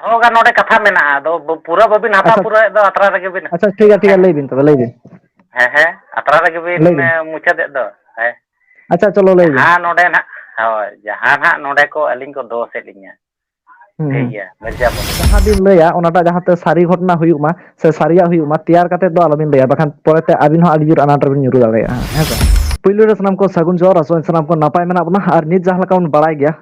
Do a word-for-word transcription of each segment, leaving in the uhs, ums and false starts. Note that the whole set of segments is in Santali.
ᱦᱚᱸ, ᱜᱟ-, ᱱᱚᱰᱮ ᱠᱟᱛᱷᱟ ᱢᱮᱱᱟᱜᱼᱟ, ᱟᱫᱚ ᱵᱚ-, ᱯᱩᱨᱟᱹ ᱵᱟᱹᱵᱤᱱ ᱦᱟᱛᱟᱣ ᱟᱪᱪᱷᱟ᱾ ᱯᱩᱨᱟᱹᱣᱮᱫ ᱫᱚ ᱟᱛᱨᱟ ᱨᱮᱜᱮ ᱵᱤᱱ᱾ ᱟᱪᱪᱷᱟ, ᱴᱷᱤᱠ ᱜᱮᱭᱟ, ᱴᱷᱤᱠ ᱜᱮᱭᱟ, ᱦᱮᱸ᱾ ᱞᱟᱹᱭ ᱵᱤᱱ ᱛᱚᱵᱮ, ᱞᱟᱹᱭ ᱵᱤᱱ᱾ ᱦᱮᱸ, ᱦᱮᱸ, ᱟᱛᱨᱟ ᱨᱮᱜᱮ ᱵᱤᱱ, ᱞᱟᱹᱭ ᱵᱤᱱ᱾ ᱮ, ᱢᱩᱪᱟᱹᱫᱮᱫ ᱫᱚ᱾ ᱦᱮᱸ᱾ ᱟᱪᱪᱷᱟ, ᱪᱚᱞᱚ, ᱞᱟᱹᱭ ᱵᱤᱱ᱾ ᱡᱟᱦᱟᱸ ᱱᱚᱰᱮ ᱱᱟᱜ, ᱦᱳᱭ, ᱡᱟᱦᱟᱸ ᱱᱟᱜ ᱱᱚᱰᱮ ᱠᱚ ᱟᱹᱞᱤᱧ ᱠᱚ ᱫᱳᱥᱮᱫ ᱞᱤᱧᱟ᱾ ᱦᱩᱸ, ᱴᱷᱤᱠ ᱦᱩᱸ᱾ ᱜᱮᱭᱟ, ᱢᱤᱨᱡᱟ ᱵᱚᱞ᱾ ᱡᱟᱦᱟᱸ ᱵᱤᱱ ᱞᱟᱹᱭᱟ, ᱚᱱᱟᱴᱟᱜ ᱡᱟᱦᱟᱸᱛᱮ ᱥᱟᱹᱨᱤ ᱜᱷᱚᱴᱚᱱᱟ ᱦᱩᱭᱩᱜ ᱢᱟ, ᱥᱮ ᱥᱟᱹᱨᱤᱭᱟᱜ ᱦᱩᱭᱩᱜ ᱢᱟ, ᱛᱮᱭᱟᱨ ᱠᱟᱛᱮ ᱫᱚ ᱟᱞᱚᱵᱤᱱ ᱞᱟᱹᱭᱟ, ᱵᱟᱠᱷᱟᱱ ᱯᱚᱨᱮᱛᱮ ᱟᱹᱵᱤᱱ ᱦᱚᱸ ᱟᱹᱰᱤ ᱡᱳᱨ ᱟᱱᱟᱴ ᱨᱮᱵᱤᱱ ᱧᱩᱨᱩ ᱫᱟᱲᱮᱭᱟᱜᱼᱟ, ᱦᱮᱸ ᱥᱮ? ᱯᱩᱭᱞᱩ ᱨᱮ ᱥᱟᱱᱟᱢ ᱠᱚ ᱥᱟᱹᱜᱩᱱ ᱡᱚᱦᱟᱨ, ᱟᱥᱚᱜ ᱟᱹᱧ ᱥᱟᱱᱟᱢ ᱠᱚ ᱱᱟᱯᱟᱭ ᱢᱮᱱᱟᱜ ᱵᱚᱱᱟ᱾ ᱟᱨ ᱱᱤᱛ ᱡᱟᱦᱟᱸ ᱞᱮᱠᱟ ᱵᱚᱱ ᱵᱟᱲᱟᱭ ᱜᱮᱭᱟ,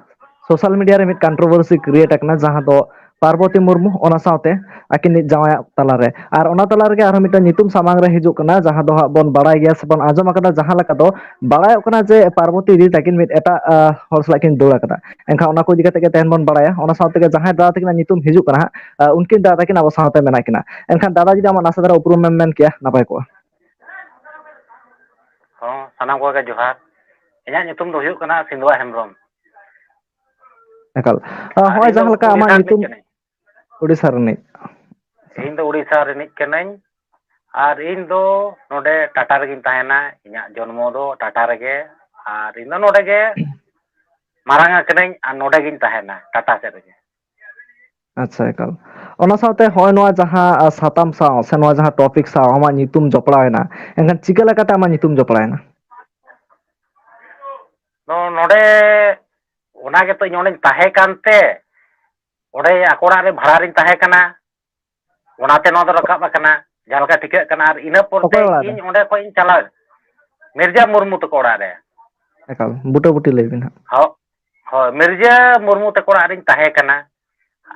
social media ᱨᱮ ᱢᱤᱫ controversy create ᱟᱠᱟᱱᱟ, ᱡᱟᱦᱟᱸ ᱫᱚ ᱯᱟᱨᱵᱚᱛᱤ ᱢᱩᱨᱢᱩ, ᱚᱱᱟ ᱥᱟᱶᱛᱮ ᱟᱹᱠᱤᱱᱤᱡ ᱡᱟᱶᱟᱭᱟᱜ ᱛᱟᱞᱟᱨᱮ᱾ ᱟᱨ ᱚᱱᱟ ᱛᱟᱞᱟ ᱨᱮᱜᱮ ᱟᱨᱦᱚᱸ ᱢᱤᱫᱴᱟᱝ ᱧᱩᱛᱩᱢ ᱥᱟᱢᱟᱝ ᱨᱮ ᱦᱤᱡᱩᱜ ᱠᱟᱱᱟ, ᱡᱟᱦᱟᱸ ᱫᱚ ᱦᱟᱸᱜ ᱵᱚᱱ ᱵᱟᱲᱟᱭ ᱜᱮᱭᱟ ᱥᱮ ᱵᱚᱱ ᱟᱸᱡᱚᱢ ᱟᱠᱟᱫᱟ, ᱡᱟᱦᱟᱸ ᱞᱮᱠᱟ ᱫᱚ ᱵᱟᱲᱟᱭᱚᱜ ᱠᱟᱱᱟ ᱡᱮ ᱯᱟᱨᱵᱚᱛᱤ ᱫᱤ ᱛᱟᱹᱠᱤᱱ ᱢᱤᱫ ᱮᱴᱟᱜ, ᱟ, ᱦᱚᱲ ᱥᱟᱞᱟᱜ ᱠᱤᱱ ᱫᱟᱹᱲ ᱟᱠᱟᱫᱟ᱾ ᱮᱱᱠᱷᱟᱱ ᱚᱱᱟ ᱠᱚ ᱤᱫᱤ ᱠᱟᱛᱮ ᱜᱮ ᱛᱮᱦᱮᱧ ᱵᱚᱱ ᱵᱟᱲᱟᱭᱟ᱾ ᱚᱱᱟ ᱥᱟᱶ ᱛᱮᱜᱮ ᱡᱟᱦᱟᱸᱭ ᱫᱟᱫᱟ ᱛᱟᱹᱠᱤᱱᱟᱜ ᱧᱩᱛᱩᱢ ᱦᱤᱡᱩᱜ ᱠᱟᱱᱟ ᱦᱟᱸᱜ, ᱟ, ᱩᱱᱠᱤᱱ ᱫᱟᱫᱟ ᱛᱟᱹᱠᱤᱱ ᱟᱵᱚ ᱥᱟᱶᱛᱮ ᱢᱮᱱᱟᱜ ᱠᱤᱱᱟ᱾ ᱮᱱᱠᱷᱟᱱ ᱫᱟᱫᱟ, ᱡᱩᱫᱤ ᱟᱢᱟᱜ ᱱᱟᱥᱮ ᱫᱷᱟᱨᱟ ᱩᱯᱨᱩᱢ ᱮᱢ ᱢᱮᱱ ᱠᱮᱭᱟ, ᱱᱟᱯᱟᱭ ᱠᱚᱜᱼᱟ᱾ ᱦᱚᱸ, ᱥᱟᱱᱟᱢ ᱠᱚᱜᱮ ᱡᱚᱦᱟᱨ᱾ ᱤᱧᱟᱹᱜ ᱧᱩᱛᱩᱢ ᱫᱚ ᱦᱩᱭᱩᱜ ᱠᱟᱱᱟ ᱥᱤᱸᱫᱩᱣᱟ ᱦᱮᱢᱵᱨᱚᱢ᱾ ᱮᱠᱟᱞ᱾ ᱟ, ᱟᱨ ᱦᱚᱸᱜᱼᱚᱭ ᱤᱧ ᱫᱚ ᱡᱟᱦᱟᱸ ᱞᱮᱠᱟ ᱟᱢᱟᱜ ᱩᱲᱤᱥᱥᱟ ᱨᱤᱱᱤᱡ ᱧᱩᱛᱩᱢ, ᱠᱟᱹᱱᱟᱹᱧ᱾ ᱩᱲᱤᱥᱥᱟ ᱨᱤᱱᱤᱡ᱾ ᱤᱧ ᱫᱚ ᱩᱲᱤᱥᱥᱟ ᱨᱤᱱᱤᱡ ᱠᱟᱹᱱᱟᱹᱧ᱾ ᱟᱨ ᱤᱧ ᱫᱚ ᱱᱚᱰᱮ ᱴᱟᱴᱟ ᱨᱮᱜᱤᱧ ᱛᱟᱦᱮᱱᱟ᱾ ᱤᱧᱟᱹᱜ ᱡᱚᱱᱢᱚ ᱫᱚ ᱴᱟᱴᱟ ᱨᱮᱜᱮ᱾ ᱟᱨ ᱤᱧ ᱫᱚ ᱱᱚᱰᱮ ᱜᱮ ᱢᱟᱨᱟᱝ ᱟᱠᱟᱱᱟᱹᱧ ᱟᱨ ᱱᱚᱰᱮ ᱜᱤᱧ ᱛᱟᱦᱮᱱᱟ, ᱴᱟᱴᱟ ᱥᱮᱫ ᱨᱮᱜᱮ᱾ ᱟᱪᱪᱷᱟ, ᱮᱠᱟᱞ᱾ ᱚᱱᱟ ᱥᱟᱶᱛᱮ ᱦᱚᱸᱜᱼᱚᱭ ᱱᱚᱣᱟ ᱡᱟᱦᱟᱸ, ᱟ, ᱥᱟᱛᱟᱢ ᱥᱟᱶ ᱥᱮ ᱱᱚᱣᱟ ᱡᱟᱦᱟᱸ topic ᱥᱟᱶ ᱟᱢᱟᱜ ᱧᱩᱛᱩᱢ ᱡᱚᱯᱲᱟᱣ ᱮᱱᱟ, ᱮᱱᱠᱷᱟᱱ ᱪᱤᱠᱟᱹ ᱞᱮᱠᱟᱛᱮ ᱟᱢᱟᱜ ᱧᱩᱛᱩᱢ ᱡᱚᱯᱲᱟᱣ ᱮᱱᱟ? ᱱᱚ-, ᱱᱚᱰᱮ ᱚᱱᱟ ᱜᱮᱛᱚ ᱤᱧ ᱚᱸᱰᱮᱧ ᱛᱟᱦᱮᱸ ᱠᱟᱱᱛᱮ, ᱚᱸᱰᱮ ᱟᱠᱚ ᱚᱲᱟᱜ ᱨᱮ ᱵᱷᱟᱲᱟ ᱨᱤᱧ ᱛᱟᱦᱮᱸ ᱠᱟᱱᱟ, ᱚᱱᱟᱛᱮ ᱱᱚᱣᱟ ᱫᱚ ᱨᱟᱠᱟᱵ ᱟᱠᱟᱱᱟ, ᱡᱟᱦᱟᱸ ᱞᱮᱠᱟ ᱴᱷᱤᱠᱟᱹᱜ ᱠᱟᱱᱟ᱾ ᱟᱨ ᱤᱱᱟᱹ ᱯᱚᱨᱛᱮ ᱚᱠᱚᱭ ᱚᱲᱟᱜ ᱨᱮ? ᱤᱧ ᱚᱸᱰᱮ ᱠᱷᱚᱱ ᱤᱧ ᱪᱟᱞᱟᱣ ᱮᱱᱟ, ᱢᱤᱨᱡᱟ ᱢᱩᱨᱢᱩ ᱛᱟᱠᱚ ᱚᱲᱟᱜ ᱨᱮ᱾ ᱮᱠᱟᱞ, ᱵᱩᱴᱟᱹ ᱵᱩᱴᱤ ᱞᱟᱹᱭ ᱵᱤᱱ ᱦᱟᱸᱜ᱾ ᱦᱚ-, ᱦᱳᱭ, ᱢᱤᱨᱡᱟ ᱢᱩᱨᱢᱩ ᱛᱟᱠᱚ ᱚᱲᱟᱜ ᱨᱤᱧ ᱛᱟᱦᱮᱸ ᱠᱟᱱᱟ᱾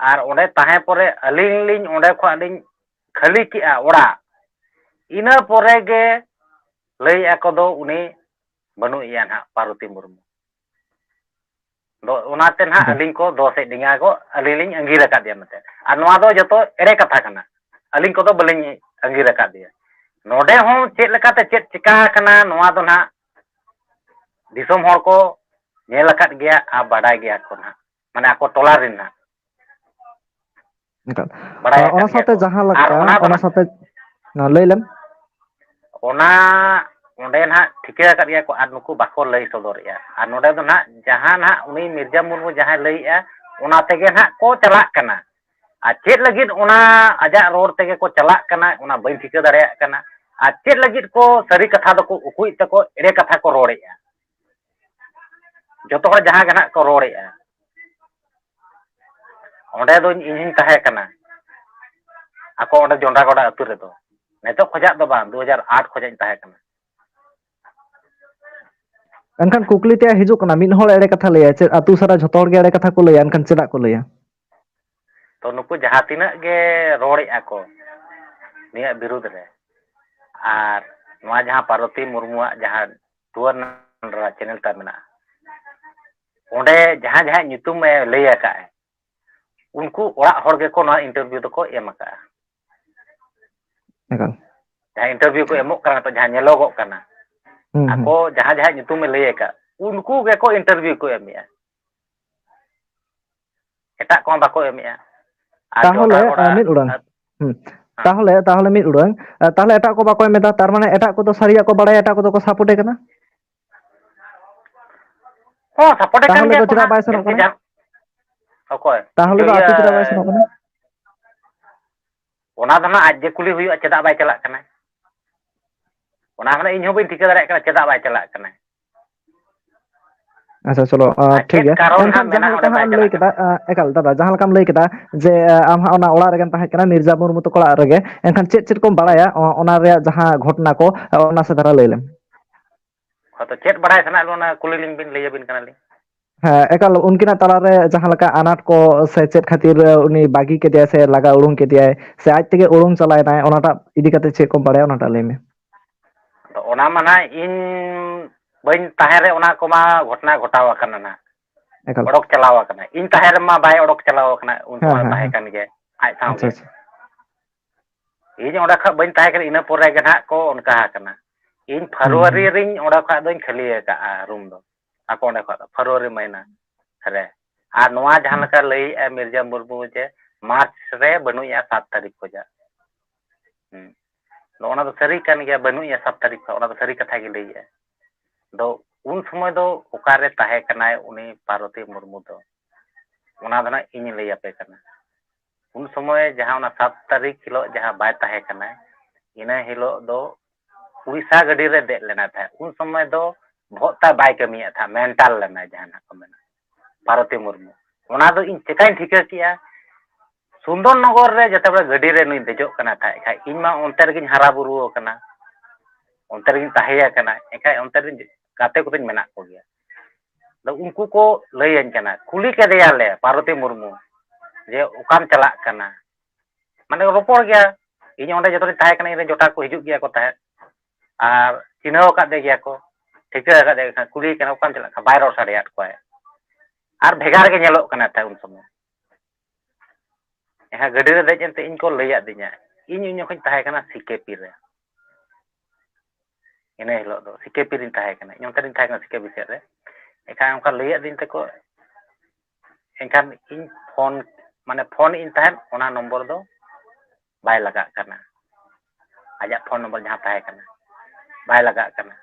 ᱟᱨ ᱚᱸᱰᱮ ᱛᱟᱦᱮᱸ ᱯᱚᱨᱮ ᱟᱹᱞᱤᱧ ᱞᱤᱧ ᱚᱸᱰᱮ ᱠᱷᱚᱱᱟᱜ ᱞᱤᱧ ᱠᱷᱟᱹᱞᱤ ᱠᱮᱜᱼᱟ ᱚᱲᱟᱜ᱾ ᱤᱱᱟᱹ ᱯᱚᱨᱮ ᱜᱮ ᱞᱟᱹᱭᱮᱜᱼᱟ ᱠᱚ ᱫᱚ ᱩᱱᱤ ᱵᱟᱹᱱᱩᱜ ᱮᱭᱟ ᱱᱟᱦᱟᱜ, ᱯᱟᱨᱵᱚᱛᱤ ᱢᱩᱨᱢᱩ᱾ ᱫᱚ ᱚᱱᱟᱛᱮ ᱱᱟᱦᱟᱜ ᱟᱪᱪᱷᱟ᱾ ᱟᱹᱞᱤᱧ ᱠᱚ ᱫᱳᱥᱮᱫ ᱞᱤᱧᱟ ᱠᱚ, ᱟᱹᱞᱤᱧ ᱞᱤᱧ ᱟᱸᱜᱤᱨ ᱟᱠᱟᱫᱮᱭᱟ ᱢᱮᱱᱛᱮ᱾ ᱟᱨ ᱱᱚᱣᱟ ᱫᱚ ᱡᱚᱛᱚ ᱮᱲᱮ ᱠᱟᱛᱷᱟ ᱠᱟᱱᱟ᱾ ᱟᱹᱞᱤᱧ ᱠᱚᱫᱚ ᱵᱟᱹᱞᱤᱧ ᱟᱸᱜᱤᱨ ᱟᱠᱟᱫᱮᱭᱟ᱾ ᱱᱚᱰᱮ ᱦᱚᱸ ᱪᱮᱫ ᱞᱮᱠᱟᱛᱮ ᱪᱮᱫ ᱪᱤᱠᱟ ᱟᱠᱟᱱᱟ, ᱱᱚᱣᱟ ᱫᱚ ᱱᱟᱦᱟᱜ ᱫᱤᱥᱚᱢ ᱦᱚᱲ ᱠᱚ ᱧᱮᱞ ᱟᱠᱟᱫ ᱜᱮᱭᱟ ᱟᱨ ᱵᱟᱰᱟᱭ ᱜᱮᱭᱟ ᱠᱚ ᱱᱟᱦᱟᱜ, ᱢᱟᱱᱮ ᱟᱠᱚ ᱴᱚᱞᱟ ᱨᱮᱱ ᱱᱟᱦᱟᱜ᱾ ᱮᱠᱟᱞ᱾ ᱵᱟᱲᱟᱭ ᱟᱨ ᱟᱠᱟᱫ ᱚᱱᱟ ᱜᱮᱭᱟ ᱥᱟᱶᱛᱮ ᱠᱚ᱾ ᱡᱟᱦᱟᱸ ᱟᱨ ᱞᱮᱠᱟ, ᱚᱱᱟ ᱫᱚ ᱚᱱᱟ ᱱᱟᱦᱟᱜ, ᱥᱟᱶᱛᱮ, ᱦᱮᱸ, ᱞᱟᱹᱭ ᱞᱮᱢ᱾ ᱚᱱᱟ ᱚᱸᱰᱮ ᱱᱟᱦᱟᱜ ᱴᱷᱤᱠᱟᱹ ᱟᱠᱟᱫ ᱜᱮᱭᱟ ᱠᱚ, ᱟᱨ ᱱᱩᱠᱩ ᱵᱟᱠᱚ ᱞᱟᱹᱭ ᱥᱚᱫᱚᱨᱮᱜᱼᱟ᱾ ᱟᱨ ᱱᱚᱰᱮ ᱫᱚ ᱱᱟᱦᱟᱜ ᱡᱟᱦᱟᱸ ᱱᱟᱦᱟᱜ ᱩᱱᱤ ᱢᱤᱨᱡᱟ ᱢᱩᱨᱢᱩ ᱡᱟᱦᱟᱸᱭ ᱞᱟᱹᱭᱮᱜᱼᱟ, ᱚᱱᱟ ᱛᱮᱜᱮ ᱱᱟᱦᱟᱜ ᱠᱚ ᱪᱟᱞᱟᱜ ᱠᱟᱱᱟ᱾ ᱟᱨ ᱪᱮᱫ ᱞᱟᱹᱜᱤᱫ ᱚᱱᱟ ᱟᱡᱟᱜ ᱨᱚᱲ ᱛᱮᱜᱮ ᱠᱚ ᱪᱟᱞᱟᱜ ᱠᱟᱱᱟ, ᱚᱱᱟ ᱵᱟᱹᱧ ᱴᱷᱤᱠᱟᱹ ᱫᱟᱲᱮᱭᱟᱜ ᱠᱟᱱᱟ᱾ ᱟᱨ ᱪᱮᱫ ᱞᱟᱹᱜᱤᱫ ᱠᱚ ᱥᱟᱹᱨᱤ ᱠᱟᱛᱷᱟ ᱫᱚᱠᱚ ᱩᱠᱩᱭᱮᱫ ᱛᱮᱠᱚ ᱮᱲᱮ ᱠᱟᱛᱷᱟ ᱠᱚ ᱨᱚᱲᱮᱫᱼᱟ? ᱡᱚᱛᱚ ᱦᱚᱲ ᱡᱟᱦᱟᱸ ᱜᱮ ᱱᱟᱦᱟᱜ ᱠᱚ ᱨᱚᱲᱮᱫᱼᱟ, ᱚᱸᱰᱮ ᱫᱚ ᱤᱧ ᱦᱚᱧ ᱛᱟᱦᱮᱸ ᱠᱟᱱᱟ, ᱟᱠᱚ ᱚᱸᱰᱮ ᱡᱚᱱᱰᱨᱟ ᱜᱚᱰᱟ ᱟᱹᱛᱩ ᱨᱮᱫᱚ᱾ ᱱᱤᱛᱚᱜ ᱠᱷᱚᱡᱟᱜ ᱫᱚ ᱵᱟᱝ, ᱫᱩ ᱦᱟᱡᱟᱨ ᱟᱴ ᱠᱷᱚᱡᱟᱜ ᱤᱧ ᱛᱟᱦᱮᱸ ᱠᱟᱱᱟ᱾ ᱮᱱᱠᱷᱟᱱ ᱠᱩᱠᱞᱤ ᱛᱮᱭᱟᱜ ᱦᱤᱡᱩᱜ ᱠᱟᱱᱟ, ᱢᱤᱫ ᱦᱚᱲ ᱮᱲᱮ ᱠᱟᱛᱷᱟ ᱞᱟᱹᱭᱟ, ᱪᱮᱫ ᱟᱹᱛᱩ ᱥᱟᱨᱟ ᱡᱷᱚᱛᱚ ᱦᱚᱲ ᱜᱮ ᱮᱲᱮ ᱠᱟᱛᱷᱟ ᱠᱚ ᱞᱟᱹᱭᱟ? ᱮᱱᱠᱷᱟᱱ ᱪᱮᱫᱟᱜ ᱠᱚ ᱞᱟᱹᱭᱟ? ᱛᱚ, ᱱᱩᱠᱩ ᱡᱟᱦᱟᱸ ᱛᱤᱱᱟᱹᱜ ᱜᱮ ᱨᱚᱲᱮᱫᱼᱟ ᱠᱚ ᱱᱤᱭᱟᱹ ᱵᱤᱨᱩᱫᱽ ᱨᱮ, ᱟᱨ ᱱᱚᱣᱟ ᱡᱟᱦᱟᱸ ᱯᱟᱨᱵᱚᱛᱤ ᱢᱩᱨᱢᱩᱣᱟᱜ ᱡᱟᱦᱟᱸ ᱴᱩᱣᱟᱹᱨ ᱱᱟᱱᱰᱨᱟ ᱪᱮᱱᱮᱞ ᱛᱟᱭ ᱢᱮᱱᱟᱜᱼᱟ, ᱚᱸᱰᱮ ᱡᱟᱦᱟᱸ ᱡᱟᱦᱟᱸᱭᱟᱜ ᱧᱩᱛᱩᱢ ᱮ ᱞᱟᱹᱭ ᱟᱠᱟᱫᱼᱟ, ᱩᱱᱠᱩ ᱚᱲᱟᱜ ᱦᱚᱲ ᱜᱮᱠᱚ ᱱᱚᱣᱟ ᱤᱱᱴᱟᱨᱵᱷᱤᱭᱩ ᱫᱚᱠᱚ ᱮᱢ ᱟᱠᱟᱫᱼᱟ᱾ ᱮᱠᱟᱞ᱾ ᱡᱟᱦᱟᱸ ᱤᱱᱴᱟᱨᱵᱷᱤᱭᱩ ᱠᱚ ᱮᱢᱚᱜ ᱠᱟᱱᱟ, ᱱᱤᱛᱚᱜ ᱡᱟᱦᱟᱸ ᱧᱮᱞᱚᱜᱚᱜ ᱠᱟᱱᱟ, ᱦᱩᱸ, ᱦᱩᱸ᱾ ᱟᱠᱚ ᱡᱟᱦᱟᱸ ᱡᱟᱦᱟᱸᱭᱟᱜ ᱧᱩᱛᱩᱢ ᱮ ᱞᱟᱹᱭ ᱟᱠᱟᱫ, ᱩᱱᱠᱩ ᱜᱮᱠᱚ ᱤᱱᱴᱟᱨᱵᱷᱤᱭᱩ ᱠᱚ ᱮᱢᱮᱜᱼᱟ, ᱮᱴᱟᱜ ᱠᱚᱢᱟ ᱵᱟᱠᱚ ᱮᱢᱮᱜᱼᱟ᱾ ᱟᱨ ᱛᱟᱦᱚᱞᱮ, ᱡᱚᱱᱰᱨᱟ ᱟ, ᱜᱚᱰᱟ ᱢᱤᱫ ᱚᱲᱟᱝ᱾ ᱟᱨ ᱦᱩᱸ᱾ ᱦᱮᱸ᱾ ᱛᱟᱦᱚᱞᱮ, ᱛᱟᱦᱚᱞᱮ ᱢᱤᱫ ᱚᱲᱟᱝ, ᱟ, ᱛᱟᱦᱚᱞᱮ ᱮᱴᱟᱜ ᱠᱚ ᱵᱟᱠᱚ ᱮᱢ ᱮᱫᱟ, ᱛᱟᱨ ᱢᱟᱱᱮ ᱮᱴᱟᱜ ᱠᱚᱫᱚ ᱥᱟᱹᱨᱤᱭᱟᱜ ᱠᱚ ᱵᱟᱲᱟᱭᱟ, ᱮᱴᱟᱜ ᱠᱚᱫᱚ ᱠᱚ ᱥᱟᱯᱳᱨᱴ ᱮ ᱠᱟᱱᱟ? ᱦᱚᱸ, ᱥᱟᱯᱳᱨᱴ ᱮ ᱠᱟᱱ ᱛᱟᱦᱚᱞᱮ ᱜᱮᱭᱟ ᱫᱚ ᱠᱚ ᱪᱮᱫᱟᱜ ᱱᱟᱦᱟᱜ, ᱵᱟᱭ ᱥᱮᱱᱚᱜ ᱡᱟᱹᱥᱛᱤ ᱠᱟᱱᱟ? ᱡᱟᱦᱟᱸ, ᱚᱠᱚᱭ? ᱛᱟᱦᱚᱞᱮ ᱤᱭᱟᱹ, ᱫᱚ ᱟᱹᱛᱩ ᱪᱮᱫᱟᱜ ᱵᱟᱭ ᱥᱮᱱᱚᱜ ᱠᱟᱱᱟ? ᱚᱱᱟ ᱫᱚ ᱱᱟᱦᱟᱜ ᱟᱡ ᱜᱮ ᱠᱩᱞᱤ ᱦᱩᱭᱩᱜᱼᱟ, ᱪᱮᱫᱟᱜ ᱵᱟᱭ ᱪᱟᱞᱟᱜ ᱠᱟᱱᱟᱭ? ᱚᱱᱟ ᱦᱚᱸ ᱤᱧ ᱦᱚᱸ ᱵᱟᱹᱧ ᱴᱷᱤᱠᱟᱹ ᱫᱟᱲᱮᱭᱟᱜ ᱠᱟᱱᱟ, ᱪᱮᱫᱟᱜ ᱵᱟᱭ ᱪᱟᱞᱟᱜ ᱠᱟᱱᱟᱭ᱾ ᱟᱪᱪᱷᱟ, ᱪᱚᱞᱚ, ᱟ, ᱟᱨ ᱴᱷᱤᱠ ᱪᱮᱫ ᱜᱮᱭᱟ᱾ ᱠᱟᱨᱚᱱ ᱮᱱᱠᱷᱟᱱ ᱦᱟᱸᱜ ᱡᱟᱦᱟᱸ ᱢᱮᱱᱟᱜᱼᱟ ᱞᱮᱠᱟ ᱚᱸᱰᱮ ᱦᱟᱸᱜ ᱵᱟᱭ ᱮᱢ ᱞᱟᱹᱭ ᱪᱟᱞᱟᱜ ᱠᱮᱫᱟ, ᱠᱟᱱᱟ? ᱟ, ᱮᱠᱟᱞ ᱫᱟᱫᱟ, ᱡᱟᱦᱟᱸ ᱞᱮᱠᱟᱢ ᱞᱟᱹᱭ ᱠᱮᱫᱟ, ᱡᱮ, ᱟ, ᱟᱢ ᱦᱟᱸᱜ ᱚᱱᱟ ᱚᱲᱟᱜ ᱨᱮᱜᱮᱢ ᱛᱟᱦᱮᱸ ᱠᱟᱱᱟ, ᱢᱤᱨᱡᱟ ᱢᱩᱨᱢᱩ ᱛᱟᱠᱚ ᱚᱲᱟᱜ ᱨᱮᱜᱮ, ᱮᱱᱠᱷᱟᱱ ᱪᱮᱫ ᱪᱮᱫ ᱠᱚᱢ ᱵᱟᱲᱟᱭᱟ, ᱚ-, ᱚᱱᱟ ᱨᱮᱭᱟᱜ ᱡᱟᱦᱟᱸ ᱜᱷᱚᱴᱚᱱᱟ ᱠᱚ, ᱚ, ᱚᱱᱟ ᱥᱮ ᱫᱷᱟᱨᱟ ᱞᱟᱹᱭ ᱞᱮᱢ᱾ ᱦᱚᱭᱛᱚ ᱪᱮᱫ ᱵᱟᱲᱟᱭ ᱥᱟᱱᱟᱭᱮᱫ ᱵᱮᱱᱟ, ᱚᱱᱟ ᱠᱩᱞᱤ ᱞᱤᱧ ᱵᱤᱱ, ᱞᱟᱹᱭ ᱟᱹᱵᱤᱱ ᱠᱟᱱᱟᱞᱤᱧ᱾ ᱦᱮᱸ, ᱮᱠᱟᱞ, ᱩᱱᱠᱤᱱᱟᱜ ᱛᱟᱞᱟᱨᱮ ᱡᱟᱦᱟᱸ ᱞᱮᱠᱟ ᱟᱱᱟᱴ ᱠᱚ ᱥᱮ ᱪᱮᱫ ᱠᱷᱟᱹᱛᱤᱨ ᱩᱱᱤ ᱵᱟᱹᱜᱤ ᱠᱮᱫᱮᱭᱟᱭ ᱥᱮ ᱞᱟᱜᱟ ᱩᱰᱩᱝ ᱠᱮᱫᱮᱭᱟᱭ ᱥᱮ ᱟᱡ ᱛᱮᱜᱮ ᱩᱰᱩᱝ ᱪᱟᱞᱟᱣᱮᱱᱟᱭ, ᱚᱱᱟᱴᱟᱜ ᱤᱫᱤ ᱠᱟᱛᱮ ᱪᱮᱫ ᱠᱚᱢ ᱵᱟᱲᱟᱭᱟ, ᱚᱱᱟᱴᱟᱜ ᱞᱟᱹᱭ ᱢᱮ᱾ ᱟᱫᱚ ᱚᱱᱟ ᱢᱟ ᱱᱟᱦᱟᱜ ᱤᱧ ᱵᱟᱹᱧ ᱛᱟᱦᱮᱸ ᱨᱮ ᱚᱱᱟ ᱠᱚᱢᱟ ᱜᱷᱚᱴᱚᱱᱟ ᱜᱷᱚᱴᱟᱣ ᱟᱠᱟᱱᱟ ᱱᱟᱦᱟᱜ᱾ ᱮᱠᱟᱞ᱾ ᱚᱰᱚᱠ ᱪᱟᱞᱟᱣ ᱟᱠᱟᱱᱟ᱾ ᱤᱧ ᱛᱟᱦᱮᱸ ᱨᱮᱢᱟ ᱵᱟᱭ ᱚᱰᱚᱠ ᱪᱟᱞᱟᱣ ᱟᱠᱟᱱᱟ, ᱩᱱ ᱦᱮᱸ, ᱥᱚᱢᱚᱭ ᱦᱮᱸ, ᱛᱟᱦᱮᱸ ᱦᱮᱸ᱾ ᱠᱟᱱ ᱜᱮ ᱟᱡ ᱥᱟᱶ ᱟᱪᱪᱷᱟ, ᱜᱮ᱾ ᱟᱪᱪᱷᱟ᱾ ᱤᱧ ᱚᱸᱰᱮ ᱠᱷᱚᱱ ᱵᱟᱹᱧ ᱛᱟᱦᱮᱸ ᱠᱟᱱᱟ, ᱤᱱᱟᱹ ᱯᱚᱨᱮ ᱜᱮ ᱱᱟᱦᱟᱜ ᱠᱚ ᱚᱱᱠᱟ ᱟᱠᱟᱱᱟ᱾ ᱤᱧ ᱦᱩᱸ, ᱯᱷᱮᱵᱽᱨᱩᱣᱟᱨᱤ ᱦᱩᱸ᱾ ᱨᱤᱧ ᱚᱸᱰᱮ ᱠᱷᱚᱱ ᱫᱚᱧ ᱠᱷᱟᱹᱞᱤ ᱟᱠᱟᱫᱼᱟ ᱨᱩᱢ ᱫᱚ, ᱟᱠᱚ ᱚᱸᱰᱮ ᱠᱷᱚᱱ ᱫᱚ ᱯᱷᱮᱵᱽᱨᱩᱣᱟᱨᱤ ᱢᱟᱹᱦᱱᱟᱹ ᱨᱮ᱾ ᱟᱨ ᱱᱚᱣᱟ ᱡᱟᱦᱟᱸ ᱞᱮᱠᱟ ᱞᱟᱹᱭᱮᱫᱼᱟ ᱢᱤᱨᱡᱟ ᱢᱩᱨᱢᱩ ᱡᱮ ᱢᱟᱨᱪ ᱨᱮ ᱵᱟᱹᱱᱩᱜᱼᱟ ᱥᱟᱛ ᱛᱟᱹᱨᱤᱠᱷ ᱠᱷᱚᱱᱟᱜ᱾ ᱦᱩᱸ᱾ ᱱᱚᱜᱼᱚ ᱱᱟ ᱫᱚ ᱥᱟᱹᱨᱤ ᱠᱟᱱ ᱜᱮᱭᱟ, ᱵᱟᱹᱱᱩᱜᱼᱟ ᱥᱟᱛ ᱛᱟᱹᱨᱤᱠᱷ ᱠᱷᱚᱱ, ᱚᱱᱟ ᱫᱚ ᱥᱟᱹᱨᱤ ᱠᱟᱛᱷᱟ ᱜᱮ ᱞᱟᱹᱭᱮᱫᱼᱟ᱾ ᱟᱫᱚ ᱩᱱ ᱥᱚᱢᱚᱭ ᱫᱚ ᱚᱠᱟᱨᱮ ᱛᱟᱦᱮᱸ ᱠᱟᱱᱟᱭ ᱩᱱᱤ ᱯᱟᱨᱵᱚᱛᱤ ᱢᱩᱨᱢᱩ ᱫᱚ, ᱚᱱᱟ ᱫᱚ ᱱᱟᱜ ᱤᱧ ᱞᱟᱹᱭ ᱟᱯᱮ ᱠᱟᱱᱟ᱾ ᱥᱚᱢᱚᱭ ᱡᱟᱦᱟᱸ ᱚᱱᱟ ᱥᱟᱛ ᱛᱟᱹᱨᱤᱠᱷ ᱦᱤᱞᱳᱜ ᱡᱟᱦᱟᱸ ᱵᱟᱭ ᱛᱟᱦᱮᱸ ᱠᱟᱱᱟᱭ, ᱤᱱᱟᱹ ᱦᱤᱞᱳᱜ ᱫᱚ ᱩᱲᱤᱥᱥᱟ ᱜᱟᱹᱰᱤ ᱨᱮ ᱫᱮᱡ ᱞᱮᱱᱟᱭ ᱛᱟᱦᱮᱸᱫ᱾ ᱩᱱ ᱥᱚᱢᱚᱭ ᱫᱚ ᱵᱚᱦᱚᱜ ᱛᱟᱭ ᱵᱟᱭ ᱠᱟᱹᱢᱤᱭᱮᱫ ᱛᱟᱦᱮᱸᱫ, ᱢᱮᱱᱴᱟᱞ ᱞᱮᱱᱟᱭ, ᱡᱟᱦᱟᱸ ᱱᱟᱜ ᱠᱚ ᱢᱮᱱᱟ, ᱯᱟᱨᱚᱛᱤ ᱢᱩᱨᱢᱩ᱾ ᱚᱱᱟ ᱫᱚ ᱤᱧ ᱪᱮᱠᱟᱧ ᱴᱷᱤᱠᱟᱹ ᱠᱮᱜᱼᱟ? ᱥᱩᱱᱫᱚᱨ ᱱᱚᱜᱚᱨ ᱨᱮ ᱡᱮᱛᱮ ᱵᱮᱲᱟ ᱜᱟᱹᱰᱤ ᱨᱮ ᱱᱩᱭ ᱫᱮᱡᱚᱜ ᱠᱟᱱᱟ ᱛᱟᱦᱮᱸᱫ ᱠᱷᱟᱡ, ᱤᱧ ᱢᱟ ᱚᱱᱛᱮ ᱨᱮᱜᱤᱧ ᱦᱟᱨᱟ ᱵᱩᱨᱩ ᱟᱠᱟᱱᱟ, ᱚᱱᱛᱮ ᱨᱮᱜᱤᱧ ᱛᱟᱦᱮᱸ ᱟᱠᱟᱱᱟ, ᱮᱱᱠᱷᱟᱡ ᱚᱱᱛᱮ ᱨᱮᱱ ᱜᱟᱛᱮ ᱠᱚᱫᱚᱧ ᱢᱮᱱᱟᱜ ᱠᱚᱜᱮᱭᱟ᱾ ᱟᱫᱚ ᱩᱱᱠᱩ ᱠᱚ ᱞᱟᱹᱭᱟᱹᱧ ᱠᱟᱱᱟ, ᱠᱩᱞᱤ ᱠᱮᱫᱮᱭᱟᱞᱮ ᱯᱟᱨᱚᱛᱤ ᱢᱩᱨᱢᱩ ᱡᱮ, "ᱚᱠᱟᱢ ᱪᱟᱞᱟᱜ ᱠᱟᱱᱟ?" ᱢᱟᱱᱮ ᱨᱚᱯᱚᱲ ᱜᱮᱭᱟ, ᱤᱧ ᱚᱸᱰᱮ ᱡᱚᱛᱚ ᱫᱤᱱ ᱛᱟᱦᱮᱸ ᱠᱟᱱᱟ, ᱤᱧ ᱨᱮᱱ ᱡᱚᱴᱟᱣ ᱠᱚ ᱦᱤᱡᱩᱜ ᱜᱮᱭᱟ ᱠᱚ ᱛᱟᱦᱮᱸᱫ, ᱟᱨ ᱪᱤᱱᱦᱟᱹᱣ ᱟᱠᱟᱫᱮ ᱜᱮᱭᱟ ᱠᱚ, ᱴᱷᱤᱠᱟᱹ ᱟᱠᱟᱫᱮ ᱜᱮᱭᱟ, ᱠᱩᱞᱤᱭᱮ ᱠᱟᱱᱟ, "ᱚᱠᱟᱢ ᱪᱟᱞᱟᱜ ᱠᱟᱱᱟ?" ᱵᱟᱭ ᱨᱚᱲ ᱥᱟᱰᱮᱭᱟᱫ ᱠᱚᱣᱟᱭ, ᱟᱨ ᱵᱷᱮᱜᱟᱨ ᱜᱮ ᱧᱮᱞᱚᱜ ᱠᱟᱱᱟ ᱛᱟᱦᱮᱸᱫ ᱩᱱ ᱥᱚᱢᱚᱭ᱾ ᱮᱱᱠᱷᱟᱱ ᱜᱟᱹᱰᱤ ᱨᱮ ᱫᱮᱡ ᱮᱱᱛᱮ ᱤᱧ ᱠᱚ ᱞᱟᱹᱭᱟᱫᱤᱧᱟ, ᱤᱧ ᱩᱱ ᱡᱚᱠᱷᱚᱱ ᱛᱟᱦᱮᱸ ᱠᱟᱱᱟ ᱥᱤ ᱠᱮ ᱯᱤ ᱨᱮ, ᱤᱱᱟᱹ ᱦᱤᱞᱳᱜ ᱫᱚ ᱥᱤ ᱠᱮ ᱯᱤ ᱨᱤᱧ ᱛᱟᱦᱮᱸ ᱠᱟᱱᱟ, ᱤᱧ ᱚᱱᱛᱮ ᱨᱤᱧ ᱛᱟᱦᱮᱸ ᱠᱟᱱᱟ ᱥᱤ ᱠᱮ ᱯᱤ ᱥᱮᱫ ᱨᱮ᱾ ᱮᱱᱠᱷᱟᱱ ᱚᱱᱠᱟ ᱞᱟᱹᱭᱟᱫᱤᱧ ᱛᱮᱠᱚ, ᱮᱱᱠᱷᱟᱱ ᱤᱧ ᱯᱷᱳᱱ, ᱢᱟᱱᱮ ᱯᱷᱳᱱ ᱤᱧ ᱛᱟᱦᱮᱸᱫ, ᱚᱱᱟ ᱱᱚᱢᱵᱚᱨ ᱫᱚ ᱵᱟᱭ ᱞᱟᱜᱟᱜ ᱠᱟᱱᱟ, ᱟᱡᱟᱜ ᱯᱷᱳᱱ ᱱᱚᱢᱵᱚᱨ ᱡᱟᱦᱟᱸ ᱛᱟᱦᱮᱸ ᱠᱟᱱᱟ, ᱵᱟᱭ ᱞᱟᱜᱟᱜ ᱠᱟᱱᱟ,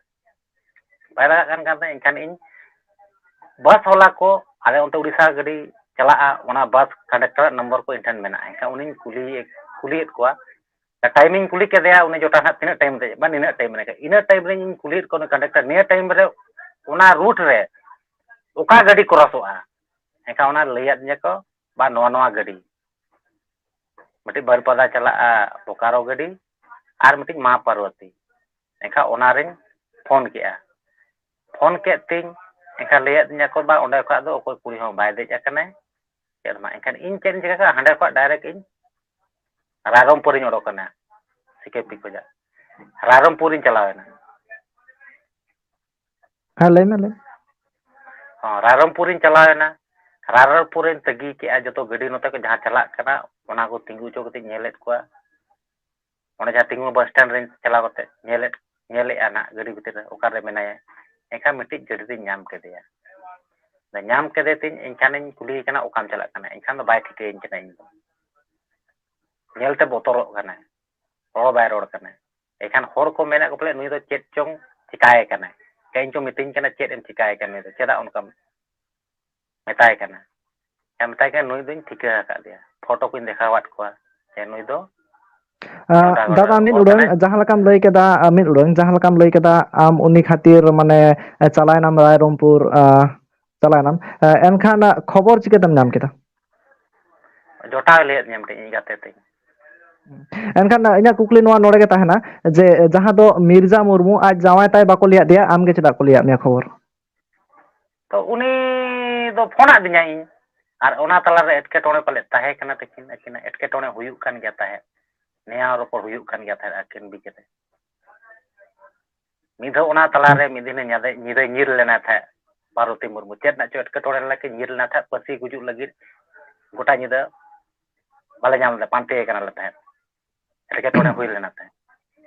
ᱵᱟᱭ ᱞᱟᱜᱟᱜ ᱠᱟᱱ ᱠᱷᱟᱱ ᱫᱚ ᱮᱱᱠᱷᱟᱱ ᱤᱧ ᱵᱟᱥ ᱵᱟᱞᱟ ᱠᱚ, ᱟᱞᱮ ᱚᱱᱛᱮ ᱩᱲᱤᱥᱥᱟ ᱜᱟᱹᱰᱤ ᱪᱟᱞᱟᱜᱼᱟ, ᱚᱱᱟ ᱵᱟᱥ ᱠᱚᱱᱰᱟᱠᱴᱟᱨᱟᱜ ᱱᱚᱢᱵᱚᱨ ᱠᱚ ᱤᱧ ᱴᱷᱮᱱ ᱢᱮᱱᱟᱜᱼᱟ᱾ ᱮᱱᱠᱷᱟᱱ ᱩᱱᱤᱧ ᱠᱩᱞᱤᱭᱮ, ᱠᱩᱞᱤᱭᱮᱫ ᱠᱚᱣᱟ, ᱴᱟᱭᱤᱢᱤᱧ ᱠᱩᱞᱤ ᱠᱮᱫᱮᱭᱟ, ᱩᱱᱤ ᱡᱚᱴᱟ ᱱᱟᱦᱟᱜ ᱛᱤᱱᱟᱹᱜ ᱴᱟᱭᱤᱢ ᱨᱮ, ᱵᱟ ᱱᱤᱱᱟᱹᱜ ᱴᱟᱭᱤᱢ ᱨᱮ, ᱤᱱᱟᱹ ᱴᱟᱭᱤᱢ ᱨᱮ ᱤᱧ ᱠᱩᱞᱤᱭᱮᱫ ᱠᱚᱣᱟ, ᱩᱱᱤ ᱠᱚᱱᱰᱟᱠᱴᱟᱨ, "ᱱᱤᱭᱟᱹ ᱴᱟᱭᱤᱢ ᱨᱮ ᱚᱱᱟ ᱨᱩᱴ ᱨᱮ ᱚᱠᱟ ᱜᱟᱹᱰᱤ ᱠᱨᱚᱥᱚᱜᱼᱟ?" ᱮᱱᱠᱷᱟᱱ ᱚᱱᱟ ᱞᱟᱹᱭᱟᱫᱤᱧᱟ ᱠᱚ, "ᱵᱟ, ᱱᱚᱣᱟ, ᱱᱚᱣᱟ ᱜᱟᱹᱰᱤ", ᱢᱤᱫᱴᱤᱡ ᱵᱟᱹᱨᱤᱯᱟᱫᱟ ᱪᱟᱞᱟᱜᱼᱟ ᱵᱳᱠᱟᱨᱳ ᱜᱟᱹᱰᱤ, ᱟᱨ ᱢᱤᱫᱴᱤᱡ ᱢᱟ ᱯᱟᱨᱵᱚᱛᱤ᱾ ᱮᱱᱠᱷᱟᱱ ᱚᱱᱟᱨᱤᱧ ᱯᱷᱳᱱ ᱠᱮᱜᱼᱟ, ᱯᱷᱳᱱ ᱠᱮᱫ ᱛᱤᱧ, ᱮᱱᱠᱷᱟᱱ ᱞᱟᱹᱭᱟᱫᱤᱧᱟ ᱠᱚ, "ᱵᱟ, ᱚᱸᱰᱮ ᱠᱷᱚᱱᱟᱜ ᱫᱚ ᱚᱠᱚᱭ ᱠᱩᱲᱤ ᱦᱚᱸ ᱵᱟᱭ ᱫᱮᱡ ᱟᱠᱟᱱᱟᱭ, ᱪᱮᱫ ᱦᱚᱸ ᱵᱟᱝ᱾" ᱮᱱᱠᱷᱟᱱ ᱤᱧ ᱪᱮᱫ ᱤᱧ ᱪᱤᱠᱟᱹ ᱠᱟᱜᱼᱟ, ᱦᱟᱸᱰᱮ ᱠᱷᱚᱱ ᱰᱟᱭᱨᱮᱠᱴ ᱤᱧ ᱨᱟᱭᱨᱚᱝᱯᱩᱨᱤᱧ ᱚᱰᱚᱠ ᱮᱱᱟ, ᱥᱤ ᱠᱮ ᱯᱤ ᱠᱷᱚᱱᱟᱜ ᱨᱟᱭᱨᱚᱝᱯᱩᱨᱤᱧ ᱪᱟᱞᱟᱣ ᱮᱱᱟ᱾ ᱦᱮᱸ, ᱞᱟᱹᱭ ᱢᱮ, ᱞᱟᱹᱭ ᱢᱮ᱾ ᱦᱚᱸ, ᱨᱟᱭᱨᱚᱝᱯᱩᱨᱤᱧ ᱪᱟᱞᱟᱣ ᱮᱱᱟ᱾ ᱨᱟᱭᱨᱚᱝᱯᱩᱨᱤᱧ ᱛᱟᱹᱜᱤ ᱠᱮᱜᱼᱟ, ᱡᱚᱛᱚ ᱜᱟᱹᱰᱤ ᱱᱚᱛᱮ ᱠᱚ ᱡᱟᱦᱟᱸ ᱪᱟᱞᱟᱜ ᱠᱟᱱᱟ, ᱚᱱᱟ ᱠᱚ ᱛᱤᱸᱜᱩ ᱦᱚᱪᱚ ᱠᱟᱛᱮᱧ ᱧᱮᱞᱮᱫ ᱠᱚᱣᱟ᱾ ᱚᱸᱰᱮ ᱡᱟᱦᱟᱸ ᱛᱤᱸᱜᱩ ᱵᱟᱥ ᱥᱴᱮᱱᱰ ᱨᱤᱧ ᱪᱟᱞᱟᱣ ᱠᱟᱛᱮ ᱧᱮᱞᱮᱫ, ᱧᱮᱞᱮᱫᱼᱟ ᱱᱟᱜ ᱜᱟᱹᱰᱤ ᱵᱷᱤᱛᱤᱨ ᱨᱮ ᱚᱠᱟᱨᱮ ᱢᱮᱱᱟᱭᱟ᱾ ᱮᱱᱠᱷᱟᱱ ᱢᱤᱫᱴᱤᱡ ᱜᱟᱹᱰᱤ ᱨᱤᱧ ᱧᱟᱢ ᱠᱮᱫᱮᱭᱟ᱾ ᱧᱟᱢ ᱠᱮᱫᱮ ᱛᱤᱧ, ᱮᱱᱠᱷᱟᱱᱤᱧ ᱠᱩᱞᱤᱭᱮ ᱠᱟᱱᱟ, "ᱚᱠᱟᱢ ᱪᱟᱞᱟᱜ ᱠᱟᱱᱟ?" ᱮᱱᱠᱷᱟᱱ ᱫᱚ ᱵᱟᱭ ᱴᱷᱤᱠᱟᱹᱭᱟᱹᱧ ᱠᱟᱱᱟ, ᱤᱧ ᱫᱚ ᱧᱮᱞᱛᱮ ᱵᱚᱛᱚᱨᱚᱜ ᱠᱟᱱᱟᱭ, ᱨᱚᱲ ᱵᱟᱭ ᱨᱚᱲ ᱠᱟᱱᱟ᱾ ᱮᱱᱠᱷᱟᱱ ᱦᱚᱲ ᱠᱚ ᱢᱮᱱᱮᱫ ᱠᱚ, ᱯᱟᱞᱮ ᱱᱩᱭ ᱫᱚ ᱪᱮᱫ ᱪᱚᱝ ᱪᱤᱠᱟᱭᱮ ᱠᱟᱱᱟᱭ, ᱤᱧ ᱪᱚᱝ ᱢᱤᱛᱟᱹᱧ ᱠᱟᱱᱟ, "ᱪᱮᱫ ᱮᱢ ᱪᱤᱠᱟᱭᱮ ᱠᱟᱱᱟ, ᱱᱩᱭ ᱫᱚ ᱪᱮᱫᱟᱜ ᱚᱱᱠᱟᱢ ᱢᱮᱛᱟᱭ ᱠᱟᱱᱟ?" ᱮ, ᱢᱮᱛᱟᱭ ᱠᱟᱱᱟ, "ᱱᱩᱭ ᱫᱚᱧ ᱴᱷᱤᱠᱟᱹ ᱟᱠᱟᱫ ᱫᱮᱭᱟ, ᱯᱷᱳᱴᱳ ᱠᱚᱧ ᱫᱮᱠᱷᱟᱣᱟᱫ ᱠᱚᱣᱟ, ᱡᱮ ᱱᱩᱭ ᱫᱚ ᱟᱸ, ᱱᱚᱝᱠᱟ ᱫᱟᱫᱟ, ᱢᱤᱫ ᱦᱚᱲ ᱩᱰᱟᱹᱝ, ᱠᱟᱱᱟᱭ᱾" ᱡᱟᱦᱟᱸ ᱞᱮᱠᱟᱢ ᱞᱟᱹᱭ ᱠᱮᱫᱟ, ᱟᱸ, ᱢᱤᱫ ᱩᱰᱟᱹᱝ, ᱡᱟᱦᱟᱸ ᱞᱮᱠᱟᱢ ᱞᱟᱹᱭ ᱠᱮᱫᱟ, ᱟᱢ ᱩᱱᱤ ᱠᱷᱟᱹᱛᱤᱨ, ᱢᱟᱱᱮ, ᱮ, ᱪᱟᱞᱟᱣᱮᱱᱟᱢ ᱨᱟᱭᱨᱚᱝᱯᱩᱨ, ᱟᱸ, ᱪᱟᱞᱟᱣᱮᱱᱟᱢ, ᱮ, ᱮᱱᱠᱷᱟᱱ, ᱟᱸ, ᱠᱷᱚᱵᱚᱨ ᱪᱤᱠᱟᱹᱛᱮᱢ ᱧᱟᱢ ᱠᱮᱫᱟ? ᱡᱚᱴᱟᱣ ᱞᱟᱹᱭᱟᱫ ᱫᱤᱧᱟ ᱢᱤᱫᱴᱮᱱ ᱤᱧ ᱜᱟᱛᱮ ᱛᱤᱧ᱾ ᱮᱱᱠᱷᱟᱱ, ᱟᱸ, ᱤᱧᱟᱹᱜ ᱠᱩᱠᱞᱤ ᱱᱚᱣᱟ ᱱᱚᱰᱮ ᱜᱮ ᱛᱟᱦᱮᱱᱟ ᱡᱮ, ᱡᱟᱦᱟᱸ ᱫᱚ ᱢᱤᱨᱡᱟ ᱢᱩᱨᱢᱩ ᱟᱡ ᱡᱟᱶᱟᱭ ᱛᱟᱭ ᱵᱟᱠᱚ ᱞᱟᱹᱭᱟᱫ ᱫᱮᱭᱟ, ᱟᱢ ᱜᱮ ᱪᱮᱫᱟᱜ ᱠᱚ ᱞᱟᱹᱭᱟᱫ ᱢᱮᱭᱟ ᱠᱷᱚᱵᱚᱨ? ᱛᱚ, ᱩᱱᱤ ᱫᱚ ᱯᱷᱳᱱᱟᱫ ᱫᱤᱧᱟᱭ ᱤᱧ, ᱟᱨ ᱚᱱᱟ ᱛᱟᱞᱟᱨᱮ ᱮᱴᱠᱮᱴᱚᱬᱮ ᱯᱟᱞᱮᱫ ᱛᱟᱦᱮᱸ ᱠᱟᱱᱟ ᱛᱟᱹᱠᱤᱱ, ᱟᱹᱠᱤᱱᱟᱜ ᱮᱴᱠᱮᱴᱚᱬᱮ ᱦᱩᱭᱩᱜ ᱠᱟᱱ ᱜᱮᱭᱟ ᱛᱟᱦᱮᱸᱫ, ᱱᱮᱭᱟᱣ ᱨᱚᱯᱚᱲ ᱦᱩᱭᱩᱜ ᱠᱟᱱ ᱜᱮᱭᱟ ᱛᱟᱦᱮᱸᱫ ᱟᱹᱠᱤᱱ ᱵᱤᱪ ᱨᱮ᱾ ᱢᱤᱫ ᱫᱷᱟᱣ ᱚᱱᱟ ᱛᱟᱞᱟᱨᱮ ᱢᱤᱫ ᱫᱤᱱᱮ ᱧᱟᱫᱮ-, ᱧᱤᱫᱟᱹ ᱧᱤᱨ ᱞᱮᱱᱟᱭ ᱛᱟᱦᱮᱸᱫ ᱯᱟᱨᱵᱚᱛᱤ ᱢᱩᱨᱢᱩ᱾ ᱪᱮᱫ ᱨᱮᱱᱟᱜ ᱪᱚ ᱮᱴᱠᱮᱴᱚᱬᱮ ᱞᱮᱱᱟ ᱠᱤᱱ, ᱧᱤᱨ ᱞᱮᱱᱟ ᱛᱟᱦᱮᱸᱫ ᱯᱟᱹᱥᱤ ᱜᱩᱡᱩᱜ ᱞᱟᱹᱜᱤᱫ᱾ ᱜᱚᱴᱟ ᱧᱤᱫᱟᱹ ᱵᱟᱞᱮ ᱧᱟᱢ ᱞᱮᱫᱟ, ᱯᱟᱱᱛᱮ ᱠᱟᱱᱟᱞᱮ ᱛᱟᱦᱮᱸᱫ, ᱮᱴᱠᱮᱴᱚᱬᱮ ᱦᱩᱭ ᱞᱮᱱᱟ ᱛᱟᱦᱮᱸᱫ᱾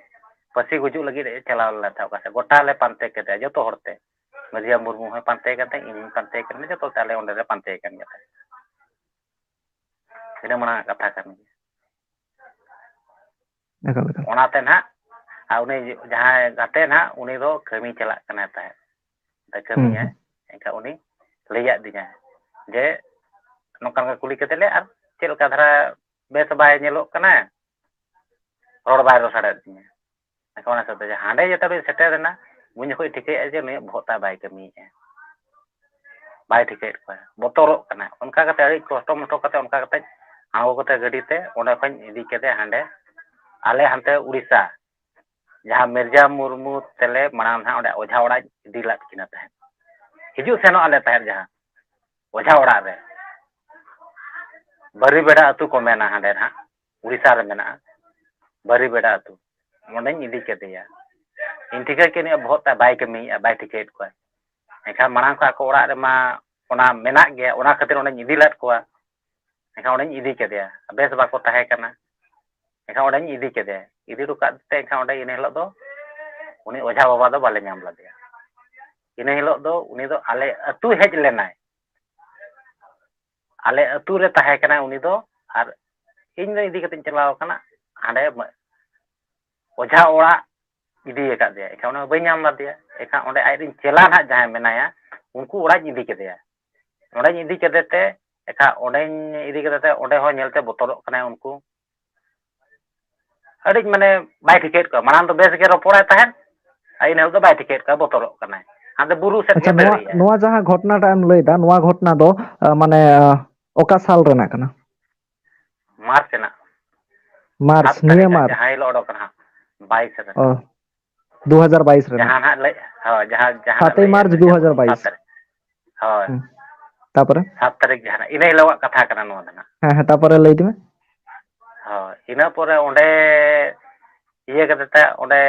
ᱯᱟᱹᱥᱤ ᱜᱩᱡᱩᱜ ᱞᱟᱹᱜᱤᱫ ᱮ ᱪᱟᱞᱟᱣ ᱞᱮᱱᱟ ᱛᱟᱦᱮᱸᱫ ᱚᱠᱟ ᱥᱮᱫ, ᱜᱚᱴᱟ ᱞᱮ ᱯᱟᱱᱛᱮ ᱠᱮᱫᱮᱭᱟ ᱡᱚᱛᱚ ᱦᱚᱲ ᱛᱮ᱾ ᱢᱟᱹᱨᱤᱭᱟ ᱢᱩᱨᱢᱩ ᱦᱚᱸᱭ ᱯᱟᱱᱛᱮ ᱠᱟᱱ ᱛᱟᱦᱮᱸᱫ, ᱤᱧ ᱦᱚᱸᱧ ᱯᱟᱱᱛᱮ ᱠᱟᱱ ᱛᱟᱦᱮᱸᱫ, ᱡᱚᱛᱚ ᱛᱮ ᱟᱞᱮ ᱚᱸᱰᱮ ᱞᱮ ᱯᱟᱱᱛᱮ ᱠᱟᱱ ᱜᱮᱭᱟ ᱛᱟᱦᱮᱸᱫ᱾ ᱤᱱᱟᱹ ᱢᱟᱲᱟᱝ ᱟᱜ ᱠᱟᱛᱷᱟ ᱠᱟᱱ ᱜᱮᱭᱟ᱾ ᱮᱠᱟᱞ, ᱮᱠᱟᱞ᱾ ᱚᱱᱟᱛᱮ ᱱᱟᱦᱟᱜ, ᱟᱨ ᱩᱱᱤ ᱡᱟᱦᱟᱸᱭ ᱜᱟᱛᱮ ᱱᱟᱦᱟᱜ, ᱩᱱᱤ ᱫᱚ ᱠᱟᱹᱢᱤ ᱪᱟᱞᱟᱜ ᱠᱟᱱᱟᱭ ᱛᱟᱦᱮᱸᱫ, ᱠᱟᱹᱢᱤᱭᱟᱭ᱾ ᱦᱩᱸ᱾ ᱮᱱᱠᱷᱟᱱ ᱩᱱᱤ ᱞᱟᱹᱭᱟᱫ ᱫᱤᱧᱟᱭ ᱡᱮ, ᱱᱚᱝᱠᱟ ᱱᱚᱝᱠᱟ ᱠᱩᱞᱤ ᱠᱟᱛᱮ ᱞᱮ, ᱟᱨ ᱪᱮᱫ ᱞᱮᱠᱟ ᱫᱷᱟᱨᱟ ᱵᱮᱥ ᱵᱟᱭ ᱧᱮᱞᱚᱜ ᱠᱟᱱᱟ, ᱨᱚᱲ ᱵᱟᱭ ᱨᱚᱲ ᱥᱟᱰᱮᱭᱮᱫ ᱛᱤᱧᱟᱹ᱾ ᱮᱱᱠᱷᱟᱱ ᱚᱱᱟ ᱥᱟᱶᱛᱮ ᱦᱟᱸᱰᱮ ᱡᱚᱛᱚ ᱦᱚᱲᱤᱧ ᱥᱮᱴᱮᱨ ᱮᱱᱟ, ᱩᱱ ᱡᱚᱠᱷᱚᱡ ᱴᱷᱤᱠᱟᱹᱭᱮᱫᱼᱟ ᱡᱮ ᱱᱩᱭᱟᱜ ᱵᱚᱦᱚᱜ ᱛᱟᱭ ᱵᱟᱭ ᱠᱟᱹᱢᱤᱭᱮᱫᱼᱟ, ᱵᱟᱭ ᱴᱷᱤᱠᱟᱹᱭᱮᱫ ᱠᱚᱣᱟ, ᱵᱚᱛᱚᱨᱚᱜ ᱠᱟᱱᱟ᱾ ᱚᱱᱠᱟ ᱠᱟᱛᱮ ᱟᱹᱰᱤ ᱠᱚᱥᱴᱚ ᱢᱚᱥᱴᱚ ᱠᱟᱛᱮ, ᱚᱱᱠᱟ ᱠᱟᱛᱮ ᱟᱬᱜᱚ ᱠᱟᱛᱮ ᱜᱟᱹᱰᱤ ᱛᱮ ᱚᱸᱰᱮ ᱠᱷᱚᱱ ᱤᱫᱤ ᱠᱮᱫᱮ ᱦᱟᱸᱰᱮ, ᱟᱞᱮ ᱦᱟᱱᱛᱮ ᱩᱲᱤᱥᱥᱟ, ᱡᱟᱦᱟᱸ ᱢᱤᱨᱡᱟ ᱢᱩᱨᱢᱩ ᱛᱮᱞᱮ ᱢᱟᱲᱟᱝ ᱱᱟᱦᱟᱜ ᱚᱸᱰᱮ ᱚᱡᱷᱟ ᱚᱲᱟᱜ ᱤᱫᱤ ᱞᱮᱫ ᱠᱤᱱᱟ ᱛᱟᱦᱮᱸᱫ, ᱦᱤᱡᱩᱜ ᱥᱮᱱᱚᱜ ᱟᱞᱮ ᱛᱟᱦᱮᱸᱫ ᱡᱟᱦᱟᱸ ᱚᱡᱷᱟ ᱚᱲᱟᱜ ᱨᱮ, ᱵᱟᱹᱨᱤᱵᱮᱲᱟ ᱟᱹᱛᱩ ᱠᱚ ᱢᱮᱱᱟ ᱦᱟᱸᱰᱮ ᱱᱟᱦᱟᱜ, ᱩᱲᱤᱥᱥᱟ ᱨᱮ ᱢᱮᱱᱟᱜᱼᱟ ᱵᱟᱹᱨᱤᱵᱮᱲᱟ ᱟᱹᱛᱩ᱾ ᱚᱸᱰᱮᱧ ᱤᱫᱤ ᱠᱮᱫᱮᱭᱟ᱾ ᱤᱧ ᱴᱷᱤᱠᱟᱹ ᱠᱮᱫ ᱩᱱᱤᱭᱟᱜ ᱵᱚᱦᱚᱜ ᱛᱟᱭ ᱵᱟᱭ ᱠᱟᱹᱢᱤᱭᱮᱫᱼᱟ, ᱵᱟᱭ ᱴᱷᱤᱠᱟᱹᱭᱮᱫ ᱠᱚᱣᱟ᱾ ᱮᱱᱠᱷᱟᱱ ᱢᱟᱲᱟᱝ ᱠᱷᱚᱱ ᱟᱠᱚ ᱚᱲᱟᱜ ᱨᱮᱢᱟ ᱚᱱᱟ ᱢᱮᱱᱟᱜ ᱜᱮᱭᱟ, ᱚᱱᱟ ᱠᱷᱟᱹᱛᱤᱨ ᱚᱸᱰᱮᱧ ᱤᱫᱤ ᱞᱮᱫ ᱠᱚᱣᱟ᱾ ᱮᱱᱠᱷᱟᱱ ᱚᱸᱰᱮᱧ ᱤᱫᱤ ᱠᱮᱫᱮᱭᱟ, ᱵᱮᱥ ᱵᱟᱠᱚ ᱛᱟᱦᱮᱸ ᱠᱟᱱᱟ᱾ ᱮᱱᱠᱷᱟᱱ ᱚᱸᱰᱮᱧ ᱤᱫᱤ ᱠᱮᱫᱮᱭᱟ, ᱤᱫᱤ ᱦᱚᱴᱚ ᱠᱟᱜ ᱛᱮ ᱮᱱᱠᱷᱟᱱ ᱚᱸᱰᱮ ᱤᱱᱟᱹ ᱦᱤᱞᱳᱜ ᱫᱚ ᱩᱱᱤ ᱚᱡᱷᱟ ᱵᱟᱵᱟ ᱫᱚ ᱵᱟᱞᱮ ᱧᱟᱢ ᱞᱮᱫᱮᱭᱟ᱾ ᱤᱱᱟᱹ ᱦᱤᱞᱳᱜ ᱫᱚ ᱩᱱᱤ ᱫᱚ ᱟᱞᱮ ᱟᱹᱛᱩ ᱦᱮᱡ ᱞᱮᱱᱟᱭ, ᱟᱞᱮ ᱟᱹᱛᱩ ᱨᱮ ᱛᱟᱦᱮᱸ ᱠᱟᱱᱟᱭ ᱩᱱᱤ ᱫᱚ, ᱟᱨ ᱤᱧ ᱫᱚ ᱤᱫᱤ ᱠᱟᱛᱮᱧ ᱪᱟᱞᱟᱣ ᱟᱠᱟᱱᱟ ᱦᱟᱸᱰᱮ ᱚᱡᱷᱟ ᱚᱲᱟᱜ, ᱤᱫᱤ ᱟᱠᱟᱫᱮᱭᱟ᱾ ᱮᱱᱠᱷᱟᱱ ᱚᱱᱟ ᱵᱟᱹᱧ ᱧᱟᱢ ᱞᱮᱫᱮᱭᱟ᱾ ᱮᱱᱠᱷᱟᱱ ᱚᱸᱰᱮ ᱟᱡᱨᱮᱱ ᱪᱮᱞᱟ ᱱᱟᱦᱟᱜ ᱡᱟᱦᱟᱸᱭ ᱢᱮᱱᱟᱭᱟ, ᱩᱱᱠᱩ ᱚᱲᱟᱜ ᱤᱧ ᱤᱫᱤ ᱠᱮᱫᱮᱭᱟ᱾ ᱚᱸᱰᱮᱧ ᱤᱫᱤ ᱠᱮᱫᱮ ᱛᱮ ᱮᱱᱠᱷᱟᱱ ᱚᱸᱰᱮᱧ ᱤᱫᱤ ᱠᱮᱫᱮ ᱛᱮ ᱚᱸᱰᱮ ᱦᱚᱸ ᱧᱮᱞᱛᱮ ᱵᱚᱛᱚᱨᱚᱜ ᱠᱟᱱᱟᱭ ᱩᱱᱠᱩ᱾ ᱟᱹᱰᱤ ᱢᱟᱱᱮ ᱵᱟᱭ ᱴᱷᱤᱠᱟᱹᱭᱮᱫ ᱠᱚᱣᱟ᱾ ᱢᱟᱲᱟᱝ ᱫᱚ ᱵᱮᱥ ᱜᱮ ᱨᱚᱯᱚᱲᱟᱭ ᱛᱟᱦᱮᱸᱫ, ᱟᱨ ᱤᱱᱟᱹ ᱦᱤᱞᱳᱜ ᱫᱚ ᱵᱟᱭ ᱴᱷᱤᱠᱟᱹᱭᱮᱫ ᱠᱚᱣᱟ, ᱵᱚᱛᱚᱨᱚᱜ ᱠᱟᱱᱟᱭ᱾ ᱦᱟᱱᱛᱮ ᱵᱩᱨᱩ ᱥᱮᱫ ᱜᱮ ᱟᱪᱪᱷᱟ, ᱫᱟᱹᱲ ᱱᱚᱣᱟ ᱮᱜᱼᱟᱭ᱾ ᱱᱚᱣᱟ ᱡᱟᱦᱟᱸ ᱜᱷᱚᱴᱱᱟᱴᱟᱜ ᱮᱢ ᱞᱟᱹᱭᱫᱟ, ᱱᱚᱣᱟ ᱜᱷᱚᱴᱱᱟ ᱫᱚ ᱟᱸ, ᱢᱟᱱᱮ ᱟᱸ, ᱚᱠᱟ ᱥᱟᱞ ᱨᱮᱱᱟᱜ ᱠᱟᱱᱟ? ᱢᱟᱨᱪ ᱨᱮᱱᱟᱜ᱾ ᱢᱟᱨᱪ, ᱥᱟᱛ ᱱᱤᱭᱟᱹ ᱛᱟᱹᱨᱤᱠᱷ ᱨᱮ, ᱢᱟᱨᱪ᱾ ᱡᱟᱦᱟᱸ ᱦᱤᱞᱳᱜ ᱚᱰᱚᱠ ᱠᱟᱱᱟ ᱦᱟᱸᱜ, ᱵᱟᱭᱤᱥ ᱨᱮ᱾ ᱚ, ᱫᱩ ᱦᱟᱡᱟᱨ ᱵᱟᱭᱤᱥ ᱨᱮᱱᱟᱜ᱾ ᱡᱟᱦᱟᱸ ᱱᱟᱦᱟᱜ ᱞᱟᱹᱭ, ᱦᱳᱭ, ᱡᱟᱦᱟᱸ, ᱡᱟᱦᱟᱸ ᱱᱟᱜ ᱥᱟᱛᱮᱭ ᱞᱟᱹᱭ ᱢᱟᱨᱪ ᱮᱫ ᱞᱮ ᱥᱟᱛ ᱫᱩ ᱦᱟᱡᱟᱨ ᱵᱟᱭᱤᱥ᱾ ᱛᱟᱹᱨᱤᱠᱷ᱾ ᱦᱳᱭ᱾ ᱦᱩᱸ᱾ ᱛᱟᱯᱚᱨᱮ? ᱥᱟᱛ ᱛᱟᱹᱨᱤᱠᱷ ᱡᱟᱦᱟᱸ ᱱᱟᱜ, ᱤᱱᱟᱹ ᱦᱤᱞᱳᱜᱟᱜ ᱠᱟᱛᱷᱟ ᱠᱟᱱᱟ ᱱᱚᱣᱟ ᱫᱚ ᱱᱟᱜ᱾ ᱦᱮᱸ, ᱦᱮᱸ, ᱛᱟᱯᱚᱨᱮ ᱞᱟᱹᱭ ᱤᱫᱤ ᱢᱮ᱾ ᱦᱳᱭ, ᱤᱱᱟᱹ ᱯᱚᱨᱮ ᱚᱸᱰᱮ ᱤᱭᱟᱹ ᱠᱟᱛᱮ ᱛᱮ ᱚᱸᱰᱮ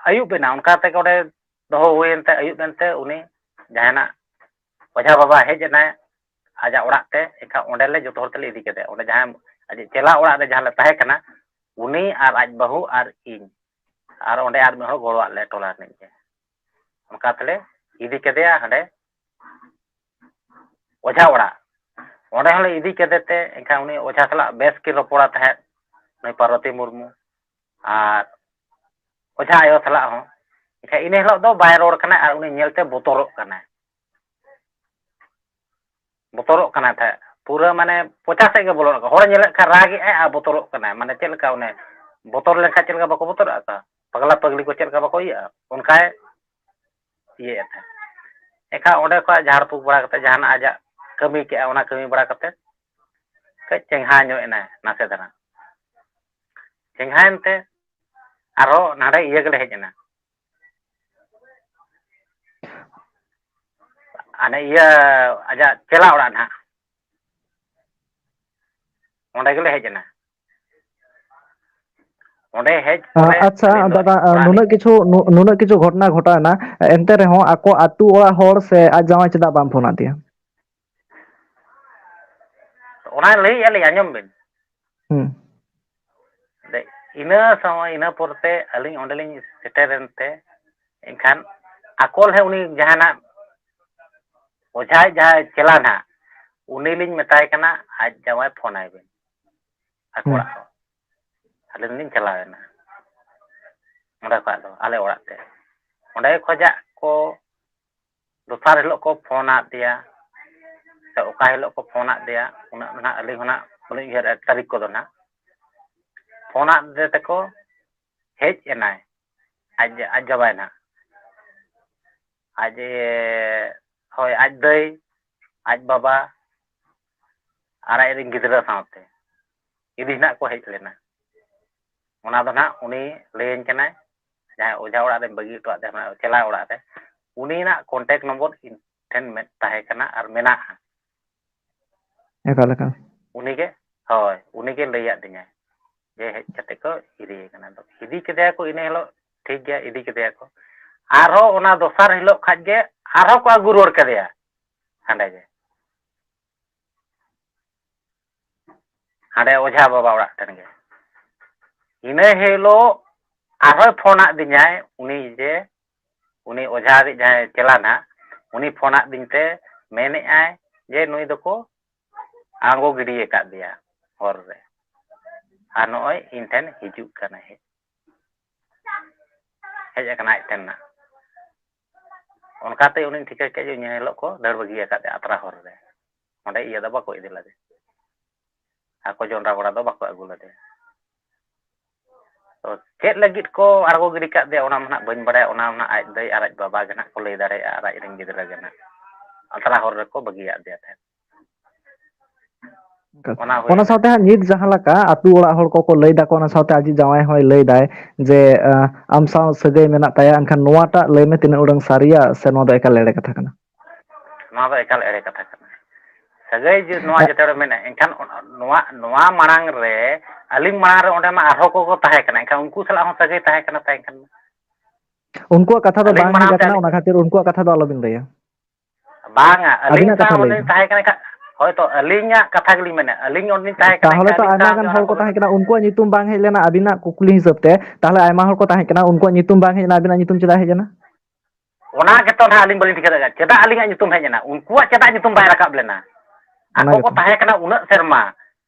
ᱟᱹᱭᱩᱵ ᱮᱱᱟ, ᱚᱱᱠᱟ ᱛᱮᱜᱮ ᱚᱸᱰᱮ ᱫᱚᱦᱚ ᱦᱩᱭᱮᱱ ᱛᱮ, ᱟᱹᱭᱩᱵ ᱮᱱᱛᱮ ᱩᱱᱤ ᱡᱟᱦᱟᱱᱟᱜ ᱚᱡᱷᱟ ᱵᱟᱵᱟ ᱦᱮᱡ ᱮᱱᱟᱭ ᱟᱡᱟᱜ ᱚᱲᱟᱜ ᱛᱮ᱾ ᱮᱱᱠᱷᱟᱱ ᱚᱸᱰᱮ ᱞᱮ ᱡᱚᱛᱚ ᱦᱚᱲ ᱛᱮᱞᱮ ᱤᱫᱤ ᱠᱮᱫᱮᱭᱟ᱾ ᱚᱸᱰᱮ ᱡᱟᱦᱟᱸᱭ ᱟᱡ ᱪᱮᱞᱟ ᱚᱲᱟᱜ ᱨᱮ ᱡᱟᱦᱟᱸ ᱞᱮ ᱛᱟᱦᱮᱸ ᱠᱟᱱᱟ, ᱩᱱᱤ ᱟᱨ ᱟᱡ ᱵᱟᱹᱦᱩ ᱟᱨ ᱤᱧ, ᱟᱨ ᱚᱸᱰᱮ ᱟᱨ ᱢᱤᱫ ᱦᱚᱲ ᱜᱚᱲᱚᱣᱟᱜ ᱞᱮ ᱴᱚᱞᱟ ᱨᱤᱱᱤᱡ ᱜᱮ᱾ ᱚᱱᱠᱟ ᱛᱮᱞᱮ ᱤᱫᱤ ᱠᱮᱫᱮᱭᱟ ᱦᱟᱸᱰᱮ ᱚᱡᱷᱟ ᱚᱲᱟᱜ᱾ ᱚᱸᱰᱮ ᱦᱚᱸᱞᱮ ᱤᱫᱤ ᱠᱮᱫᱮ ᱛᱮ, ᱮᱱᱠᱷᱟᱱ ᱩᱱᱤ ᱚᱡᱷᱟ ᱥᱟᱞᱟᱜ ᱵᱮᱥ ᱠᱤᱱ ᱨᱚᱯᱚᱲᱟ ᱛᱟᱦᱮᱸᱫ, ᱱᱩᱭ ᱯᱟᱨᱵᱚᱛᱤ ᱢᱩᱨᱢᱩ ᱟᱨ ᱚᱡᱷᱟ ᱟᱭᱳ ᱥᱟᱞᱟᱜ ᱦᱚᱸ᱾ ᱮᱱᱠᱷᱟᱱ ᱤᱱᱟᱹ ᱦᱤᱞᱳᱜ ᱫᱚ ᱵᱟᱭ ᱨᱚᱲ ᱠᱟᱱᱟ ᱟᱨ ᱩᱱᱤ ᱧᱮᱞᱛᱮ ᱵᱚᱛᱚᱨᱚᱜ ᱠᱟᱱᱟᱭ᱾ ᱵᱚᱛᱚᱨᱚᱜ ᱠᱟᱱᱟᱭ ᱛᱟᱦᱮᱸᱫ᱾ ᱯᱩᱨᱟᱹ ᱢᱟᱱᱮ ᱯᱚᱪᱟ ᱥᱮᱫ ᱜᱮ ᱵᱚᱞᱚᱱ ᱠᱟᱱᱟ᱾ ᱦᱚᱲᱮ ᱧᱮᱞᱮᱫ ᱠᱷᱟᱱ ᱨᱟᱜ ᱮᱜᱼᱟᱭ ᱟᱨ ᱵᱚᱛᱚᱨᱚᱜ ᱠᱟᱱᱟᱭ᱾ ᱢᱟᱱᱮ ᱪᱮᱫ ᱞᱮᱠᱟ ᱚᱱᱮ ᱵᱚᱛᱚᱨ ᱞᱮᱱᱠᱷᱟᱱ ᱪᱮᱫ ᱞᱮᱠᱟ ᱵᱟᱠᱚ ᱵᱚᱛᱚᱨᱚᱜᱼᱟ ᱠᱚ? ᱯᱟᱜᱽᱞᱟ ᱯᱟᱜᱽᱞᱤ ᱠᱚ ᱪᱮᱫ ᱞᱮᱠᱟ ᱵᱟᱠᱚ ᱤᱭᱟᱹᱜᱼᱟ? ᱚᱱᱠᱟᱭ ᱤᱭᱟᱹᱭᱮᱫ ᱛᱟᱦᱮᱸᱫ᱾ ᱮᱱᱠᱷᱟᱱ ᱚᱸᱰᱮ ᱠᱷᱚᱱ ᱡᱷᱟᱲ ᱯᱷᱩᱸᱠ ᱵᱟᱲᱟ ᱠᱟᱛᱮ ᱡᱟᱦᱟᱱᱟᱜ ᱟᱡᱟᱜ ᱠᱟᱹᱢᱤ ᱠᱮᱜᱼᱟ, ᱚᱱᱟ ᱠᱟᱹᱢᱤ ᱵᱟᱲᱟ ᱠᱟᱛᱮ ᱠᱟᱹᱡ ᱪᱮᱸᱜᱷᱟ ᱧᱚᱜ ᱮᱱᱟᱭ ᱱᱟᱥᱮ ᱫᱷᱟᱨᱟ᱾ ᱪᱮᱸᱜᱷᱟᱭᱮᱱ ᱛᱮ ᱟᱨᱦᱚᱸ ᱱᱟᱰᱮ ᱤᱭᱟᱹ ᱜᱮᱞᱮ ᱦᱮᱡ ᱮᱱᱟ᱾ ᱦᱟᱱᱮ ᱤᱭᱟᱹ ᱟᱡᱟᱜ ᱪᱮᱞᱟ ᱚᱲᱟᱜ ᱱᱟᱦᱟᱜ, ᱚᱸᱰᱮ ᱜᱮᱞᱮ ᱦᱮᱡ ᱮᱱᱟ᱾ ᱚᱸᱰᱮ ᱦᱮᱡ ᱯᱚᱨᱮ ᱟᱪᱪᱷᱟ ᱟᱹᱞᱤᱧ ᱫᱚ ᱫᱟᱫᱟ, ᱚᱲᱟᱜ ᱞᱤᱧ ᱱᱩᱱᱟᱹᱜ ᱠᱤᱪᱷᱩ ᱱᱩ- ᱱᱩᱱᱟᱹᱜ ᱠᱤᱪᱷᱩ ᱜᱷᱚᱴᱚᱱᱟ ᱜᱷᱚᱴᱟᱣ ᱮᱱᱟ, ᱮᱱᱛᱮ ᱨᱮᱦᱚᱸ ᱟᱠᱚ ᱟᱹᱛᱩ ᱚᱲᱟᱜ ᱦᱚᱲ ᱥᱮ ᱟᱡ ᱡᱟᱶᱟᱭ ᱪᱮᱫᱟᱜ ᱵᱟᱢ ᱯᱷᱳᱱ ᱟᱫᱮᱭᱟ? ᱚᱱᱟ ᱞᱟᱹᱭᱮᱫᱼᱟ ᱞᱤᱧ, ᱟᱸᱡᱚᱢ ᱵᱤᱱ᱾ ᱦᱩᱸ᱾ ᱤᱱᱟᱹ ᱥᱚᱢᱚᱭ, ᱤᱱᱟᱹ ᱯᱚᱨᱛᱮ ᱟᱹᱞᱤᱧ ᱚᱸᱰᱮᱞᱤᱧ ᱥᱮᱴᱮᱨᱮᱱ ᱛᱮ, ᱮᱱᱠᱷᱟᱱ ᱟᱠᱚ ᱞᱮ ᱩᱱᱤ ᱡᱟᱦᱟᱱᱟᱜ ᱚᱡᱷᱟᱭ ᱡᱟᱦᱟᱸᱭ ᱪᱮᱞᱟ ᱱᱟᱦᱟᱜ, ᱩᱱᱤ ᱞᱤᱧ ᱢᱮᱛᱟᱭ ᱠᱟᱱᱟ, ᱟᱡ ᱡᱟᱶᱟᱭ ᱯᱷᱳᱱ ᱟᱭ ᱵᱤᱱ ᱟᱠᱚ ᱦᱩᱸ᱾ ᱚᱲᱟᱜ ᱠᱷᱚᱱ᱾ ᱟᱹᱞᱤᱧ ᱞᱤᱧ ᱪᱟᱞᱟᱣᱮᱱᱟ ᱚᱸᱰᱮ ᱠᱷᱚᱱ ᱫᱚ ᱟᱞᱮ ᱚᱲᱟᱜ ᱛᱮ᱾ ᱚᱸᱰᱮ ᱠᱷᱚᱱᱟᱜ ᱠᱚ ᱫᱚᱥᱟᱨ ᱦᱤᱞᱳᱜ ᱠᱚ ᱯᱷᱳᱱ ᱟᱫᱮᱭᱟ, ᱥᱮ ᱚᱠᱟ ᱦᱤᱞᱳᱜ ᱠᱚ ᱯᱷᱳᱱ ᱟᱫ ᱫᱮᱭᱟ, ᱩᱱᱟᱹᱜ ᱫᱚ ᱱᱟᱦᱟᱜ ᱟᱹᱞᱤᱧ ᱦᱚᱸ ᱱᱟᱦᱟᱜ ᱵᱟᱹᱞᱤᱧ ᱩᱭᱦᱟᱹᱨᱮᱫᱼᱟ ᱛᱟᱹᱨᱤᱠᱷ ᱠᱚᱫᱚ ᱱᱟᱦᱟᱜ᱾ ᱯᱷᱳᱱ ᱟᱫ ᱫᱮ ᱛᱮᱠᱚ ᱦᱮᱡ ᱮᱱᱟᱭ, ᱟᱡ, ᱟᱡ ᱡᱟᱶᱟᱭ ᱱᱟᱦᱟᱜ᱾ ᱟᱡ, ᱦᱳᱭ, ᱟᱡ ᱫᱟᱹᱭ, ᱟᱡ ᱵᱟᱵᱟ ᱟᱨ ᱟᱡ ᱨᱮᱱ ᱜᱤᱫᱽᱨᱟᱹ ᱥᱟᱶᱛᱮ ᱤᱫᱤ ᱱᱟᱦᱟᱜ ᱠᱚ ᱦᱮᱡ ᱞᱮᱱᱟ᱾ ᱚᱱᱟ ᱫᱚ ᱱᱟᱦᱟᱜ ᱩᱱᱤ ᱞᱟᱹᱭᱟᱹᱧ ᱠᱟᱱᱟᱭ, ᱡᱟᱦᱟᱸᱭ ᱚᱡᱷᱟ ᱚᱲᱟᱜ ᱨᱮ ᱵᱟᱹᱜᱤ ᱦᱚᱴᱚᱣᱟᱜ ᱛᱟᱦᱮᱱᱟ, ᱪᱮᱞᱟ ᱚᱲᱟᱜ ᱨᱮ, ᱩᱱᱤᱭᱟᱜ contact number ᱤᱧ ᱴᱷᱮᱱ ᱢᱮᱫ ᱛᱟᱦᱮᱸ ᱠᱟᱱᱟ ᱟᱨ ᱢᱮᱱᱟᱜᱼᱟ᱾ ᱮᱠᱟᱞ ᱮᱠᱟᱞ᱾ ᱩᱱᱤᱜᱮ, ᱦᱳᱭ, ᱩᱱᱤᱜᱮ ᱞᱟᱹᱭᱟᱫ ᱫᱤᱧᱟᱭ ᱡᱮ ᱦᱮᱡ ᱠᱟᱛᱮ ᱠᱚ ᱤᱫᱤᱭᱮ ᱠᱟᱱᱟ᱾ ᱟᱫᱚ ᱤᱫᱤ ᱠᱮᱫᱮᱭᱟ ᱠᱚ ᱤᱱᱟᱹ ᱦᱤᱞᱳᱜ, ᱴᱷᱤᱠ ᱜᱮᱭᱟ, ᱤᱫᱤ ᱠᱮᱫᱮᱭᱟ ᱠᱚ᱾ ᱟᱨᱦᱚᱸ ᱚᱱᱟ ᱫᱚᱥᱟᱨ ᱦᱤᱞᱳᱜ ᱠᱷᱟᱡ ᱜᱮ ᱟᱨᱦᱚᱸ ᱠᱚ ᱟᱹᱜᱩ ᱨᱩᱣᱟᱹᱲ ᱠᱮᱫᱮᱭᱟ ᱦᱟᱸᱰᱮ ᱜᱮ, ᱦᱟᱸᱰᱮ ᱚᱡᱷᱟ ᱵᱟᱵᱟ ᱚᱲᱟᱜ ᱴᱷᱮᱱ ᱜᱮ᱾ ᱤᱱᱟᱹ ᱦᱤᱞᱳᱜ ᱟᱨᱦᱚᱸᱭ ᱯᱷᱳᱱ ᱟᱫ ᱫᱤᱧᱟᱭ, ᱩᱱᱤ ᱡᱮ, ᱩᱱᱤ ᱚᱡᱷᱟ ᱨᱤᱡ ᱡᱟᱦᱟᱸᱭ ᱪᱮᱞᱟ ᱱᱟᱦᱟᱜ, ᱩᱱᱤ ᱯᱷᱳᱱ ᱟᱫ ᱫᱤᱧ ᱛᱮ ᱢᱮᱱᱮᱫᱼᱟᱭ ᱡᱮ ᱱᱩᱭ ᱫᱚᱠᱚ ᱟᱬᱜᱚ ᱜᱤᱰᱤ ᱟᱠᱟᱫ ᱫᱮᱭᱟ ᱦᱚᱨ ᱨᱮ, ᱟᱨ ᱱᱚᱜᱼᱚᱭ ᱤᱧ ᱴᱷᱮᱱ ᱦᱤᱡᱩᱜ ᱠᱟᱱᱟᱭ, ᱦᱮᱡ, ᱦᱮᱡ ᱟᱠᱟᱱᱟ ᱟᱡ ᱴᱷᱮᱱ ᱱᱟᱜ᱾ ᱚᱱᱠᱟᱛᱮ ᱩᱱᱤᱧ ᱴᱷᱤᱠᱟᱹ ᱠᱮᱫ ᱡᱮ ᱤᱱᱟᱹ ᱦᱤᱞᱳᱜ ᱠᱚ ᱫᱟᱹᱲ ᱵᱟᱹᱜᱤ ᱟᱠᱟᱫ ᱛᱟᱭᱟ ᱟᱛᱨᱟ ᱦᱚᱨ ᱨᱮ᱾ ᱚᱸᱰᱮ ᱤᱭᱟᱹ ᱫᱚ ᱵᱟᱠᱚ ᱤᱫᱤ ᱞᱮᱫᱮ, ᱟᱠᱚ ᱡᱚᱱᱰᱨᱟ ᱜᱚᱲᱟ ᱫᱚ ᱵᱟᱠᱚ ᱟᱹᱜᱩ ᱞᱮᱫᱮᱭᱟ᱾ ᱛᱚ ᱪᱮᱫ ᱞᱟᱹᱜᱤᱫ ᱠᱚ ᱟᱬᱜᱚ ᱜᱤᱰᱤ ᱠᱟᱫ ᱫᱮᱭᱟ, ᱚᱱᱟ ᱢᱟ ᱱᱟᱜ ᱵᱟᱹᱧ ᱵᱟᱲᱟᱭᱟ᱾ ᱚᱱᱟ ᱢᱟ ᱱᱟᱜ ᱟᱡ ᱫᱟᱹᱭ ᱟᱨ ᱟᱡ ᱵᱟᱵᱟ ᱜᱮ ᱱᱟᱜ ᱠᱚ ᱞᱟᱹᱭ ᱫᱟᱲᱮᱭᱟᱜᱼᱟ, ᱟᱨ ᱟᱡ ᱨᱮᱱ ᱜᱤᱫᱽᱨᱟᱹ ᱜᱮ ᱱᱟᱜ᱾ ᱟᱛᱨᱟ ᱦᱚᱨ ᱨᱮᱠᱚ ᱵᱟᱹᱜᱤᱭᱟᱫ ᱫᱮᱭᱟ ᱛᱟᱦᱮᱸᱫ᱾ ᱚᱱᱟ ᱦᱩᱭᱱᱟ᱾ ᱥᱟᱶᱛᱮ ᱦᱟᱸᱜ ᱱᱤᱛ ᱡᱟᱦᱟᱸ ᱞᱮᱠᱟ ᱟᱹᱛᱩ ᱚᱲᱟᱜ ᱦᱚᱲ ᱠᱚᱠᱚ ᱞᱟᱹᱭ ᱫᱟᱠᱚ, ᱚᱱᱟ ᱥᱟᱶᱛᱮ ᱟᱡᱤᱡ ᱡᱟᱶᱟᱭ ᱦᱚᱸᱭ ᱞᱟᱹᱭ ᱫᱟᱭ ᱡᱮ, ᱟᱸ, ᱟᱢ ᱥᱟᱶ ᱥᱟᱹᱜᱟᱹᱭ ᱢᱮᱱᱟᱜ ᱛᱟᱭᱟ, ᱮᱱᱠᱷᱟᱱ ᱱᱚᱣᱟᱴᱟᱜ ᱞᱟᱹᱭ ᱢᱮ ᱛᱤᱱᱟᱹᱜ ᱩᱰᱟᱹᱝ ᱥᱟᱹᱨᱤᱭᱟ ᱥᱮ ᱱᱚᱣᱟ ᱫᱚ ᱮᱠᱟᱞ ᱮᱲᱮ ᱠᱟᱛᱷᱟ ᱠᱟᱱᱟ? ᱱᱚᱣᱟ ᱫᱚ ᱮᱠᱟᱞ ᱮᱲᱮ ᱠᱟᱛᱷᱟ ᱠᱟᱱᱟ᱾ ᱥᱟᱹᱜᱟᱹᱭ ᱡᱮ ᱱᱚᱣᱟ ᱡᱮᱛᱮ ᱦᱚᱲ ᱢᱮᱱᱟ, ᱮᱱᱠᱷᱟᱱ ᱚᱱᱟ, ᱱᱚᱣᱟ, ᱱᱚᱣᱟ ᱢᱟᱲᱟᱝ ᱨᱮ, ᱟᱹᱞᱤᱧ ᱢᱟᱲᱟᱝ ᱨᱮ ᱚᱸᱰᱮ ᱢᱟ ᱟᱨᱦᱚᱸ ᱠᱚᱠᱚ ᱛᱟᱦᱮᱸ ᱠᱟᱱᱟ, ᱮᱱᱠᱷᱟᱱ ᱩᱱᱠᱩ ᱥᱟᱞᱟᱜ ᱦᱚᱸ ᱥᱟᱹᱜᱟᱹᱭ ᱛᱟᱦᱮᱸ ᱠᱟᱱᱟ ᱛᱟᱭ, ᱮᱱᱠᱷᱟᱱ ᱢᱟ᱾ ᱩᱱᱠᱩᱣᱟᱜ ᱠᱟᱛᱷᱟ ᱫᱚ ᱟᱹᱞᱤᱧ ᱵᱟᱝ ᱦᱮᱡ ᱢᱟᱲᱟᱝ ᱛᱮ ᱟᱠᱟᱱᱟ, ᱟᱹᱞᱤᱧ ᱚᱱᱟ ᱠᱷᱟᱹᱛᱤᱨ ᱩᱱᱠᱩᱣᱟᱜ ᱠᱟᱛᱷᱟ ᱫᱚ ᱟᱞᱚᱵᱤᱱ ᱞᱟᱹᱭᱟ᱾ ᱵᱟᱝᱟ, ᱟᱹᱞᱤᱧ ᱟᱹᱵᱤᱱᱟᱜ ᱥᱟᱶ ᱠᱟᱛᱷᱟ ᱞᱟᱹᱭ ᱩᱱᱤ ᱵᱤᱱ᱾ ᱛᱟᱦᱮᱸ ᱠᱟᱱᱟ᱾ ᱦᱳᱭ ᱛᱚ, ᱟᱹᱞᱤᱧᱟᱜ ᱠᱟᱛᱷᱟ ᱜᱮᱞᱤᱧ ᱢᱮᱱᱟ, ᱟᱹᱞᱤᱧ ᱚᱸᱰᱮᱞᱤᱧ ᱛᱟᱦᱮᱸ ᱠᱟᱱᱟ, ᱛᱟᱦᱚᱞᱮ ᱛᱚ ᱟᱹᱞᱤᱧ ᱟᱭᱢᱟ ᱥᱟᱶ ᱜᱮ ᱜᱟᱱ ᱚᱱᱟ ᱦᱚᱲ ᱠᱚ ᱠᱚᱫᱚ ᱛᱟᱦᱮᱸ ᱠᱟᱱᱟ, ᱩᱱᱠᱩᱣᱟᱜ ᱧᱩᱛᱩᱢ ᱵᱟᱝ ᱦᱮᱡ ᱞᱮᱱᱟ ᱟᱹᱵᱤᱱᱟᱜ ᱠᱩᱠᱞᱤ ᱦᱤᱥᱟᱹᱵ ᱛᱮ, ᱛᱟᱦᱚᱞᱮ ᱟᱭᱢᱟ ᱦᱚᱲ ᱠᱚ ᱛᱟᱦᱮᱸ ᱠᱟᱱᱟ, ᱩᱱᱠᱩᱣᱟᱜ ᱧᱩᱛᱩᱢ ᱵᱟᱝ ᱦᱮᱡ ᱞᱮᱱᱟ ᱟᱹᱵᱤᱱᱟᱜ ᱧᱩᱛᱩᱢ ᱪᱮᱫᱟᱜ ᱦᱮᱡ ᱮᱱᱟ? ᱚᱱᱟ ᱜᱮᱛᱚ ᱱᱟᱦᱟᱜ ᱟᱹᱞᱤᱧ ᱵᱟᱹᱞᱤᱧ ᱴᱷᱤᱠᱟᱹ ᱫᱟᱲᱮᱭᱟᱜ ᱠᱟᱱᱟ, ᱪᱮᱫᱟᱜ ᱟᱹᱞᱤᱧᱟᱜ ᱧᱩᱛᱩᱢ ᱦᱮᱡ ᱮᱱᱟ, ᱩᱱᱠᱩᱣᱟᱜ ᱪᱮᱫᱟᱜ ᱧᱩᱛᱩᱢ ᱵᱟᱭ ᱨᱟᱠᱟᱵ ᱞᱮᱱᱟ? ᱚᱱᱟ ᱟᱠᱚ ᱠᱚ ᱜᱮᱛᱚ᱾ ᱛᱟᱦᱮᱸ ᱠᱟᱱᱟ ᱩᱱᱟᱹᱜ ᱥᱮᱨᱢᱟ,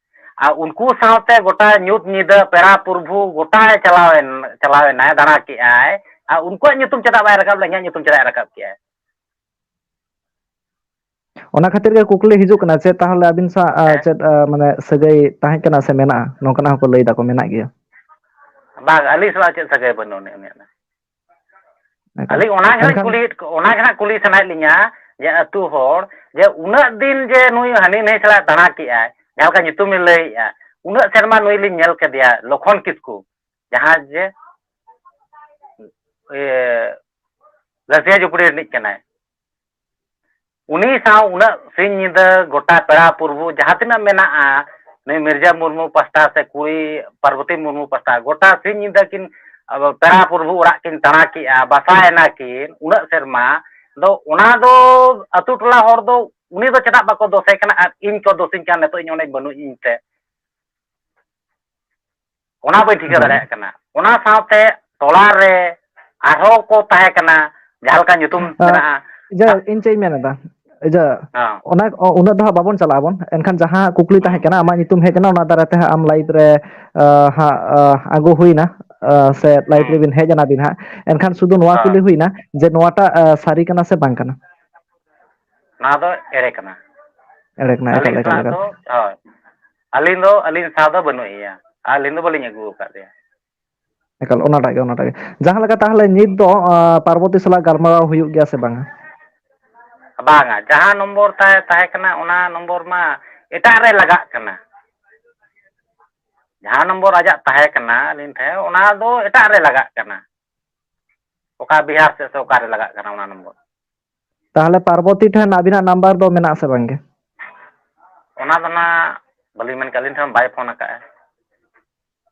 ᱟᱨ ᱩᱱᱠᱩ ᱥᱟᱶᱛᱮ ᱜᱚᱴᱟ ᱧᱩᱛ ᱧᱤᱫᱟᱹ ᱯᱮᱲᱟ ᱯᱨᱚᱵᱷᱩ ᱜᱚᱴᱟᱭ ᱪᱟᱞᱟᱣᱮᱱ, ᱪᱟᱞᱟᱣᱮᱱᱟᱭ, ᱫᱟᱬᱟ ᱠᱮᱜᱼᱟᱭ, ᱟᱨ ᱩᱱᱠᱩᱣᱟᱜ ᱧᱩᱛᱩᱢ ᱪᱮᱫᱟᱜ ᱵᱟᱭ ᱨᱟᱠᱟᱵ ᱞᱮᱱᱟ, ᱤᱧᱟᱹᱜ ᱧᱩᱛᱩᱢ ᱪᱮᱫᱟᱜ ᱮ ᱨᱟᱠᱟᱵ ᱠᱮᱜᱼᱟᱭ? ᱚᱱᱟ ᱠᱷᱟᱹᱛᱤᱨ ᱜᱮ ᱠᱩᱠᱞᱤ ᱦᱤᱡᱩᱜ ᱠᱟᱱᱟ, ᱪᱮᱫ ᱛᱟᱦᱚᱞᱮ ᱟᱹᱵᱤᱱ ᱥᱟᱶ, ᱟ, ᱦᱮᱸ᱾ ᱪᱮᱫ, ᱟ, ᱢᱟᱱᱮ ᱥᱟᱹᱜᱟᱹᱭ ᱛᱟᱦᱮᱸ ᱠᱟᱱᱟ ᱥᱮ ᱢᱮᱱᱟᱜᱼᱟ? ᱱᱚᱝᱠᱟᱱᱟᱜ ᱦᱚᱸᱠᱚ ᱞᱟᱹᱭ ᱫᱟᱠᱚ, ᱢᱮᱱᱟᱜ ᱜᱮᱭᱟ᱾ ᱵᱟᱝ, ᱟᱹᱞᱤᱧ ᱥᱟᱞᱟᱜ ᱪᱮᱫ ᱥᱟᱹᱜᱟᱹᱭ ᱵᱟᱹᱱᱩᱜ ᱟᱹᱱᱤᱡ ᱩᱱᱤᱭᱟᱜ ᱫᱚ᱾ ᱮᱠᱟᱞ᱾ ᱟᱹᱞᱤᱧ ᱚᱱᱟ ᱜᱮ ᱦᱟᱸᱜ ᱮᱱᱠᱷᱟᱱ ᱠᱩᱞᱤᱭᱮᱫ ᱠᱚ, ᱚᱱᱟ ᱜᱮ ᱦᱟᱸᱜ ᱠᱩᱞᱤ ᱥᱟᱱᱟᱭᱮᱫ ᱞᱤᱧᱟ ᱡᱮ ᱟᱹᱛᱩ ᱦᱚᱲ ᱡᱮ ᱩᱱᱟᱹᱜ ᱫᱤᱱ ᱡᱮ ᱱᱩᱭ ᱦᱟᱹᱱᱤ ᱱᱟᱹᱭ ᱥᱟᱞᱟᱜ ᱫᱟᱬᱟ ᱠᱮᱜᱼᱟᱭ, ᱡᱟᱦᱟᱸ ᱞᱮᱠᱟ ᱧᱩᱛᱩᱢᱮ ᱞᱟᱹᱭᱮᱜᱼᱟ, ᱩᱱᱟᱹᱜ ᱥᱮᱨᱢᱟ ᱱᱩᱭ ᱞᱤᱧ ᱧᱮᱞ ᱠᱮᱫᱮᱭᱟ, ᱞᱚᱠᱷᱚᱱ ᱠᱤᱥᱠᱩ, ᱡᱟᱦᱟᱸ ᱡᱮ, ᱤᱭᱟᱹ, ᱨᱟᱹᱥᱤᱭᱟ ᱡᱩᱯᱲᱤ ᱨᱤᱱᱤᱡ ᱠᱟᱱᱟᱭ᱾ ᱩᱱᱤ ᱥᱟᱶ ᱩᱱᱟᱹᱜ ᱥᱤᱧ ᱧᱤᱫᱟᱹ ᱜᱚᱴᱟ ᱯᱮᱲᱟ ᱯᱩᱨᱵᱷᱩ ᱡᱟᱦᱟᱸ ᱛᱤᱱᱟᱹᱜ ᱢᱮᱱᱟᱜᱼᱟ, ᱱᱩᱭ ᱢᱤᱨᱡᱟ ᱢᱩᱨᱢᱩ ᱯᱟᱥᱴᱟ ᱥᱮ ᱠᱩᱲᱤ ᱯᱟᱨᱵᱚᱛᱤ ᱢᱩᱨᱢᱩ ᱯᱟᱥᱴᱟ, ᱜᱚᱴᱟ ᱥᱤᱧ ᱧᱤᱫᱟᱹ ᱠᱤᱱ, ᱟᱵᱚ ᱯᱮᱲᱟ ᱯᱩᱨᱵᱷᱩ ᱚᱲᱟᱜ ᱠᱤᱱ ᱫᱟᱬᱟ ᱠᱮᱜᱼᱟ, ᱵᱟᱥᱟᱭᱮᱱᱟ ᱠᱤᱱ ᱩᱱᱟᱹᱜ ᱥᱮᱨᱢᱟ, ᱫᱚ ᱚᱱᱟ ᱫᱚ ᱟᱹᱛᱩ ᱴᱚᱞᱟ ᱦᱚᱲ ᱫᱚ ᱩᱱᱤ ᱫᱚ ᱪᱮᱫᱟᱜ ᱵᱟᱠᱚ ᱫᱳᱥᱮ ᱠᱟᱱᱟ ᱟᱨ ᱤᱧ ᱠᱚ ᱫᱳᱥᱤᱧ ᱠᱟᱱᱟ ᱱᱤᱛᱚᱜ ᱤᱧ ᱚᱸᱰᱮᱧ ᱵᱟᱹᱱᱩᱧ ᱤᱧ ᱛᱮ? ᱚᱱᱟ ᱵᱟᱹᱧ ᱴᱷᱤᱠᱟᱹ ᱦᱳᱭ᱾ ᱫᱟᱲᱮᱭᱟᱜ ᱠᱟᱱᱟ᱾ ᱚᱱᱟ ᱥᱟᱶᱛᱮ ᱴᱚᱞᱟ ᱨᱮ ᱟᱨᱦᱚᱸ ᱠᱚ ᱛᱟᱦᱮᱸ ᱠᱟᱱᱟ, ᱡᱟᱦᱟᱸ ᱞᱮᱠᱟ ᱧᱩᱛᱩᱢ ᱟ, ᱢᱮᱱᱟᱜᱼᱟ᱾ ᱤᱭᱟᱹ, ᱤᱧ ᱪᱮᱫ ᱤᱧ ᱢᱮᱱ ᱮᱫᱟ, ᱤᱭᱟᱹ, ᱦᱮᱸ᱾ ᱚᱱᱟ, ᱚ, ᱩᱱᱟᱹᱜ ᱫᱚ ᱦᱟᱸᱜ ᱵᱟᱵᱚᱱ ᱪᱟᱞᱟᱜ ᱟᱵᱚᱱ᱾ ᱮᱱᱠᱷᱟᱱ ᱡᱟᱦᱟᱸ ᱠᱩᱠᱞᱤ ᱛᱟᱦᱮᱸ ᱦᱩᱸ᱾ ᱠᱟᱱᱟ, ᱟᱢᱟᱜ ᱧᱩᱛᱩᱢ ᱦᱮᱡ ᱮᱱᱟ, ᱚᱱᱟ ᱫᱟᱨᱟᱭ ᱛᱮ ᱦᱟᱸᱜ ᱟᱢ live ᱨᱮ, ᱟ, ᱦᱟᱸᱜ, ᱟ, ᱟᱹᱜᱩ ᱦᱩᱭᱱᱟ, ᱟ, ᱥᱮ live ᱦᱩᱸ᱾ ᱨᱮᱵᱤᱱ ᱦᱮᱡ ᱮᱱᱟ ᱵᱤᱱ ᱦᱟᱸᱜ᱾ ᱮᱱᱠᱷᱟᱱ ᱥᱩᱫᱷᱩ ᱱᱚᱣᱟ ᱦᱳᱭ᱾ ᱠᱩᱞᱤ ᱦᱩᱭᱱᱟ ᱡᱮ ᱱᱚᱣᱟᱴᱟᱜ, ᱟ, ᱥᱟᱹᱨᱤ ᱠᱟᱱᱟ ᱥᱮ ᱵᱟᱝ ᱠᱟᱱᱟ? ᱱᱚᱣᱟ ᱫᱚ ᱮᱲᱮ ᱠᱟᱱᱟ᱾ ᱮᱲᱮ ᱠᱟᱱᱟ, ᱮᱠᱟᱞ, ᱟᱹᱞᱤᱧ ᱮᱠᱟᱞ, ᱥᱟᱞᱟᱜ ᱮᱠᱟᱞ᱾ ᱫᱚ, ᱦᱳᱭ᱾ ᱟᱹᱞᱤᱧ ᱫᱚ, ᱟᱹᱞᱤᱧ ᱥᱟᱶ ᱫᱚ ᱵᱟᱹᱱᱩᱜ ᱮᱭᱟ᱾ ᱟᱹᱞᱤᱧ ᱫᱚ ᱵᱟᱹᱞᱤᱧ ᱟᱹᱜᱩ ᱟᱠᱟᱫ ᱮᱭᱟ᱾ ᱮᱠᱟᱞ, ᱚᱱᱟᱴᱟᱜ ᱜᱮ, ᱚᱱᱟᱴᱟᱜ ᱜᱮ᱾ ᱡᱟᱦᱟᱸ ᱞᱮᱠᱟ ᱛᱟᱦᱚᱞᱮ ᱱᱤᱛ ᱫᱚ, ᱟ, ᱯᱟᱨᱵᱚᱛᱤ ᱥᱟᱞᱟᱜ ᱜᱟᱞᱢᱟᱨᱟᱣ ᱦᱩᱭᱩᱜ ᱜᱮᱭᱟ ᱥᱮ ᱵᱟᱝᱟ? ᱵᱟᱝᱟ, ᱡᱟᱦᱟᱸ ᱱᱚᱢᱵᱚᱨ ᱛᱟᱭ ᱛᱟᱦᱮᱸ ᱠᱟᱱᱟ, ᱚᱱᱟ ᱱᱚᱢᱵᱚᱨ ᱢᱟ ᱮᱴᱟᱜ ᱨᱮ ᱞᱟᱜᱟᱜ ᱠᱟᱱᱟ᱾ ᱡᱟᱦᱟᱸ ᱱᱚᱢᱵᱚᱨ ᱟᱡᱟᱜ ᱛᱟᱦᱮᱸ ᱠᱟᱱᱟ ᱟᱹᱞᱤᱧ ᱴᱷᱮᱱ, ᱚᱱᱟ ᱫᱚ ᱮᱴᱟᱜ ᱨᱮ ᱞᱟᱜᱟᱜ ᱠᱟᱱᱟ᱾ ᱚᱠᱟ ᱵᱤᱦᱟᱨ ᱥᱮᱫ ᱥᱮ ᱚᱠᱟᱨᱮ ᱞᱟᱜᱟᱜ ᱠᱟᱱᱟ ᱚᱱᱟ ᱱᱚᱢᱵᱚᱨ᱾ ᱛᱟᱦᱚᱞᱮ ᱯᱟᱨᱵᱚᱛᱤ ᱴᱷᱮᱱ ᱟᱹᱵᱤᱱᱟᱜ ᱱᱟᱢᱵᱟᱨ ᱫᱚ ᱢᱮᱱᱟᱜ ᱟᱥᱮ ᱵᱟᱝ ᱜᱮ? ᱚᱱᱟ ᱫᱚ ᱱᱟᱜ ᱵᱟᱹᱞᱤᱧ ᱢᱮᱱ ᱠᱮᱫᱟ, ᱟᱹᱞᱤᱧ ᱴᱷᱮᱱ ᱵᱟᱭ ᱯᱷᱳᱱ ᱟᱠᱟᱫᱼᱟ᱾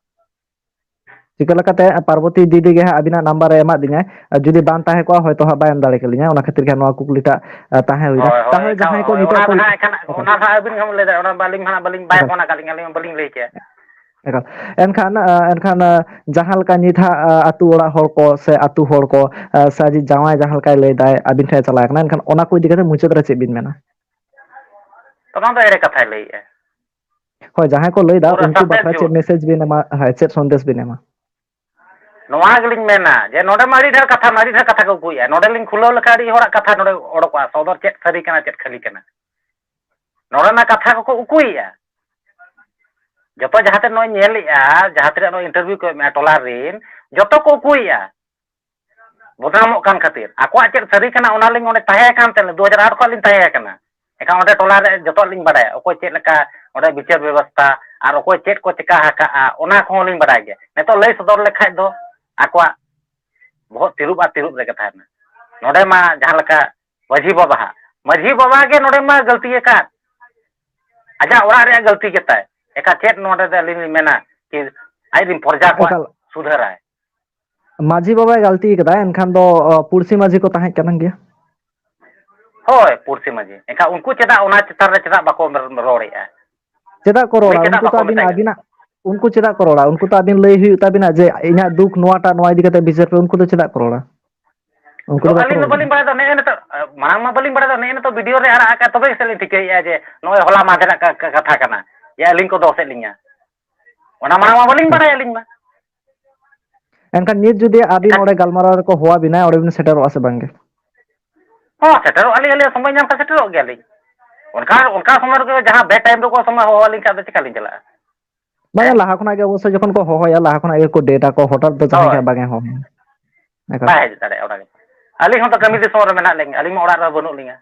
ᱪᱤᱠᱟᱹ ᱞᱮᱠᱟᱛᱮ ᱯᱟᱨᱵᱚᱛᱤ ᱫᱤᱫᱤ ᱜᱮ ᱦᱟᱸᱜ ᱟᱹᱵᱤᱱᱟᱜ ᱱᱟᱢᱵᱟᱨ ᱮ ᱮᱢᱟᱫ ᱞᱤᱧᱟᱭ, ᱟᱨ ᱡᱩᱫᱤ ᱵᱟᱝ ᱛᱟᱦᱮᱸ ᱠᱚᱜᱼᱟ, ᱦᱚᱭᱛᱳ ᱦᱟᱸᱜ ᱵᱟᱭ ᱮᱢ ᱫᱟᱲᱮ ᱠᱮᱞᱤᱧᱟ, ᱚᱱᱟ ᱠᱷᱟᱹᱛᱤᱨ ᱜᱮ ᱱᱚᱣᱟ ᱠᱩᱠᱞᱤᱴᱟᱜ, ᱟ, ᱛᱟᱦᱮᱸ ᱦᱩᱭᱱᱟ᱾ ᱦᱳᱭ, ᱦᱳᱭ, ᱛᱟᱦᱚᱞᱮ ᱮᱱᱠᱷᱟᱱ, ᱡᱟᱦᱟᱸᱭ ᱠᱚ ᱦᱳᱭ, ᱱᱤᱛᱚᱜ ᱚᱱᱟ ᱠᱚ ᱫᱚ ᱱᱟᱜ ᱮᱱᱠᱷᱟᱱ, ᱮᱠᱟᱞ᱾ ᱚᱱᱟ ᱫᱚ ᱦᱟᱸᱜ ᱟᱹᱵᱤᱱ ᱜᱮ ᱞᱟᱹᱭ ᱫᱟᱲᱮᱭᱟᱜᱼᱟ, ᱚᱱᱟ ᱵᱟᱹᱞᱤᱧ ᱦᱟᱸᱜ ᱵᱟᱹᱞᱤᱧ, ᱵᱟᱭ ᱮᱠᱟᱞ᱾ ᱯᱷᱳᱱ ᱟᱠᱟᱫ ᱞᱤᱧᱟ, ᱟᱹᱞᱤᱧ ᱢᱟ ᱵᱟᱹᱞᱤᱧ ᱞᱟᱹᱭ ᱠᱮᱭᱟ᱾ ᱮᱠᱟᱞ᱾ ᱮᱱᱠᱷᱟᱱ, ᱟ, ᱮᱱᱠᱷᱟᱱ, ᱟ, ᱡᱟᱦᱟᱸ ᱞᱮᱠᱟ ᱱᱤᱛ ᱦᱟᱸᱜ, ᱟ, ᱟᱹᱛᱩ ᱚᱲᱟᱜ ᱦᱚᱲ ᱠᱚ ᱥᱮ ᱟᱹᱛᱩ ᱦᱚᱲ ᱠᱚ, ᱟ, ᱥᱮ ᱟᱡᱤᱡ ᱡᱟᱶᱟᱭ ᱡᱟᱦᱟᱸ ᱞᱮᱠᱟᱭ ᱞᱟᱹᱭ ᱫᱟᱭ, ᱟᱹᱵᱤᱱ ᱴᱷᱮᱱ ᱮ ᱪᱟᱞᱟᱣ ᱠᱟᱱᱟ, ᱮᱱᱠᱷᱟᱱ ᱚᱱᱟ ᱠᱚ ᱤᱫᱤ ᱠᱟᱛᱮ ᱢᱩᱪᱟᱹᱫ ᱨᱮ ᱪᱮᱫ ᱵᱤᱱ ᱢᱮᱱᱟ? ᱚᱱᱟ ᱫᱚ ᱮᱲᱮ ᱠᱟᱛᱷᱟᱭ ᱞᱟᱹᱭᱮᱜᱼᱟ᱾ ᱦᱳᱭ, ᱡᱟᱦᱟᱸᱭ ᱠᱚ ᱞᱟᱹᱭ ᱫᱟ, ᱯᱩᱨᱟᱹ ᱩᱱᱠᱩ ᱥᱟᱥᱮᱛ ᱵᱟᱠᱷᱨᱟ ᱡᱷᱩᱴ᱾ ᱪᱮᱫ message ᱵᱤᱱ ᱮᱢᱟ, ᱦᱳᱭ, ᱪᱮᱫ ᱥᱚᱱᱫᱮᱥ ᱵᱤᱱ ᱮᱢᱟ? ᱱᱚᱣᱟ ᱜᱮᱞᱤᱧ ᱢᱮᱱᱟ ᱡᱮ ᱱᱚᱰᱮ ᱢᱟ ᱟᱹᱰᱤ ᱰᱷᱮᱨ ᱠᱟᱛᱷᱟ, ᱟᱹᱰᱤ ᱰᱷᱮᱨ ᱠᱟᱛᱷᱟ ᱠᱚ ᱩᱠᱩᱭᱮᱫᱼᱟ᱾ ᱱᱚᱰᱮ ᱞᱤᱧ ᱠᱷᱩᱞᱟᱹᱣ ᱞᱮᱠᱷᱟᱱ ᱟᱹᱰᱤ ᱦᱚᱲᱟᱜ ᱠᱟᱛᱷᱟ ᱱᱚᱰᱮ ᱚᱰᱚᱠᱚᱜᱼᱟ, ᱥᱚᱫᱚᱨ ᱪᱮᱫ ᱥᱟᱹᱨᱤ ᱠᱟᱱᱟ, ᱪᱮᱫ ᱠᱷᱟᱹᱞᱤ ᱠᱟᱱᱟ᱾ ᱱᱚᱰᱮᱱᱟᱜ ᱠᱟᱛᱷᱟ ᱠᱚᱠᱚ ᱩᱠᱩᱭᱮᱫᱼᱟ᱾ ᱡᱚᱛᱚ ᱡᱟᱦᱟᱸ ᱛᱤᱱᱟᱹᱜ ᱱᱚᱜᱼᱚᱭ ᱧᱮᱞᱮᱫᱼᱟ, ᱡᱟᱦᱟᱸ ᱛᱤᱱᱟᱹᱜ ᱱᱚᱜᱼᱚᱭ interview ᱠᱚ ᱮᱢᱮᱫᱼᱟ ᱴᱚᱞᱟ ᱨᱮᱱ, ᱡᱚᱛᱚ ᱠᱚ ᱩᱠᱩᱭᱮᱫᱼᱟ᱾ ᱵᱚᱫᱱᱟᱢᱚᱜ ᱠᱟᱱ ᱠᱷᱟᱹᱛᱤᱨ᱾ ᱟᱠᱚᱣᱟᱜ ᱪᱮᱫ ᱥᱟᱹᱨᱤ ᱠᱟᱱᱟ, ᱚᱱᱟ ᱞᱤᱧ ᱚᱸᱰᱮ ᱛᱟᱦᱮᱸ ᱠᱟᱱ ᱛᱟᱦᱮᱸᱫ, ᱫᱩ ᱦᱟᱡᱟᱨ ᱟᱴ ᱠᱷᱚᱱ ᱞᱤᱧ ᱛᱟᱦᱮᱸ ᱠᱟᱱᱟ᱾ ᱮᱱᱠᱷᱟᱱ ᱚᱸᱰᱮ ᱴᱚᱞᱟ ᱨᱮ ᱡᱚᱛᱚᱣᱟᱜ ᱞᱤᱧ ᱵᱟᱲᱟᱭᱟ, ᱚᱠᱚᱭ ᱪᱮᱫ ᱞᱮᱠᱟ ᱚᱸᱰᱮ ᱵᱤᱪᱟᱹᱨ ᱵᱮᱵᱚᱥᱛᱷᱟ ᱟᱨ ᱚᱠᱚᱭ ᱪᱮᱫ ᱠᱚ ᱪᱮᱠᱟ ᱟᱠᱟᱜᱼᱟ, ᱚᱱᱟ ᱠᱚᱦᱚᱸ ᱞᱤᱧ ᱵᱟᱲᱟᱭ ᱜᱮᱭᱟ᱾ ᱱᱤᱛᱚᱜ ᱞᱟᱹᱭ ᱥᱚᱫᱚᱨ ᱞᱮᱠᱷᱟᱡ ᱫᱚ ᱟᱠᱚᱣᱟᱜ ᱵᱚᱦᱚᱜ ᱛᱤᱨᱩᱵ ᱟᱨ ᱛᱤᱨᱩᱵ ᱨᱮᱜᱮ ᱛᱟᱦᱮᱱᱟ᱾ ᱱᱚᱰᱮ ᱢᱟ ᱡᱟᱦᱟᱸ ᱞᱮᱠᱟ ᱢᱟᱹᱡᱷᱤ ᱵᱟᱵᱟ ᱦᱟᱸᱜ, ᱢᱟᱹᱡᱷᱤ ᱵᱟᱵᱟ ᱜᱮ ᱱᱚᱰᱮ ᱢᱟ ᱜᱟᱹᱞᱛᱤ ᱟᱠᱟᱫ, ᱟᱡᱟᱜ ᱚᱲᱟᱜ ᱨᱮᱭᱟᱜ ᱜᱟᱹᱞᱛᱤ ᱜᱮᱛᱟᱭ᱾ ᱮᱱᱠᱷᱟᱱ ᱪᱮᱫ ᱱᱚᱰᱮ ᱫᱚ ᱟᱹᱞᱤᱧ ᱞᱤᱧ ᱢᱮᱱᱟ ᱠᱤ ᱟᱡ ᱨᱮᱱ ᱯᱨᱚᱡᱟ ᱠᱚᱣᱟᱜ ᱮᱠᱟᱞ᱾ ᱥᱩᱫᱷᱟᱹᱨᱟᱭ? ᱢᱟᱹᱡᱷᱤ ᱵᱟᱵᱟᱭ ᱜᱟᱹᱞᱛᱤ ᱠᱟᱫᱟ, ᱮᱱᱠᱷᱟᱱ ᱫᱚ, ᱚ, ᱯᱩᱲᱥᱤ ᱢᱟᱹᱡᱷᱤ ᱠᱚ ᱛᱟᱦᱮᱸ ᱠᱟᱱ ᱜᱮᱭᱟ᱾ ᱦᱳᱭ, ᱯᱩᱲᱥᱤ ᱢᱟᱹᱡᱷᱤ᱾ ᱮᱱᱠᱷᱟᱱ ᱩᱱᱠᱩ ᱪᱮᱫᱟᱜ ᱚᱱᱟ ᱪᱮᱛᱟᱱ ᱨᱮ ᱪᱮᱫᱟᱜ ᱵᱟᱠᱚ ᱨᱚᱲᱮᱫᱼᱟ? ᱪᱮᱫᱟᱜ ᱠᱚ ᱩᱱᱤ ᱨᱚᱲᱟ? ᱪᱮᱫᱟᱜ ᱩᱱᱠᱩ ᱛᱚ ᱵᱟᱠᱚ ᱟᱹᱵᱤᱱ, ᱢᱮᱛᱟᱭ ᱠᱟᱱᱟ? ᱟᱹᱵᱤᱱᱟᱜ, ᱩᱱᱠᱩ ᱪᱮᱫᱟᱜ ᱠᱚ ᱨᱚᱲᱟ? ᱩᱱᱠᱩ ᱛᱚ ᱟᱹᱵᱤᱱ ᱞᱟᱹᱭ ᱦᱩᱭᱩᱜ ᱛᱟᱹᱵᱤᱱᱟ ᱡᱮ ᱤᱧᱟᱹᱜ ᱫᱩᱠ ᱱᱚᱣᱟᱴᱟᱜ, ᱱᱚᱣᱟ ᱤᱫᱤ ᱠᱟᱛᱮ ᱵᱤᱪᱟᱹᱨ ᱯᱮ, ᱩᱱᱠᱩ ᱫᱚ ᱪᱮᱫᱟᱜ ᱠᱚ ᱨᱚᱲᱟ? ᱩᱱᱠᱩ ᱫᱚ ᱫᱚ ᱵᱟᱠᱚ ᱟᱹᱞᱤᱧ ᱫᱚ ᱨᱚᱲᱟ᱾ ᱵᱟᱹᱞᱤᱧ ᱵᱟᱲᱟᱭ ᱫᱚ, ᱱᱮᱜᱼᱮ ᱱᱤᱛᱚᱜ, ᱢᱟᱲᱟᱝ ᱢᱟ ᱵᱟᱹᱞᱤᱧ ᱵᱟᱲᱟᱭ ᱫᱚ, ᱱᱮᱜᱼᱮ ᱱᱤᱛᱚᱜ video ᱨᱮ ᱟᱲᱟᱜ ᱟᱠᱟᱫ, ᱛᱚᱵᱮ ᱜᱮᱥᱮ ᱞᱤᱧ ᱴᱷᱤᱠᱟᱹᱭᱮᱫᱼᱟ ᱡᱮ ᱱᱚᱜᱼᱚᱭ ᱦᱚᱞᱟ ᱢᱟᱦᱫᱮᱨᱟᱜ ᱠᱟ-, ᱠᱟ-, ᱠᱟᱛᱷᱟ ᱠᱟᱱᱟ, ᱡᱮ ᱟᱹᱞᱤᱧ ᱠᱚ ᱫᱳᱥᱮᱫ ᱞᱤᱧᱟ᱾ ᱚᱱᱟ ᱢᱟᱲᱟᱝ ᱢᱟ ᱵᱟᱹᱞᱤᱧ ᱵᱟᱲᱟᱭᱟ ᱟᱹᱞᱤᱧ ᱢᱟ᱾ ᱮᱱᱠᱷᱟᱱ ᱱᱤᱛ ᱡᱩᱫᱤ ᱟᱹᱵᱤᱱ ᱮᱱᱠᱷᱟᱱ ᱚᱸᱰᱮ ᱜᱟᱞᱢᱟᱨᱟᱣ ᱨᱮᱠᱚ ᱦᱚᱦᱚ ᱟᱹᱵᱤᱱᱟ, ᱚᱸᱰᱮ ᱵᱤᱱ ᱥᱮᱴᱮᱨᱚᱜᱼᱟ ᱥᱮ ᱵᱟᱝᱜᱮ? ᱦᱚᱸ, ᱥᱮᱴᱮᱨᱚᱜ ᱟᱹᱞᱤᱧ, ᱟᱹᱞᱤᱧ ᱥᱚᱢᱚᱭ ᱧᱟᱢ ᱠᱷᱟᱱ ᱥᱮᱴᱮᱨᱚᱜ ᱜᱮᱭᱟᱞᱤᱧ᱾ ᱚᱱᱠᱟ, ᱚᱱᱠᱟ ᱥᱚᱢᱚᱭ ᱨᱮᱜᱮ ᱡᱟᱦᱟᱸ ᱵᱮ time ᱨᱮᱠᱚ ᱥᱚᱢᱚᱭ ᱦᱚᱦᱚ ᱟᱹᱞᱤᱧ ᱠᱷᱟᱱ ᱫᱚ ᱪᱮᱠᱟᱞᱤᱧ ᱪᱟᱞᱟᱜᱼᱟ? ᱵᱟᱝᱟ, ᱦᱮᱸ? ᱞᱟᱦᱟ ᱠᱷᱚᱱᱟᱜ ᱜᱮ ᱚᱵᱚᱥᱥᱳᱭ ᱡᱚᱠᱷᱚᱱ ᱠᱚ ᱦᱚᱦᱚᱭᱟ, ᱞᱟᱦᱟ ᱠᱷᱚᱱᱟᱜ ᱜᱮ ᱠᱚ date ᱟᱠᱚ, ᱦᱚᱴᱟᱛ ᱫᱚ ᱡᱟᱦᱟᱸᱭ ᱦᱳᱭ᱾ ᱜᱮ ᱵᱟᱝ ᱮ ᱦᱚᱦᱚᱭᱟ᱾ ᱮᱠᱟᱞ᱾ ᱵᱟᱭ ᱦᱮᱡ ᱫᱟᱲᱮᱭᱟᱜᱼᱟ ᱚᱱᱟ ᱜᱮ᱾ ᱟᱹᱞᱤᱧ ᱦᱚᱸᱛᱚ ᱠᱟᱹᱢᱤ ᱫᱤᱥᱚᱢ ᱨᱮ ᱢᱮᱱᱟᱜ ᱞᱤᱧᱟ, ᱟᱹᱞᱤᱧ ᱢᱟ ᱚᱲᱟᱜ ᱨᱮ ᱵᱟᱹᱱᱩᱜ ᱞᱤᱧᱟ᱾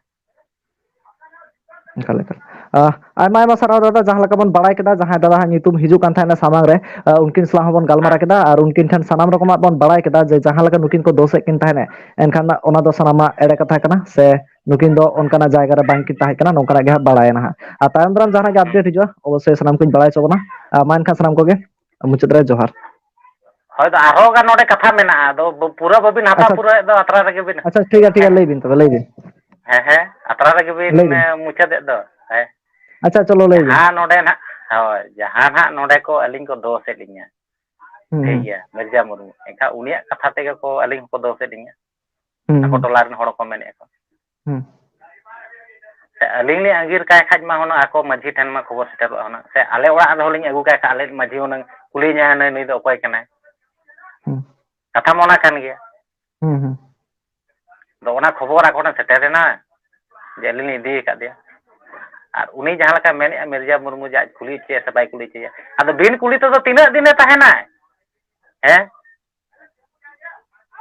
ᱮᱠᱟᱞ, ᱮᱠᱟᱞ᱾ ᱟᱦ, ᱟᱭᱢᱟ, ᱟᱭᱢᱟ ᱥᱟᱨᱦᱟᱣ ᱫᱟᱫᱟ, ᱡᱟᱦᱟᱸ ᱞᱮᱠᱟ ᱵᱚᱱ ᱵᱟᱲᱟᱭ ᱠᱮᱫᱟ, ᱡᱟᱦᱟᱸᱭ ᱫᱟᱫᱟ ᱦᱟᱸᱜ ᱧᱩᱛᱩᱢ ᱦᱤᱡᱩᱜ ᱠᱟᱱ ᱛᱟᱦᱮᱱᱟ ᱥᱟᱢᱟᱝ ᱨᱮ, ᱟᱦ, ᱩᱱᱠᱤᱱ ᱥᱟᱞᱟᱜ ᱦᱚᱸᱵᱚᱱ ᱜᱟᱞᱢᱟᱨᱟᱣ ᱦᱮᱸ᱾ ᱠᱮᱫᱟ ᱟᱨ ᱩᱱᱠᱤᱱ ᱴᱷᱮᱱ ᱥᱟᱱᱟᱢ ᱨᱚᱠᱚᱢᱟᱜ ᱵᱚᱱ ᱵᱟᱲᱟᱭ ᱠᱮᱫᱟ ᱡᱮ ᱡᱟᱦᱟᱸ ᱞᱮᱠᱟ ᱱᱩᱠᱤᱱ ᱠᱚ ᱫᱳᱥᱮᱫ ᱠᱤᱱ ᱛᱟᱦᱮᱱᱟ, ᱮᱱᱠᱷᱟᱱ ᱚᱱᱟ ᱫᱚ ᱥᱟᱱᱟᱢᱟᱜ ᱮᱲᱮ ᱠᱟᱛᱷᱟ ᱠᱟᱱᱟ ᱥᱮ ᱱᱩᱠᱤᱱ ᱫᱚ ᱚᱱᱠᱟᱱᱟᱜ ᱡᱟᱭᱜᱟ ᱨᱮ ᱵᱟᱝᱠᱤᱱ ᱛᱟᱦᱮᱸ ᱠᱟᱱᱟ, ᱱᱚᱝᱠᱟᱱᱟᱜ ᱜᱮ ᱦᱟᱸᱜ ᱵᱟᱲᱟᱭᱮᱱᱟ ᱦᱟᱸᱜ᱾ ᱟᱨ ᱛᱟᱭᱚᱢ ᱫᱟᱨᱟᱢ ᱡᱟᱦᱟᱸ ᱜᱮ ᱦᱩᱸ᱾ Update ᱦᱤᱡᱩᱜᱼᱟ, ᱚᱵᱚᱥᱥᱳᱭ ᱥᱟᱱᱟᱢ ᱠᱚᱧ ᱵᱟᱲᱟᱭ ᱦᱚᱪᱚ ᱵᱚᱱᱟ᱾ ᱟᱨ ᱢᱟ ᱮᱱᱠᱷᱟᱱ ᱥᱟᱱᱟᱢ ᱠᱚᱜᱮ ᱢᱩᱪᱟᱹᱫ ᱨᱮ ᱡᱚᱦᱟᱨ᱾ ᱦᱳᱭ, ᱫᱚ ᱟᱨᱦᱚᱸ ᱜᱟᱱ ᱱᱚᱰᱮ ᱠᱟᱛᱷᱟ ᱢᱮᱱᱟᱜᱼᱟ, ᱟᱫᱚ ᱯᱩᱨᱟᱹ ᱵᱟᱹᱵᱤᱱ ᱦᱟᱛᱟᱣ ᱟᱪᱪᱷᱟ, ᱯᱩᱨᱟᱹᱣᱮᱫ ᱫᱚ ᱟᱛᱨᱟ ᱨᱮᱜᱮ ᱵᱤᱱ᱾ ᱟᱪᱪᱷᱟ, ᱴᱷᱤᱠ ᱜᱮᱭᱟ, ᱴᱷᱤᱠ ᱦᱮᱸ, ᱜᱮᱭᱟ, ᱞᱟᱹᱭ ᱵᱤᱱ ᱛᱚᱵᱮ, ᱞᱟᱹᱭ ᱵᱤᱱ᱾ ᱦᱮᱸ, ᱦᱮᱸ, ᱟᱛᱨᱟ ᱨᱮᱜᱮ ᱵᱤᱱ, ᱞᱟᱹᱭ ᱵᱤᱱ᱾ ᱮ, ᱢᱩᱪᱟᱹᱫᱮᱫ ᱫᱚ᱾ ᱦᱮᱸ᱾ ᱟᱪᱪᱷᱟ, ᱪᱚᱞᱚ, ᱞᱟᱹᱭ ᱵᱤᱱ᱾ ᱡᱟᱦᱟᱸ ᱱᱚᱰᱮ ᱱᱟᱜ, ᱦᱳᱭ, ᱡᱟᱦᱟᱸ ᱱᱟᱜ ᱱᱚᱰᱮ ᱠᱚ ᱟᱹᱞᱤᱧ ᱠᱚ ᱫᱳᱥᱮᱫ ᱞᱤᱧᱟ, ᱦᱩᱸ, ᱴᱷᱤᱠ ᱦᱩᱸ᱾ ᱜᱮᱭᱟ, ᱢᱤᱨᱡᱟ ᱢᱩᱨᱢᱩ, ᱮᱱᱠᱷᱟᱱ ᱩᱱᱤᱭᱟᱜ ᱠᱟᱛᱷᱟ ᱛᱮᱜᱮ ᱠᱚ ᱟᱹᱞᱤᱧ ᱦᱚᱸᱠᱚ ᱫᱳᱥᱮᱫ ᱞᱤᱧᱟ᱾ ᱦᱩᱸ, ᱟᱠᱚ ᱦᱩᱸ᱾ ᱴᱚᱞᱟ ᱨᱮᱱ ᱦᱚᱲ ᱠᱚ ᱢᱮᱱᱮᱫᱼᱟ ᱠᱚ᱾ ᱦᱩᱸ᱾ ᱥᱮ ᱟᱹᱞᱤᱧ ᱞᱤᱧ ᱟᱸᱜᱤᱨ ᱠᱟᱭ ᱠᱷᱟᱡ ᱢᱟ ᱦᱩᱱᱟᱹᱝ ᱟᱠᱚ ᱢᱟᱹᱡᱷᱤ ᱴᱷᱮᱱ ᱢᱟ ᱠᱷᱚᱵᱚᱨ ᱥᱮᱴᱮᱨᱚᱜᱼᱟ ᱦᱩᱱᱟᱹᱝ, ᱥᱮ ᱟᱞᱮ ᱚᱲᱟᱜ ᱨᱮᱦᱚᱸ ᱞᱤᱧ ᱟᱹᱜᱩ ᱠᱟᱭ ᱠᱷᱟᱡ ᱟᱞᱮ ᱢᱟᱹᱡᱷᱤ ᱦᱩᱱᱟᱹᱝ ᱠᱩᱞᱤ ᱧᱟᱭ ᱦᱩᱱᱟᱹᱝ, ᱱᱩᱭ ᱫᱚ ᱚᱠᱚᱭ ᱠᱟᱱᱟᱭ? ᱦᱩᱸ᱾ ᱠᱟᱛᱷᱟ ᱢᱟ ᱚᱱᱟ ᱠᱟᱱ ᱜᱮᱭᱟ᱾ ᱦᱩᱸ, ᱦᱩᱸ᱾ ᱟᱫᱚ ᱚᱱᱟ ᱠᱷᱚᱵᱚᱨ ᱟᱠᱚ ᱴᱷᱮᱱ ᱥᱮᱴᱮᱨ ᱮᱱᱟ ᱡᱮ ᱟᱹᱞᱤᱧ ᱞᱤᱧ ᱤᱫᱤ ᱟᱠᱟᱫᱮᱭᱟ᱾ ᱟᱨ ᱩᱱᱤ ᱡᱟᱦᱟᱸ ᱞᱮᱠᱟ ᱢᱮᱱᱮᱫᱼᱟ, ᱢᱤᱨᱡᱟ ᱢᱩᱨᱢᱩ ᱡᱮ ᱟᱡ ᱠᱩᱞᱤ ᱦᱚᱪᱚᱭᱟ ᱥᱮ ᱵᱟᱭ ᱠᱩᱞᱤ ᱦᱚᱪᱚᱭᱟ, ᱟᱫᱚ ᱵᱤᱱ ᱠᱩᱞᱤ ᱛᱮᱫᱚ ᱛᱤᱱᱟᱹᱜ ᱫᱤᱱᱮ ᱛᱟᱦᱮᱱᱟᱭ? ᱦᱮᱸ?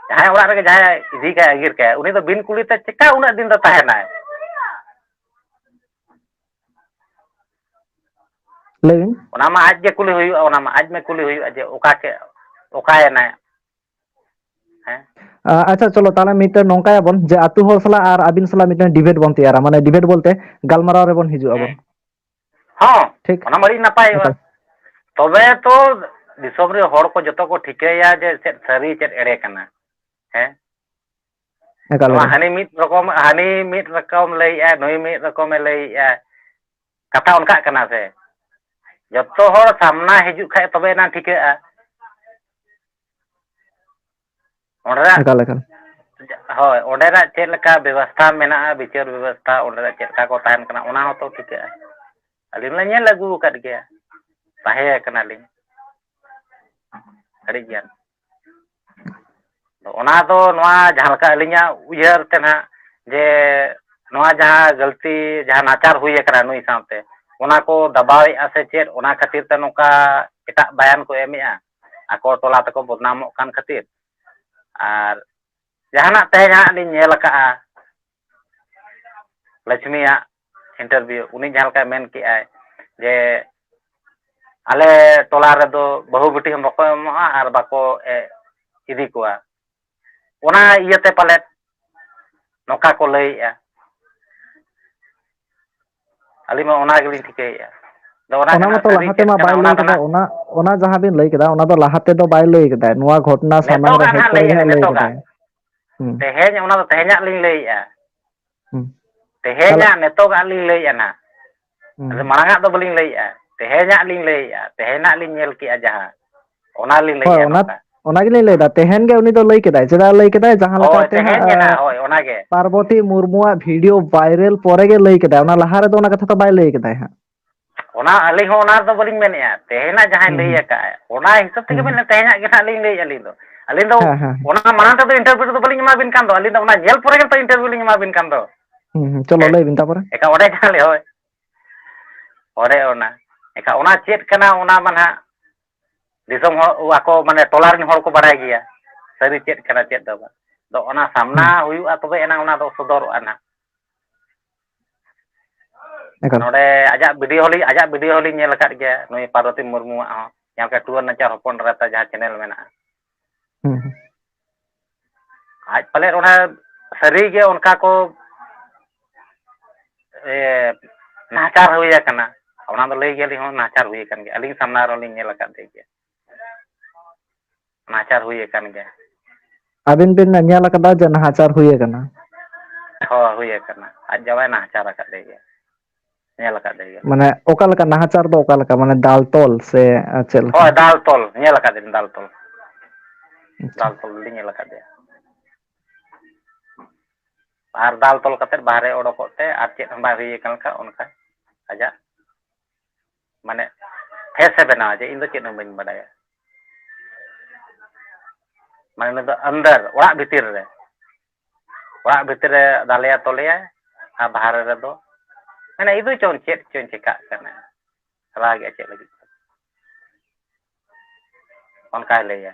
ᱡᱟᱦᱟᱸᱭ ᱚᱲᱟᱜ ᱨᱮᱜᱮ ᱡᱟᱦᱟᱸᱭ ᱤᱫᱤ ᱠᱟᱭ, ᱟᱹᱜᱤᱨ ᱠᱟᱭ, ᱩᱱᱤ ᱫᱚ ᱵᱤᱱ ᱠᱩᱞᱤ ᱛᱮ ᱪᱮᱠᱟ ᱩᱱᱟᱹᱜ ᱫᱤᱱ ᱫᱚ ᱛᱟᱦᱮᱱᱟᱭ? ᱞᱟᱹᱭ ᱵᱤᱱ᱾ ᱚᱱᱟ ᱢᱟ ᱟᱡ ᱜᱮ ᱠᱩᱞᱤ ᱦᱩᱭᱩᱜᱼᱟ, ᱚᱱᱟ ᱢᱟ ᱟᱡ ᱢᱟ ᱠᱩᱞᱤ ᱦᱩᱭᱩᱜᱼᱟ ᱡᱮ ᱚᱠᱟ ᱠᱮ-, ᱚᱠᱟᱭᱮᱱᱟᱭ? ᱦᱮᱸ? ᱟ-, ᱟᱪᱪᱷᱟ, ᱪᱚᱞᱚ ᱛᱟᱦᱚᱞᱮ ᱢᱤᱫᱴᱮᱱ ᱱᱚᱝᱠᱟᱭᱟᱵᱚᱱ ᱡᱮ ᱟᱹᱛᱩ ᱦᱚᱲ ᱥᱟᱞᱟᱜ ᱟᱨ ᱟᱹᱵᱤᱱ ᱥᱟᱞᱟᱜ ᱢᱤᱫᱴᱮᱱ ᱰᱤᱵᱮᱴ ᱵᱚᱱ ᱛᱮᱭᱟᱨᱟ, ᱢᱟᱱᱮ ᱰᱤᱵᱮᱴ ᱵᱚᱞᱛᱮ ᱜᱟᱞᱢᱟᱨᱟᱣ ᱨᱮᱵᱚᱱ ᱦᱤᱡᱩᱜ ᱟᱵᱚᱱ᱾ ᱦᱮᱸ᱾ ᱦᱚᱸ, ᱴᱷᱤᱠ᱾ ᱚᱱᱟ ᱢᱟ ᱟᱹᱰᱤ ᱱᱟᱯᱟᱭᱚᱜᱼᱟ᱾ ᱮᱠᱟᱞ᱾ ᱛᱚᱵᱮ ᱛᱚ ᱫᱤᱥᱚᱢ ᱨᱮ ᱦᱚᱲ ᱠᱚ ᱡᱚᱛᱚ ᱠᱚ ᱴᱷᱤᱠᱟᱹᱭᱟ ᱡᱮ ᱪᱮᱫ ᱥᱟᱹᱨᱤ, ᱪᱮᱫ ᱮᱲᱮ ᱠᱟᱱᱟ᱾ ᱦᱮᱸ? ᱮᱠᱟᱞ, ᱱᱚᱣᱟ ᱮᱠᱟᱞ᱾ ᱦᱟᱹᱱᱤ ᱢᱤᱫ ᱨᱚᱠᱚᱢ, ᱦᱟᱹᱱᱤ ᱢᱤᱫ ᱨᱚᱠᱚᱢ ᱞᱟᱹᱭᱮᱜᱼᱟ, ᱱᱩᱭ ᱢᱤᱫ ᱨᱚᱠᱚᱢᱮ ᱞᱟᱹᱭᱮᱜᱼᱟ᱾ ᱠᱟᱛᱷᱟ ᱚᱱᱠᱟᱜ ᱠᱟᱱᱟ ᱥᱮ? ᱡᱚᱛᱚ ᱦᱚᱲ ᱥᱟᱢᱱᱟ ᱦᱤᱡᱩᱜ ᱠᱷᱟᱡ ᱛᱚᱵᱮ ᱮᱱᱟᱝ ᱴᱷᱤᱠᱟᱹᱜᱼᱟ᱾ ᱚᱸᱰᱮᱱᱟᱜ, ᱮᱠᱟᱞ, ᱮᱠᱟᱞ᱾ ᱦᱳᱭ, ᱚᱸᱰᱮᱱᱟᱜ ᱪᱮᱫ ᱞᱮᱠᱟ ᱵᱮᱵᱚᱥᱛᱷᱟ ᱢᱮᱱᱟᱜᱼᱟ, ᱵᱤᱪᱟᱹᱨ ᱵᱮᱵᱚᱥᱛᱷᱟ, ᱚᱸᱰᱮᱱᱟᱜ ᱪᱮᱫ ᱞᱮᱠᱟ ᱠᱚ ᱛᱟᱦᱮᱱ ᱠᱟᱱᱟ, ᱚᱱᱟ ᱦᱚᱸᱛᱚ ᱴᱷᱤᱠᱟᱹᱜᱼᱟ᱾ ᱟᱹᱞᱤᱧ ᱞᱤᱧ ᱧᱮᱞ ᱟᱹᱜᱩ ᱟᱠᱟᱫ ᱜᱮᱭᱟ, ᱛᱟᱦᱮᱸ ᱠᱟᱱᱟᱞᱤᱧ ᱟᱹᱰᱤ ᱜᱟᱱ᱾ ᱚᱱᱟ ᱫᱚ ᱱᱚᱣᱟ ᱡᱟᱦᱟᱸ ᱞᱮᱠᱟ ᱟᱹᱞᱤᱧᱟᱜ ᱩᱭᱦᱟᱹᱨ ᱛᱮ ᱱᱟᱦᱟᱜ, ᱡᱮ ᱱᱚᱣᱟ ᱡᱟᱦᱟᱸ ᱜᱟᱹᱞᱛᱤ, ᱡᱟᱦᱟᱸ ᱱᱟᱪᱟᱨ ᱦᱩᱭ ᱟᱠᱟᱱᱟ ᱱᱩᱭ ᱥᱟᱶᱛᱮ, ᱚᱱᱟ ᱠᱚ ᱫᱟᱵᱟᱣᱮᱫᱼᱟ ᱥᱮ ᱪᱮᱫ, ᱚᱱᱟ ᱠᱷᱟᱹᱛᱤᱨ ᱛᱮ ᱱᱚᱝᱠᱟ ᱮᱴᱟᱜ ᱵᱟᱭᱟᱱ ᱠᱚ ᱮᱢᱮᱫᱼᱟ, ᱟᱠᱚ ᱴᱚᱞᱟ ᱛᱮᱠᱚ ᱵᱚᱫᱱᱟᱢᱚᱜ ᱠᱟᱱ ᱠᱷᱟᱹᱛᱤᱨ᱾ ᱟᱨ ᱡᱟᱦᱟᱱᱟᱜ ᱛᱮᱦᱮᱧ ᱦᱟᱸᱜ ᱞᱤᱧ ᱧᱮᱞ ᱟᱠᱟᱫᱼᱟ, ᱞᱚᱪᱷᱢᱤᱭᱟᱜ interview, ᱩᱱᱤ ᱡᱟᱦᱟᱸ ᱞᱮᱠᱟᱭ ᱢᱮᱱ ᱠᱮᱜᱼᱟᱭ ᱡᱮ, "ᱟᱞᱮ ᱴᱚᱞᱟ ᱨᱮᱫᱚ ᱵᱟᱹᱦᱩ ᱵᱤᱴᱤ ᱦᱚᱸ ᱵᱟᱠᱚ ᱮᱢᱚᱜᱼᱟ ᱟᱨ ᱵᱟᱠᱚ, ᱮ, ᱤᱫᱤ ᱠᱚᱣᱟ", ᱚᱱᱟ ᱤᱭᱟᱹᱛᱮ ᱯᱟᱞᱮᱫ ᱱᱚᱝᱠᱟ ᱠᱚ ᱞᱟᱹᱭᱮᱜᱼᱟ᱾ ᱟᱹᱞᱤᱧ ᱢᱟ ᱚᱱᱟ ᱜᱮᱞᱤᱧ ᱴᱷᱤᱠᱟᱹᱭᱮᱜᱼᱟ᱾ ᱟᱫᱚ ᱚᱱᱟ ᱚᱱᱟ ᱠᱟᱱᱟ ᱢᱟᱛᱚ ᱥᱟᱹᱨᱤ ᱞᱟᱦᱟ ᱪᱮᱫ ᱛᱮᱢᱟ ᱠᱟᱱᱟ, ᱵᱟᱭ ᱚᱱᱟ ᱞᱟᱹᱭ ᱫᱚ ᱠᱟᱫᱟ, ᱱᱟᱜ ᱚᱱᱟ, ᱚᱱᱟ ᱡᱟᱦᱟᱸ ᱵᱤᱱ ᱞᱟᱹᱭ ᱠᱮᱫᱟ, ᱚᱱᱟ ᱫᱚ ᱞᱟᱦᱟ ᱛᱮᱫᱚ ᱵᱟᱭ ᱞᱟᱹᱭ ᱠᱮᱫᱟ᱾ ᱱᱚᱣᱟ ᱜᱷᱚᱴᱚᱱᱟ ᱥᱟᱢᱟᱝ ᱨᱮ ᱱᱤᱛᱚᱜᱟᱜ ᱦᱮᱡ ᱱᱟᱦᱟᱜ ᱯᱚᱨᱮ ᱜᱮ ᱞᱟᱹᱭᱮᱜᱼᱟ, ᱦᱟᱸᱜ ᱞᱟᱹᱭ ᱱᱤᱛᱚᱜᱟᱜ᱾ ᱠᱟᱫᱟᱭ᱾ ᱦᱩᱸ᱾ ᱛᱮᱦᱮᱧ, ᱚᱱᱟ ᱫᱚ ᱛᱮᱦᱮᱧᱟᱜ ᱞᱤᱧ ᱞᱟᱹᱭᱮᱜᱼᱟ᱾ ᱦᱩᱸ᱾ ᱛᱟᱦᱞᱮ ᱛᱮᱦᱮᱧᱟᱜ, ᱱᱤᱛᱚᱜᱟᱜ ᱞᱤᱧ ᱞᱟᱹᱭᱮᱜᱼᱟ ᱱᱟᱦᱟᱜ᱾ ᱦᱩᱸ᱾ ᱟᱫᱚ ᱢᱟᱲᱟᱝᱟᱜ ᱫᱚ ᱵᱟᱹᱞᱤᱧ ᱞᱟᱹᱭᱮᱜᱼᱟ᱾ ᱛᱮᱦᱮᱧᱟᱜ ᱞᱤᱧ ᱞᱟᱹᱭᱮᱜᱼᱟ᱾ ᱛᱮᱦᱮᱧᱟᱜ ᱞᱤᱧ ᱧᱮᱞ ᱠᱮᱜᱼᱟ ᱡᱟᱦᱟᱸ, ᱚᱱᱟ ᱞᱤᱧ ᱦᱳᱭ, ᱞᱟᱹᱭᱮᱜᱼᱟ ᱚᱱᱟ, ᱱᱚᱝᱠᱟ᱾ ᱚᱱᱟ ᱜᱮᱞᱤᱧ ᱞᱟᱹᱭᱫᱟ᱾ ᱛᱮᱦᱮᱧ ᱜᱮ ᱩᱱᱤ ᱫᱚ ᱞᱟᱹᱭ ᱠᱮᱫᱟᱭ᱾ ᱪᱮᱫᱟᱜ ᱞᱟᱹᱭ ᱠᱮᱫᱟᱭ? ᱡᱟᱦᱟᱸ ᱦᱳᱭ, ᱞᱮᱠᱟᱛᱮ ᱛᱮᱦᱮᱧ ᱦᱟᱸᱜ, ᱜᱮ ᱱᱟᱦᱟᱜ, ᱟ, ᱦᱳᱭ, ᱚᱱᱟ ᱜᱮ᱾ ᱯᱟᱨᱵᱚᱛᱤ ᱢᱩᱨᱢᱩᱣᱟᱜ video viral ᱯᱚᱨᱮ ᱜᱮ ᱞᱟᱹᱭ ᱠᱮᱫᱟᱭ᱾ ᱚᱱᱟ ᱞᱟᱦᱟ ᱨᱮᱫᱚ ᱚᱱᱟ ᱠᱟᱛᱷᱟ ᱫᱚ ᱵᱟᱭ ᱞᱟᱹᱭ ᱠᱮᱫᱟᱭ ᱦᱟᱸᱜ᱾ ᱚᱱᱟ ᱟᱹᱞᱤᱧ ᱦᱚᱸ ᱚᱱᱟ ᱫᱚ ᱵᱟᱹᱞᱤᱧ ᱢᱮᱱᱮᱫᱼᱟ, ᱛᱮᱦᱮᱧᱟᱜ ᱡᱟᱦᱟᱸᱭ ᱦᱩᱸ, ᱞᱟᱹᱭ ᱦᱩᱸ᱾ ᱟᱠᱟᱫᱼᱟᱭ, ᱚᱱᱟ ᱦᱤᱥᱟᱹᱵ ᱛᱮᱜᱮ ᱦᱩᱸ, ᱵᱮᱱ, ᱦᱩᱸ᱾ ᱛᱮᱦᱮᱧᱟᱜ ᱜᱮ ᱱᱟᱦᱟᱜ ᱞᱤᱧ ᱞᱟᱹᱭᱮᱫᱼᱟ ᱟᱹᱞᱤᱧ ᱫᱚ᱾ ᱟᱹᱞᱤᱧ ᱫᱚ ᱦᱮᱸ, ᱦᱮᱸ, ᱦᱮᱸ᱾ ᱚᱱᱟ ᱢᱟᱲᱟᱝ ᱛᱮᱫᱚ ᱤᱱᱴᱟᱨᱵᱷᱤᱭᱩ ᱨᱮᱫᱚ ᱵᱟᱹᱞᱤᱧ ᱮᱢᱟ ᱵᱤᱱ ᱠᱟᱱ ᱫᱚ, ᱟᱹᱞᱤᱧ ᱫᱚ ᱚᱱᱟ ᱧᱮᱞ ᱯᱚᱨᱮ ᱜᱮ ᱛᱚ ᱤᱱᱴᱟᱨᱵᱷᱤᱭᱩ ᱞᱤᱧ ᱮᱢᱟ ᱵᱤᱱ ᱠᱟᱱ ᱫᱚ᱾ ᱦᱩᱸ, ᱦᱩᱸ, ᱪᱚᱞᱚ ᱦᱮᱸ, ᱞᱟᱹᱭ ᱵᱤᱱ ᱛᱟᱯᱚᱨᱮ᱾ ᱮᱱᱠᱷᱟᱱ ᱚᱸᱰᱮ ᱡᱟᱦᱟᱸ ᱞᱟᱹᱭ, ᱦᱳᱭ, ᱚᱸᱰᱮ ᱚᱱᱟ, ᱮᱱᱠᱷᱟᱱ ᱚᱱᱟ ᱪᱮᱫ ᱠᱟᱱᱟ ᱚᱱᱟ ᱢᱟ ᱱᱟᱦᱟᱜ ᱫᱤᱥᱚᱢ ᱦᱚᱲ, ᱟᱠᱚ ᱢᱟᱱᱮ ᱴᱚᱞᱟ ᱨᱮᱱ ᱦᱚᱲ ᱠᱚ ᱵᱟᱲᱟᱭ ᱜᱮᱭᱟ, ᱥᱟᱹᱨᱤ ᱪᱮᱫ ᱠᱟᱱᱟ ᱪᱮᱫ ᱫᱚ ᱵᱟᱝ᱾ ᱟᱫᱚ ᱚᱱᱟ ᱥᱟᱢᱱᱟ ᱦᱩᱸ᱾ ᱦᱩᱭᱩᱜᱼᱟ, ᱛᱚᱵᱮ ᱮᱱᱟᱝ ᱚᱱᱟ ᱫᱚ ᱥᱚᱫᱚᱨᱚᱜᱼᱟ ᱱᱟᱦᱟᱜ᱾ ᱮᱠᱟᱞ᱾ ᱱᱚᱰᱮ ᱟᱡᱟᱜ ᱵᱷᱤᱰᱤᱭᱳ ᱦᱚᱸᱞᱤᱧ, ᱟᱡᱟᱜ ᱵᱷᱤᱰᱤᱭᱳ ᱦᱚᱸᱞᱤᱧ ᱧᱮᱞ ᱟᱠᱟᱫ ᱜᱮᱭᱟ, ᱱᱩᱭ ᱯᱟᱨᱵᱚᱛᱤ ᱢᱩᱨᱢᱩᱣᱟᱜ ᱦᱚᱸ, ᱡᱟᱦᱟᱸ ᱞᱮᱠᱟ ᱴᱩᱣᱟᱹᱨ ᱱᱟᱪᱟᱨ ᱦᱚᱯᱚᱱ ᱮᱨᱟ ᱛᱟᱭ ᱡᱟᱦᱟᱸ ᱪᱮᱱᱮᱞ ᱢᱮᱱᱟᱜᱼᱟ᱾ ᱦᱩᱸ, ᱦᱩᱸ᱾ ᱟᱡ ᱯᱟᱞᱮᱫ ᱚᱱᱟ ᱥᱟᱹᱨᱤ ᱜᱮ ᱚᱱᱠᱟ ᱠᱚ, ᱮ, ᱱᱟᱦᱟᱪᱟᱨ ᱦᱩᱭ ᱟᱠᱟᱱᱟ, ᱚᱱᱟ ᱫᱚ ᱞᱟᱹᱭ ᱜᱮᱭᱟᱞᱤᱧ, ᱦᱚᱸ ᱱᱟᱦᱟᱪᱟᱨ ᱦᱩᱭ ᱟᱠᱟᱱ ᱜᱮᱭᱟ, ᱟᱹᱞᱤᱧ ᱥᱟᱢᱱᱟ ᱨᱮᱦᱚᱸ ᱞᱤᱧ ᱧᱮᱞ ᱟᱠᱟᱫ ᱜᱮᱭᱟ᱾ ᱱᱟᱦᱟᱪᱟᱨ ᱦᱩᱭ ᱟᱠᱟᱱ ᱜᱮᱭᱟ᱾ ᱟᱹᱵᱤᱱ ᱵᱤᱱ ᱧᱮᱞ ᱟᱠᱟᱫᱟ ᱡᱮ ᱱᱟᱦᱟᱪᱟᱨ ᱦᱩᱭ ᱟᱠᱟᱱᱟ? ᱦᱳᱭ, ᱦᱩᱭ ᱟᱠᱟᱱᱟ᱾ ᱟᱡ ᱡᱟᱶᱟᱭ ᱱᱟᱦᱟᱪᱟᱨ ᱟᱠᱟᱫᱮ ᱜᱮᱭᱟ, ᱧᱮᱞ ᱟᱠᱟᱫᱮ ᱜᱮᱭᱟ᱾ ᱢᱟᱱᱮ ᱚᱠᱟ ᱞᱮᱠᱟ ᱱᱟᱦᱟᱪᱟᱨ ᱫᱚ, ᱚᱠᱟ ᱞᱮᱠᱟ? ᱢᱟᱱᱮ ᱫᱟᱞ ᱛᱚᱞ ᱥᱮ, ᱟ, ᱪᱮᱫ ᱞᱮᱠᱟ? ᱦᱳᱭ, ᱫᱟᱞ ᱛᱚᱞ, ᱧᱮᱞ ᱟᱠᱟᱫᱮᱭᱟ, ᱫᱟᱞ ᱛᱚᱞ᱾ ᱟᱪᱪᱷᱟ᱾ ᱫᱟᱞ ᱛᱚᱞ ᱞᱤᱧ ᱧᱮᱞ ᱟᱠᱟᱫᱮᱭᱟ᱾ ᱟᱨ ᱫᱟᱞ ᱛᱚᱞ ᱠᱟᱛᱮᱫ ᱵᱟᱦᱨᱮ ᱚᱰᱚᱠᱚᱜ ᱛᱮ ᱟᱨ ᱪᱮᱫ ᱦᱚᱸ ᱵᱟᱭ ᱦᱩᱭ ᱟᱠᱟᱱ ᱠᱷᱟᱱ ᱚᱱᱠᱟ ᱟᱡᱟᱜ ᱢᱟᱱᱮ ᱯᱷᱮᱥ ᱮ ᱵᱮᱱᱟᱣᱟ ᱡᱮ ᱤᱧ ᱫᱚ ᱪᱮᱫ ᱦᱚᱸ ᱵᱟᱹᱧ ᱵᱟᱰᱟᱭᱟ᱾ ᱢᱟᱱᱮ ᱩᱱᱤ ᱫᱚ ᱟᱱᱫᱟᱨ, ᱚᱲᱟᱜ ᱵᱷᱤᱛᱤᱨ ᱨᱮ, ᱚᱲᱟᱜ ᱵᱷᱤᱛᱤᱨ ᱨᱮ ᱫᱟᱞᱮᱭᱟ ᱛᱚᱞᱮᱭᱟ, ᱟᱨ ᱵᱟᱦᱨᱮ ᱨᱮᱫᱚ ᱢᱟᱱᱮ ᱤᱫᱩ ᱪᱚᱝ ᱪᱮᱫ ᱪᱚᱝ ᱪᱮᱠᱟᱜ ᱠᱟᱱᱟ, ᱨᱟᱜᱮᱜᱼᱟ ᱪᱮᱫ ᱞᱟᱹᱜᱤᱫ᱾ ᱚᱱᱠᱟᱭ ᱞᱟᱹᱭᱟ᱾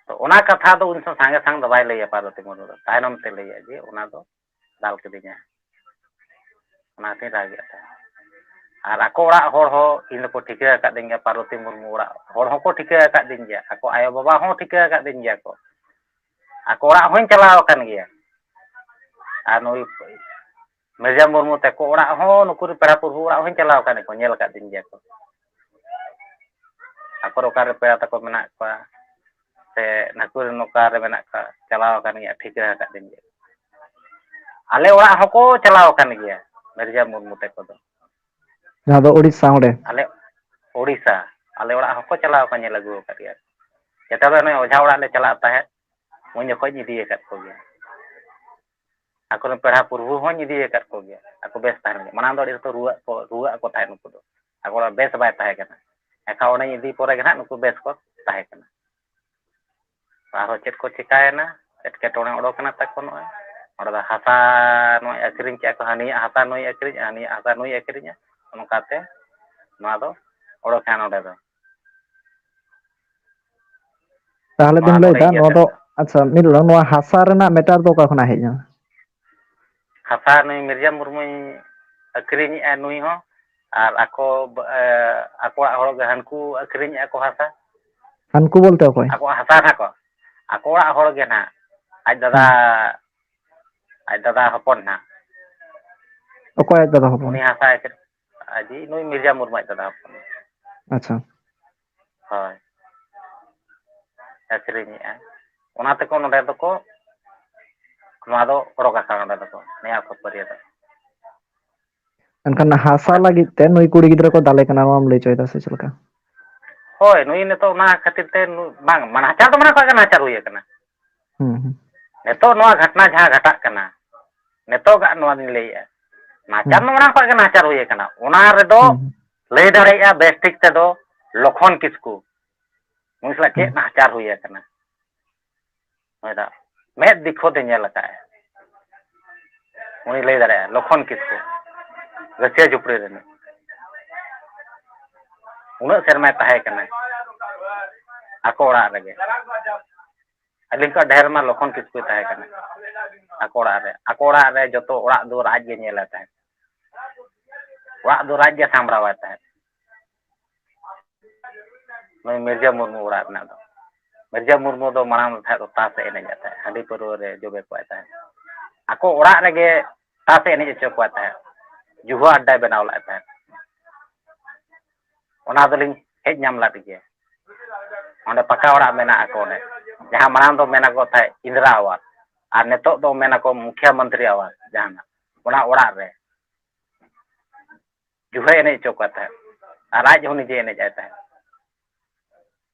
ᱛᱚ, ᱚᱱᱟ ᱠᱟᱛᱷᱟ ᱫᱚ ᱩᱱ ᱥᱚᱸᱜᱮ ᱥᱟᱝ ᱫᱚ ᱵᱟᱭ ᱞᱟᱹᱭᱟ ᱯᱟᱨᱵᱚᱛᱤ ᱢᱩᱨᱢᱩ ᱫᱚ, ᱛᱟᱭᱱᱚᱢ ᱛᱮ ᱞᱟᱹᱭᱟ ᱡᱮ ᱚᱱᱟ ᱫᱚ ᱫᱟᱞ ᱠᱤᱫᱤᱧᱟ, ᱚᱱᱟᱛᱮᱧ ᱨᱟᱜᱮᱫ ᱛᱟᱦᱮᱸᱫ᱾ ᱟᱨ ᱟᱠᱚ ᱚᱲᱟᱜ ᱦᱚᱲ ᱦᱚᱸ ᱤᱧ ᱫᱚᱠᱚ ᱴᱷᱤᱠᱟᱹ ᱟᱠᱟᱫᱤᱧ ᱜᱮᱭᱟ, ᱯᱟᱨᱵᱚᱛᱤ ᱢᱩᱨᱢᱩ ᱚᱲᱟᱜ ᱦᱚᱲ ᱦᱚᱸᱠᱚ ᱴᱷᱤᱠᱟᱹ ᱟᱠᱟᱫᱤᱧ ᱜᱮᱭᱟ, ᱟᱠᱚ ᱟᱭᱳᱼᱵᱟᱵᱟ ᱦᱚᱸ ᱴᱷᱤᱠᱟᱹ ᱟᱠᱟᱫᱤᱧ ᱜᱮᱭᱟ ᱠᱚ᱾ ᱟᱠᱚ ᱚᱲᱟᱜ ᱦᱚᱸᱧ ᱪᱟᱞᱟᱣ ᱟᱠᱟᱱ ᱜᱮᱭᱟ᱾ ᱟᱨ ᱱᱩᱭ ᱢᱤᱨᱡᱟ ᱢᱩᱨᱢᱩ ᱛᱟᱠᱚ ᱚᱲᱟᱜ ᱦᱚᱸ, ᱱᱩᱠᱩ ᱨᱮᱱ ᱯᱮᱲᱟ ᱯᱨᱚᱵᱷᱩ ᱚᱲᱟᱜ ᱦᱚᱸᱧ ᱪᱟᱞᱟᱣ ᱟᱠᱟᱱ ᱜᱮᱭᱟ, ᱧᱮᱞ ᱟᱠᱟᱫᱤᱧ ᱜᱮᱭᱟ ᱠᱚ᱾ ᱟᱠᱚ ᱚᱠᱟᱨᱮ ᱯᱮᱲᱟ ᱛᱟᱠᱚ ᱢᱮᱱᱟᱜ ᱠᱚᱣᱟ, ᱥᱮ ᱱᱟᱹᱠᱩ ᱨᱮᱱ ᱚᱠᱟᱨᱮ ᱢᱮᱱᱟᱜ ᱠᱚᱣᱟ, ᱪᱟᱞᱟᱣ ᱟᱠᱟᱱ ᱜᱮᱭᱟ, ᱴᱷᱤᱠᱟᱹ ᱟᱠᱟᱫ ᱫᱤᱱ ᱜᱮ᱾ ᱟᱞᱮ ᱚᱲᱟᱜ ᱦᱚᱸᱠᱚ ᱪᱟᱞᱟᱣ ᱟᱠᱟᱱ ᱜᱮᱭᱟ ᱢᱤᱨᱡᱟ ᱢᱩᱨᱢᱩ ᱛᱟᱠᱚ ᱫᱚ᱾ ᱡᱟᱦᱟᱸ ᱫᱚ ᱳᱰᱤᱥᱟ ᱚᱸᱰᱮ? ᱟᱞᱮ ᱳᱰᱤᱥᱟ, ᱟᱞᱮ ᱚᱲᱟᱜ ᱦᱚᱸᱠᱚ ᱪᱟᱞᱟᱣ ᱟᱠᱟᱱ, ᱧᱮᱞ ᱟᱹᱜᱩ ᱟᱠᱟᱫ ᱜᱮᱭᱟ᱾ ᱡᱮᱛᱮ ᱵᱮᱲᱟ ᱱᱩᱭ ᱚᱡᱷᱟ ᱚᱲᱟᱜ ᱞᱮ ᱪᱟᱞᱟᱜ ᱛᱟᱦᱮᱸᱫ, ᱩᱱ ᱡᱚᱠᱷᱚᱡ ᱤᱧ ᱤᱫᱤ ᱟᱠᱟᱫ ᱠᱚᱜᱮᱭᱟ᱾ ᱟᱠᱚᱨᱮᱱ ᱯᱮᱲᱟ ᱯᱩᱨᱵᱷᱩ ᱦᱚᱸᱧ ᱤᱫᱤ ᱟᱠᱟᱫ ᱠᱚᱜᱮᱭᱟ, ᱟᱠᱚ ᱵᱮᱥ ᱛᱟᱦᱮᱱ ᱞᱟᱹᱜᱤᱫ᱾ ᱢᱟᱲᱟᱝ ᱫᱚ ᱟᱹᱰᱤ ᱨᱩᱣᱟᱹᱜ ᱠᱚ, ᱨᱩᱣᱟᱹᱜ ᱟᱠᱚ ᱛᱟᱦᱮᱸᱫ ᱱᱩᱠᱩ ᱫᱚ, ᱟᱠᱚ ᱚᱲᱟᱜ ᱵᱮᱥ ᱵᱟᱭ ᱛᱟᱦᱮᱸ ᱠᱟᱱᱟ᱾ ᱮᱱᱠᱷᱟᱱ ᱚᱸᱰᱮᱧ ᱤᱫᱤ ᱯᱚᱨᱮ ᱜᱮ ᱱᱟᱦᱟᱜ ᱱᱩᱠᱩ ᱵᱮᱥ ᱠᱚ ᱛᱟᱦᱮᱸ ᱠᱟᱱᱟ᱾ ᱟᱨᱦᱚᱸ ᱪᱮᱫ ᱠᱚ ᱪᱤᱠᱟᱭᱮᱱᱟ, ᱮᱴᱠᱮᱴᱚᱬᱮ ᱚᱰᱚᱠᱮᱱᱟ ᱛᱟᱠᱚ ᱱᱚᱜᱼᱚᱭ᱾ ᱚᱸᱰᱮ ᱫᱚ ᱦᱟᱥᱟ ᱱᱚᱜᱼᱚᱭ ᱟᱹᱠᱷᱨᱤᱧ ᱠᱮᱜᱼᱟ ᱠᱚ, ᱦᱟᱹᱱᱤᱭᱟᱜ ᱦᱟᱥᱟ ᱱᱩᱭ ᱟᱹᱠᱷᱨᱤᱧᱟ, ᱦᱟᱹᱱᱤᱭᱟᱜ ᱦᱟᱥᱟ ᱱᱩᱭ ᱟᱹᱠᱷᱨᱤᱧᱟ, ᱚᱱᱠᱟᱛᱮ ᱱᱚᱣᱟ ᱫᱚ ᱚᱰᱚᱠᱮᱱᱟ ᱱᱚᱰᱮ ᱫᱚ᱾ ᱛᱟᱦᱚᱞᱮ ᱱᱚᱣᱟ ᱵᱤᱱ ᱱᱚᱰᱮ ᱞᱟᱹᱭᱫᱟ ᱤᱭᱟᱹ ᱱᱚᱣᱟ ᱥᱮᱫ ᱫᱚ, ᱫᱚ᱾ ᱟᱪᱪᱷᱟ, ᱢᱤᱫ ᱱᱚᱣᱟ ᱦᱟᱥᱟ ᱨᱮᱱᱟᱜ ᱢᱮᱴᱟᱨ ᱫᱚ ᱚᱠᱟ ᱠᱷᱚᱱᱟᱜ ᱦᱮᱡ ᱮᱱᱟ? ᱦᱟᱥᱟ ᱱᱩᱭ ᱢᱤᱨᱡᱟ ᱢᱩᱨᱢᱩᱭ ᱟᱹᱠᱷᱨᱤᱧᱮᱜᱼᱟ ᱱᱩᱭ ᱦᱚᱸ, ᱟᱨ ᱟᱠᱚ, ᱮ, ᱟᱠᱚᱣᱟᱜ ᱦᱚᱲ ᱜᱮ ᱦᱟᱱᱠᱩ ᱟᱹᱠᱷᱨᱤᱧᱮᱜᱼᱟ ᱠᱚ ᱦᱟᱥᱟ᱾ ᱦᱟᱱᱠᱩ ᱵᱚᱞᱛᱮ ᱚᱠᱚᱭ? ᱟᱠᱚᱣᱟᱜ ᱦᱟᱥᱟ ᱱᱟᱦᱟᱜ ᱠᱚ, ᱟᱠᱚ ᱚᱲᱟᱜ ᱦᱚᱲ ᱜᱮ ᱱᱟᱦᱟᱜ, ᱟᱡ ᱫᱟᱫᱟ, ᱦᱩᱸ᱾ ᱟᱡ ᱫᱟᱫᱟ ᱦᱚᱯᱚᱱ ᱱᱟᱦᱟᱜ᱾ ᱚᱠᱚᱭ ᱟᱡ ᱫᱟᱫᱟ ᱦᱚᱯᱚᱱ? ᱩᱱᱤ ᱦᱟᱥᱟ ᱟᱹᱠᱷᱨᱤᱧ, ᱟᱡᱤ ᱱᱩᱭ ᱢᱤᱨᱡᱟ ᱢᱩᱨᱢᱩ ᱟᱡ ᱫᱟᱫᱟ ᱦᱚᱯᱚᱱ᱾ ᱟᱪᱪᱷᱟ᱾ ᱦᱳᱭ, ᱟᱹᱠᱷᱨᱤᱧᱮᱜᱼᱟ᱾ ᱚᱱᱟ ᱛᱮᱠᱚ ᱱᱚᱰᱮ ᱫᱚᱠᱚ, ᱱᱚᱣᱟ ᱫᱚ ᱚᱰᱚᱠ ᱟᱠᱟᱱᱟ ᱱᱚᱰᱮ ᱫᱚᱠᱚ, ᱱᱚᱣᱟ ᱠᱷᱟᱹᱯᱟᱹᱨᱤᱭᱟᱹ ᱫᱚ᱾ ᱮᱱᱠᱷᱟᱱ ᱦᱟᱥᱟ ᱚᱱᱟ ᱛᱮ᱾ ᱞᱟᱹᱜᱤᱫ ᱛᱮ ᱱᱩᱭ ᱠᱩᱲᱤ ᱜᱤᱫᱽᱨᱟᱹ ᱠᱚ ᱫᱟᱞᱮ ᱠᱟᱱᱟ, ᱱᱚᱣᱟᱢ ᱞᱟᱹᱭ ᱦᱚᱪᱚᱭᱮᱫᱟ ᱥᱮ ᱪᱮᱫ ᱞᱮᱠᱟ? ᱦᱳᱭ, ᱱᱩᱭ ᱱᱤᱛᱚᱜ ᱚᱱᱟ ᱠᱷᱟᱹᱛᱤᱨ ᱛᱮ ᱱᱩ-, ᱵᱟᱝ, ᱱᱟᱦᱟᱪᱟᱨ ᱫᱚ ᱢᱟᱲᱟᱝ ᱠᱷᱚᱱ ᱜᱮ ᱱᱟᱦᱟᱪᱟᱨ ᱦᱩᱭ ᱟᱠᱟᱱᱟ᱾ ᱦᱩᱸ, ᱦᱩᱸ᱾ ᱱᱤᱛᱚᱜ ᱱᱚᱣᱟ ᱜᱷᱚᱴᱱᱟ ᱡᱟᱦᱟᱸ ᱜᱷᱚᱴᱟᱜ ᱠᱟᱱᱟ, ᱱᱤᱛᱚᱜᱟᱜ ᱱᱚᱣᱟ ᱫᱚᱧ ᱞᱟᱹᱭᱮᱜᱼᱟ, ᱱᱟᱦᱟᱪᱟᱨ ᱦᱩᱸ᱾ ᱫᱚ ᱢᱟᱲᱟᱝ ᱠᱷᱚᱱ ᱜᱮ ᱱᱟᱦᱟᱪᱟᱨ ᱦᱩᱭ ᱟᱠᱟᱱᱟ᱾ ᱚᱱᱟ ᱨᱮᱫᱚ ᱦᱩᱸ, ᱦᱩᱸ᱾ ᱞᱟᱹᱭ ᱫᱟᱲᱮᱭᱟᱜᱼᱟ ᱵᱮᱥ ᱴᱷᱤᱠ ᱛᱮᱫᱚ ᱞᱚᱠᱷᱚᱱ ᱠᱤᱥᱠᱩ, ᱩᱱᱤ ᱥᱟᱞᱟᱜ ᱪᱮᱫ ᱦᱩᱸ᱾ ᱱᱟᱦᱟᱪᱟᱨ ᱦᱩᱭ ᱟᱠᱟᱱᱟ᱾ ᱱᱩᱭ ᱫᱚ ᱢᱮᱫ ᱫᱤᱠᱷᱩᱛ ᱮ ᱧᱮᱞ ᱟᱠᱟᱫᱼᱟ᱾ ᱩᱱᱤ ᱞᱟᱹᱭ ᱫᱟᱲᱮᱭᱟᱜᱼᱟ, ᱞᱚᱠᱷᱚᱱ ᱠᱤᱥᱠᱩ, ᱜᱟᱹᱪᱷᱤᱭᱟᱹ ᱡᱷᱩᱯᱲᱤ ᱨᱤᱱᱤᱡ᱾ ᱩᱱᱟᱹᱜ ᱥᱮᱨᱢᱟᱭ ᱛᱟᱦᱮᱸ ᱠᱟᱱᱟ ᱟᱠᱚ ᱚᱲᱟᱜ ᱨᱮᱜᱮ᱾ ᱟᱹᱞᱤᱧ ᱠᱷᱚᱱ ᱰᱷᱮᱨ ᱢᱟ ᱞᱚᱠᱷᱚᱱ ᱠᱤᱥᱠᱩᱭ ᱛᱟᱦᱮᱸ ᱠᱟᱱᱟ ᱟᱠᱚ ᱚᱲᱟᱜ ᱨᱮ᱾ ᱟᱠᱚ ᱚᱲᱟᱜ ᱨᱮ ᱡᱚᱛᱚ ᱚᱲᱟᱜ ᱫᱩᱣᱟᱹᱨ ᱟᱡ ᱜᱮ ᱧᱮᱞᱟᱭ ᱛᱟᱦᱮᱸᱫ᱾ ᱚᱲᱟᱜ ᱫᱩᱣᱟᱹᱨ ᱟᱡ ᱜᱮ ᱥᱟᱢᱵᱲᱟᱣᱟᱭ ᱛᱟᱦᱮᱸᱫ᱾ ᱱᱩᱭ ᱢᱤᱨᱡᱟ ᱢᱩᱨᱢᱩ ᱚᱲᱟᱜ ᱨᱮᱱᱟᱜ ᱫᱚ᱾ ᱢᱤᱨᱡᱟ ᱢᱩᱨᱢᱩ ᱫᱚ ᱢᱟᱲᱟᱝ ᱫᱚ ᱛᱟᱦᱮᱸᱫ ᱫᱚ ᱛᱟᱥ ᱮ ᱮᱱᱮᱡ ᱮᱫ ᱛᱟᱦᱮᱸᱫ, ᱦᱟᱺᱰᱤ ᱯᱟᱹᱨᱣᱟᱹ ᱨᱮ ᱡᱚᱵᱮ ᱠᱚᱜᱼᱟᱭ ᱛᱟᱦᱮᱸᱫ᱾ ᱟᱠᱚ ᱚᱲᱟᱜ ᱨᱮᱜᱮ ᱛᱟᱥ ᱮ ᱮᱱᱮᱡ ᱦᱚᱪᱚ ᱠᱚᱣᱟ ᱛᱟᱦᱮᱸᱫ, ᱡᱩᱦᱟᱹ ᱟᱰᱰᱟᱭ ᱵᱮᱱᱟᱣ ᱞᱮᱫ ᱛᱟᱦᱮᱸᱫ᱾ ᱚᱱᱟ ᱫᱚᱞᱤᱧ ᱦᱮᱡ ᱧᱟᱢ ᱞᱮᱫ ᱜᱮᱭᱟ᱾ ᱚᱸᱰᱮ ᱯᱟᱠᱟ ᱚᱲᱟᱜ ᱢᱮᱱᱟᱜ ᱟᱠᱚ ᱚᱸᱰᱮ, ᱡᱟᱦᱟᱸ ᱢᱟᱲᱟᱝ ᱫᱚ ᱢᱮᱱ ᱟᱠᱚ ᱛᱟᱦᱮᱸᱫ ᱤᱱᱫᱨᱟ ᱟᱣᱟᱥ, ᱟᱨ ᱱᱤᱛᱚᱜ ᱫᱚ ᱢᱮᱱ ᱟᱠᱚ ᱢᱩᱠᱷᱤᱭᱟ ᱢᱚᱱᱛᱨᱤ ᱟᱣᱟᱥ, ᱡᱟᱦᱟᱱᱟᱜ ᱚᱱᱟ ᱚᱲᱟᱜ ᱨᱮ ᱡᱩᱦᱟᱹᱭ ᱮᱱᱮᱡ ᱦᱚᱪᱚ ᱠᱚᱣᱟ ᱛᱟᱦᱮᱸᱫ, ᱟᱨ ᱟᱡ ᱦᱚᱸ ᱱᱤᱡᱮ ᱮᱱᱮᱡ ᱟᱭ ᱛᱟᱦᱮᱸᱫ᱾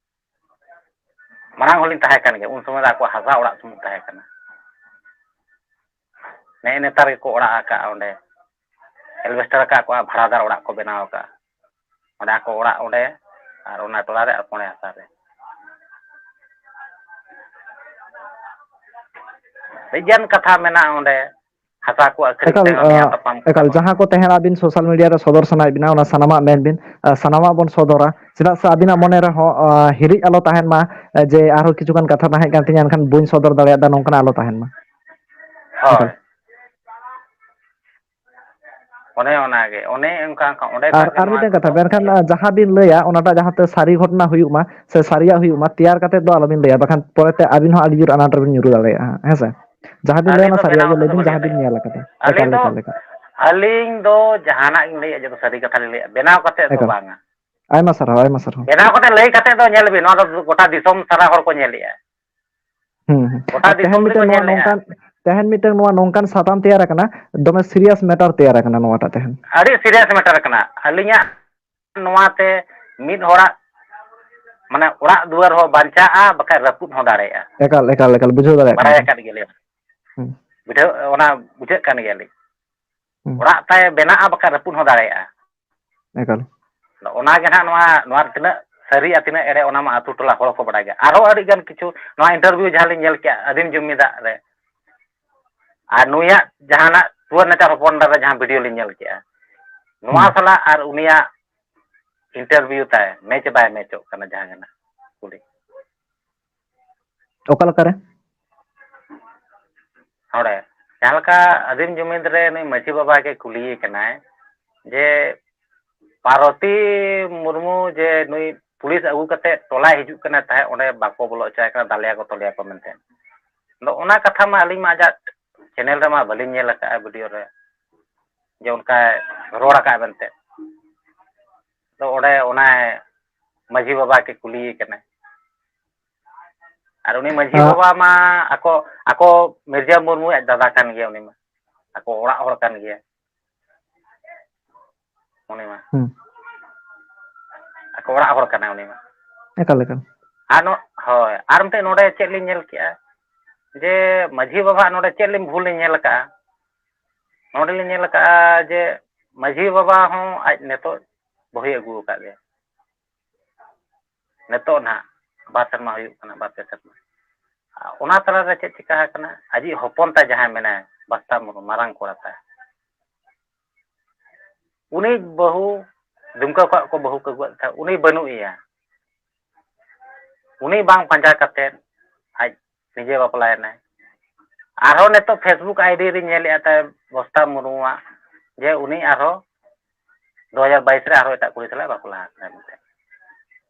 ᱢᱟᱲᱟᱝ ᱦᱚᱸᱞᱤᱧ ᱛᱟᱦᱮᱸ ᱠᱟᱱ ᱜᱮᱭᱟ, ᱩᱱ ᱥᱚᱢᱚᱭ ᱫᱚ ᱟᱠᱚᱣᱟᱜ ᱦᱟᱥᱟ ᱚᱲᱟᱜ ᱥᱩᱢᱩᱝ ᱛᱟᱦᱮᱸ ᱠᱟᱱᱟ᱾ ᱱᱮᱜᱼᱮ ᱱᱮᱛᱟᱨ ᱜᱮᱠᱚ ᱚᱲᱟᱜ ᱟᱠᱟᱫᱼᱟ ᱚᱸᱰᱮ᱾ ᱮᱞᱵᱮᱥᱴᱟᱨ ᱟᱠᱟᱫ ᱠᱚᱣᱟ, ᱵᱷᱟᱲᱟᱫᱟᱨ ᱚᱲᱟᱜ ᱠᱚ ᱵᱮᱱᱟᱣ ᱟᱠᱟᱫᱼᱟ᱾ ᱚᱸᱰᱮ ᱟᱠᱚ ᱚᱲᱟᱜ ᱚᱸᱰᱮ, ᱟᱨ ᱚᱱᱟ ᱴᱚᱞᱟ ᱨᱮ ᱟᱨ ᱠᱚᱬᱮ ᱦᱟᱥᱟ ᱨᱮ᱾ ᱟᱹᱰᱤ ᱜᱟᱱ ᱠᱟᱛᱷᱟ ᱢᱮᱱᱟᱜᱼᱟ ᱚᱸᱰᱮ, ᱦᱟᱥᱟ ᱠᱚ ᱟᱹᱠᱷᱨᱤᱧ ᱮᱠᱟᱞ, ᱛᱟᱭᱚᱢ ᱱᱮᱭᱟᱣ ᱟᱸ, ᱛᱟᱯᱟᱢ ᱠᱟᱱᱟ ᱮᱠᱟᱞ, ᱠᱚ᱾ ᱡᱟᱦᱟᱸ ᱠᱚ ᱛᱮᱦᱮᱧ ᱟᱹᱵᱤᱱ ᱥᱳᱥᱟᱞ ᱢᱤᱰᱤᱭᱟ ᱨᱮ ᱥᱚᱫᱚᱨ ᱥᱟᱱᱟᱭᱮᱫ ᱵᱤᱱᱟ, ᱚᱱᱟ ᱥᱟᱱᱟᱢᱟᱜ ᱢᱮᱱ ᱵᱤᱱ, ᱟᱸ, ᱥᱟᱱᱟᱢᱟᱜ ᱵᱚᱱ ᱥᱚᱫᱚᱨᱟ᱾ ᱪᱮᱫᱟᱜ ᱥᱮ ᱟᱹᱵᱤᱱᱟᱜ ᱢᱚᱱᱮ ᱨᱮᱦᱚᱸ, ᱟᱸ, ᱦᱤᱨᱤᱡ ᱟᱞᱚ ᱛᱟᱦᱮᱱ ᱢᱟ, ᱡᱮ ᱟᱨᱦᱚᱸ ᱠᱤᱪᱷᱩ ᱜᱟᱱ ᱠᱟᱛᱷᱟ ᱛᱟᱦᱮᱸ ᱠᱟᱱ ᱛᱤᱧᱟᱹ, ᱮᱱᱠᱷᱟᱱ ᱵᱟᱹᱧ ᱥᱚᱫᱚᱨ ᱫᱟᱲᱮᱭᱟᱫᱟ, ᱱᱚᱝᱠᱟᱱᱟᱜ ᱟᱞᱚ ᱛᱟᱦᱮᱱ ᱢᱟ᱾ ᱦᱳᱭ᱾ ᱚᱱᱮ ᱚᱱᱟᱜᱮ, ᱚᱱᱮ ᱚᱱᱠᱟ, ᱚᱱᱠᱟ, ᱚᱸᱰᱮ ᱟᱨ, ᱠᱷᱚᱱᱟᱜ ᱜᱮ ᱟᱨ ᱱᱚᱣᱟ ᱢᱤᱫᱴᱮᱱ ᱠᱟᱛᱷᱟ, ᱠᱚᱫᱚ ᱢᱮᱱᱠᱷᱟᱱ, ᱤᱭᱟᱹ᱾ ᱟᱸ, ᱡᱟᱦᱟᱸ ᱵᱤᱱ ᱞᱟᱹᱭᱟ, ᱚᱱᱟᱴᱟᱜ ᱡᱟᱦᱟᱸᱛᱮ ᱥᱟᱹᱨᱤ ᱜᱷᱚᱴᱚᱱᱟ ᱦᱩᱭᱩᱜ ᱢᱟ, ᱥᱮ ᱥᱟᱹᱨᱤᱭᱟᱜ ᱦᱩᱭᱩᱜ ᱢᱟ, ᱛᱮᱭᱟᱨ ᱠᱟᱛᱮ ᱫᱚ ᱟᱞᱚᱵᱤᱱ ᱞᱟᱹᱭᱟ, ᱵᱟᱠᱷᱟᱱ ᱯᱚᱨᱮᱛᱮ ᱟᱹᱵᱤᱱ ᱦᱚᱸ ᱟᱹᱰᱤ ᱡᱳᱨ ᱟᱱᱟᱴ ᱨᱮᱵᱤᱱ ᱧᱩᱨᱩ ᱫᱟᱲᱮᱭᱟᱜᱼᱟ, ᱦᱮᱸ ᱥᱮ? ᱡᱟᱦᱟᱸ ᱵᱤᱱ ᱞᱟᱹᱭᱟ, ᱟᱹᱞᱤᱧ ᱚᱱᱟ ᱫᱚ ᱥᱟᱹᱨᱤᱭᱟᱜ ᱵᱮᱱᱟᱣ ᱜᱮ ᱠᱟᱛᱮ ᱞᱟᱹᱭ ᱫᱚ ᱵᱤᱱ, ᱵᱟᱹᱞᱤᱧ ᱡᱟᱦᱟᱸ ᱵᱤᱱ ᱞᱟᱹᱭᱟ᱾ ᱧᱮᱞ ᱟᱠᱟᱫᱟ᱾ ᱟᱹᱞᱤᱧ ᱮᱠᱟᱞ, ᱫᱚ, ᱮᱠᱟᱞ, ᱮᱠᱟᱞ᱾ ᱟᱹᱞᱤᱧ ᱫᱚ ᱡᱟᱦᱟᱱᱟᱜ ᱜᱤᱧ ᱞᱟᱹᱭᱟ, ᱡᱚᱛᱚ ᱥᱟᱹᱨᱤ ᱠᱟᱛᱷᱟ ᱞᱤᱧ ᱞᱟᱹᱭᱟ, ᱵᱮᱱᱟᱣ ᱠᱟᱛᱮ ᱫᱚ ᱮᱠᱟᱞ᱾ ᱵᱟᱝᱟ᱾ ᱟᱭᱢᱟ ᱥᱟᱨᱦᱟᱣ, ᱟᱭᱢᱟ ᱥᱟᱨᱦᱟᱣ᱾ ᱵᱮᱱᱟᱣ ᱠᱟᱛᱮ ᱞᱟᱹᱭ ᱠᱟᱛᱮ ᱫᱚ ᱧᱮᱞ ᱵᱤᱱ, ᱱᱚᱣᱟ ᱫᱚ ᱜᱚᱴᱟ ᱫᱤᱥᱚᱢ ᱥᱟᱨᱟ ᱦᱚᱲ ᱠᱚ ᱧᱮᱞᱮᱜᱼᱟ᱾ ᱦᱩᱸ, ᱦᱩᱸ᱾ ᱜᱚᱴᱟ ᱟᱨ ᱛᱮᱦᱮᱧ ᱫᱤᱥᱚᱢ ᱜᱮᱠᱚ ᱢᱤᱫᱴᱟᱝ ᱱᱚᱣᱟ ᱧᱮᱞᱮᱜᱼᱟ᱾ ᱱᱚᱝᱠᱟᱱ, ᱛᱮᱦᱮᱧ ᱢᱤᱫᱴᱟᱝ ᱱᱚᱣᱟ ᱱᱚᱝᱠᱟᱱ ᱥᱟᱛᱟᱢ ᱛᱮᱭᱟᱨ ᱟᱠᱟᱱᱟ, ᱫᱚᱢᱮ serious matter ᱛᱮᱭᱟᱨ ᱟᱠᱟᱱᱟ ᱱᱚᱣᱟᱴᱟᱜ ᱛᱮᱦᱮᱧ᱾ ᱟᱹᱰᱤ serious matter ᱠᱟᱱᱟ᱾ ᱟᱹᱞᱤᱧᱟᱜ ᱱᱚᱣᱟᱛᱮ ᱢᱤᱫ ᱦᱚᱲᱟᱜ, ᱢᱟᱱᱮ, ᱚᱲᱟᱜ ᱫᱩᱣᱟᱹᱨ ᱦᱚᱸ ᱵᱟᱧᱪᱟᱜᱼᱟ, ᱵᱟᱠᱷᱟᱡ ᱨᱟᱹᱯᱩᱫ ᱦᱚᱸ ᱫᱟᱲᱮᱭᱟᱜᱼᱟ᱾ ᱮᱠᱟᱞ, ᱮᱠᱟᱞ, ᱮᱠᱟᱞ, ᱵᱩᱡᱷᱟᱹᱣ ᱫᱟᱲᱮᱭᱟᱜ ᱠᱟᱱᱟ ᱵᱟᱲᱟᱭ ᱵᱚᱱ᱾ ᱟᱠᱟᱫ ᱜᱮᱭᱟᱞᱤᱧ᱾ ᱦᱩᱸ᱾ ᱵᱩᱡᱷᱟᱹᱣ, ᱚᱱᱟ ᱵᱩᱡᱷᱟᱹᱜ ᱠᱟᱱ ᱜᱮᱭᱟᱞᱤᱧ᱾ ᱦᱩᱸ᱾ ᱚᱲᱟᱜ ᱛᱟᱭ ᱵᱮᱱᱟᱜᱼᱟ, ᱵᱟᱠᱷᱟᱡ ᱨᱟᱹᱯᱩᱫ ᱦᱚᱸ ᱫᱟᱲᱮᱭᱟᱜᱼᱟ᱾ ᱮᱠᱟᱞ᱾ ᱟᱫᱚ ᱚᱱᱟᱜᱮ ᱱᱟᱦᱟᱜ ᱱᱚᱣᱟ, ᱱᱚᱣᱟ ᱨᱮ ᱛᱤᱱᱟᱹᱜ ᱥᱟᱹᱨᱤ ᱟᱨ ᱛᱤᱱᱟᱹᱜ ᱮᱲᱮ, ᱚᱱᱟ ᱢᱟ ᱟᱹᱛᱩ ᱴᱚᱞᱟ ᱦᱚᱲ ᱠᱚ ᱵᱟᱰᱟᱭ ᱜᱮᱭᱟ᱾ ᱟᱨᱦᱚᱸ ᱟᱹᱰᱤ ᱜᱟᱱ ᱠᱤᱪᱷᱩ ᱱᱚᱣᱟ interview ᱡᱟᱦᱟᱸ ᱞᱤᱧ ᱧᱮᱞ ᱠᱮᱜᱼᱟ ᱟᱹᱫᱤᱢ ᱡᱩᱢᱤᱫᱟᱜ ᱨᱮ, ᱟᱨ ᱱᱩᱭᱟᱜ ᱡᱟᱦᱟᱱᱟᱜ ᱴᱩᱣᱟᱹᱨ ᱱᱮᱛᱟᱨ ᱦᱚᱯᱚᱱ ᱮᱨᱟ ᱨᱮ ᱡᱟᱦᱟᱸ video ᱞᱤᱧ ᱧᱮᱞ ᱠᱮᱜᱼᱟ, ᱱᱚᱣᱟ ᱦᱩᱸ᱾ ᱥᱟᱞᱟᱜ ᱟᱨ ᱩᱱᱤᱭᱟᱜ interview ᱛᱟᱭ match ᱵᱟᱭ matchᱚᱜ ᱠᱟᱱᱟ, ᱡᱟᱦᱟᱸ ᱜᱮ ᱱᱟᱜ ᱠᱩᱞᱤ᱾ ᱚᱠᱟ ᱞᱮᱠᱟᱨᱮ? ᱱᱚᱰᱮ ᱡᱟᱦᱟᱸ ᱞᱮᱠᱟ ᱟᱹᱫᱤᱢ ᱡᱩᱢᱤᱫ ᱨᱮ ᱱᱩᱭ ᱢᱟᱹᱡᱷᱤ ᱵᱟᱵᱟ ᱜᱮ ᱠᱩᱞᱤᱭᱮ ᱠᱟᱱᱟᱭ ᱡᱮ, ᱯᱟᱨᱚᱛᱤ ᱢᱩᱨᱢᱩ ᱡᱮ ᱱᱩᱭ ᱯᱩᱞᱤᱥ ᱟᱹᱜᱩ ᱠᱟᱛᱮ ᱴᱚᱞᱟᱭ ᱦᱤᱡᱩᱜ ᱠᱟᱱᱟ ᱛᱟᱦᱮᱸᱫ, ᱚᱸᱰᱮ ᱵᱟᱠᱚ ᱵᱚᱞᱚ ᱦᱚᱪᱚᱣᱟᱭ ᱠᱟᱱᱟ, ᱫᱟᱞᱮᱭᱟ ᱠᱚ ᱛᱚᱞᱮᱭᱟ ᱠᱚ ᱢᱮᱱᱛᱮ᱾ ᱟᱫᱚ ᱚᱱᱟ ᱠᱟᱛᱷᱟ ᱢᱟ ᱟᱹᱞᱤᱧ ᱢᱟ ᱟᱡᱟᱜ channel ᱨᱮᱢᱟ ᱵᱟᱹᱞᱤᱧ ᱧᱮᱞ ᱟᱠᱟᱫᱼᱟ video ᱨᱮ ᱡᱮ ᱚᱱᱠᱟᱭ ᱨᱚᱲ ᱟᱠᱟᱫ ᱢᱮᱱᱛᱮ᱾ ᱟᱫᱚ ᱚᱸᱰᱮ ᱚᱱᱟ ᱢᱟᱹᱡᱷᱤ ᱵᱟᱵᱟ ᱜᱮ ᱠᱩᱞᱤᱭᱮ ᱠᱟᱱᱟᱭ᱾ ᱟᱨ ᱩᱱᱤ ᱢᱟᱹᱡᱷᱤ ᱟᱸ, ᱵᱟᱵᱟ ᱢᱟ ᱟᱠᱚ, ᱟᱠᱚ ᱢᱤᱨᱡᱟ ᱢᱩᱨᱢᱩ ᱟᱡ ᱫᱟᱫᱟ ᱠᱟᱱ ᱜᱮᱭᱟ, ᱩᱱᱤ ᱢᱟ ᱟᱠᱚ ᱚᱲᱟᱜ ᱦᱚᱲ ᱠᱟᱱ ᱜᱮᱭᱟ᱾ ᱩᱱᱤ ᱢᱟ ᱦᱩᱸ᱾ ᱟᱠᱚ ᱚᱲᱟᱜ ᱦᱚᱲ ᱠᱟᱱᱟᱭ ᱩᱱᱤ ᱢᱟ᱾ ᱮᱠᱟᱞ, ᱮᱠᱟᱞ᱾ ᱟᱨ ᱱᱚ-, ᱦᱳᱭ, ᱟᱨ ᱢᱤᱫᱴᱮᱡ ᱱᱚᱰᱮ ᱪᱮᱫ ᱞᱤᱧ ᱧᱮᱞ ᱠᱮᱜᱼᱟ ᱡᱮ ᱢᱟᱹᱡᱷᱤ ᱵᱟᱵᱟᱣᱟᱜ ᱱᱚᱰᱮ ᱪᱮᱫ ᱞᱤᱧ ᱵᱷᱩᱞ ᱞᱤᱧ ᱧᱮᱞ ᱟᱠᱟᱜᱼᱟ᱾ ᱱᱚᱰᱮ ᱞᱤᱧ ᱧᱮᱞ ᱟᱠᱟᱫᱼᱟ ᱡᱮ ᱢᱟᱹᱡᱷᱤ ᱵᱟᱵᱟ ᱦᱚᱸ ᱟᱡ ᱱᱤᱛᱚᱜ ᱵᱟᱹᱦᱩᱭ ᱟᱹᱜᱩ ᱟᱠᱟᱫ ᱜᱮᱭᱟ᱾ ᱱᱤᱛᱚᱜ ᱱᱟᱦᱟᱜ ᱵᱟᱨ ᱥᱮᱨᱢᱟ ᱦᱩᱭᱩᱜ ᱠᱟᱱᱟ, ᱵᱟᱨ ᱯᱮ ᱥᱮᱨᱢᱟ᱾ ᱚᱱᱟ ᱛᱟᱞᱟᱨᱮ ᱪᱮᱫ ᱪᱤᱠᱟ ᱟᱠᱟᱱᱟ? ᱟᱡᱤᱡ ᱦᱚᱯᱚᱱ ᱛᱟᱭ ᱡᱟᱦᱟᱸᱭ ᱢᱮᱱᱟᱭ, ᱵᱟᱥᱛᱟ ᱢᱩᱨᱢᱩ, ᱢᱟᱨᱟᱝ ᱠᱚᱲᱟ ᱛᱟᱭ, ᱩᱱᱤ ᱵᱟᱹᱦᱩ, ᱫᱩᱢᱠᱟ ᱠᱷᱚᱱ ᱠᱚ ᱵᱟᱹᱦᱩ ᱠᱚ ᱟᱹᱜᱩᱣᱟᱫ ᱛᱟᱦᱮᱸᱫ, ᱩᱱᱤ ᱵᱟᱹᱱᱩᱜ ᱮᱭᱟ᱾ ᱩᱱᱤ ᱵᱟᱝ ᱯᱟᱸᱡᱟ ᱠᱟᱛᱮᱫ ᱟᱡ ᱱᱤᱡᱮ ᱵᱟᱯᱞᱟᱭᱮᱱᱟᱭ᱾ ᱟᱨᱦᱚᱸ ᱱᱤᱛᱚᱜ Facebook ID ᱨᱤᱧ ᱧᱮᱞᱮᱫᱼᱟ ᱛᱟᱭ, ᱵᱚᱥᱛᱟ ᱢᱩᱨᱢᱩᱣᱟᱜ, ᱡᱮ ᱩᱱᱤ ᱟᱨᱦᱚᱸ ᱫᱩ ᱦᱟᱡᱟᱨ ᱵᱟᱭᱤᱥ ᱨᱮ ᱟᱨᱦᱚᱸ ᱮᱴᱟᱜ ᱠᱩᱲᱤ ᱥᱟᱞᱟᱜ ᱵᱟᱯᱞᱟ ᱟᱠᱟᱱᱟ ᱢᱮᱱᱛᱮ᱾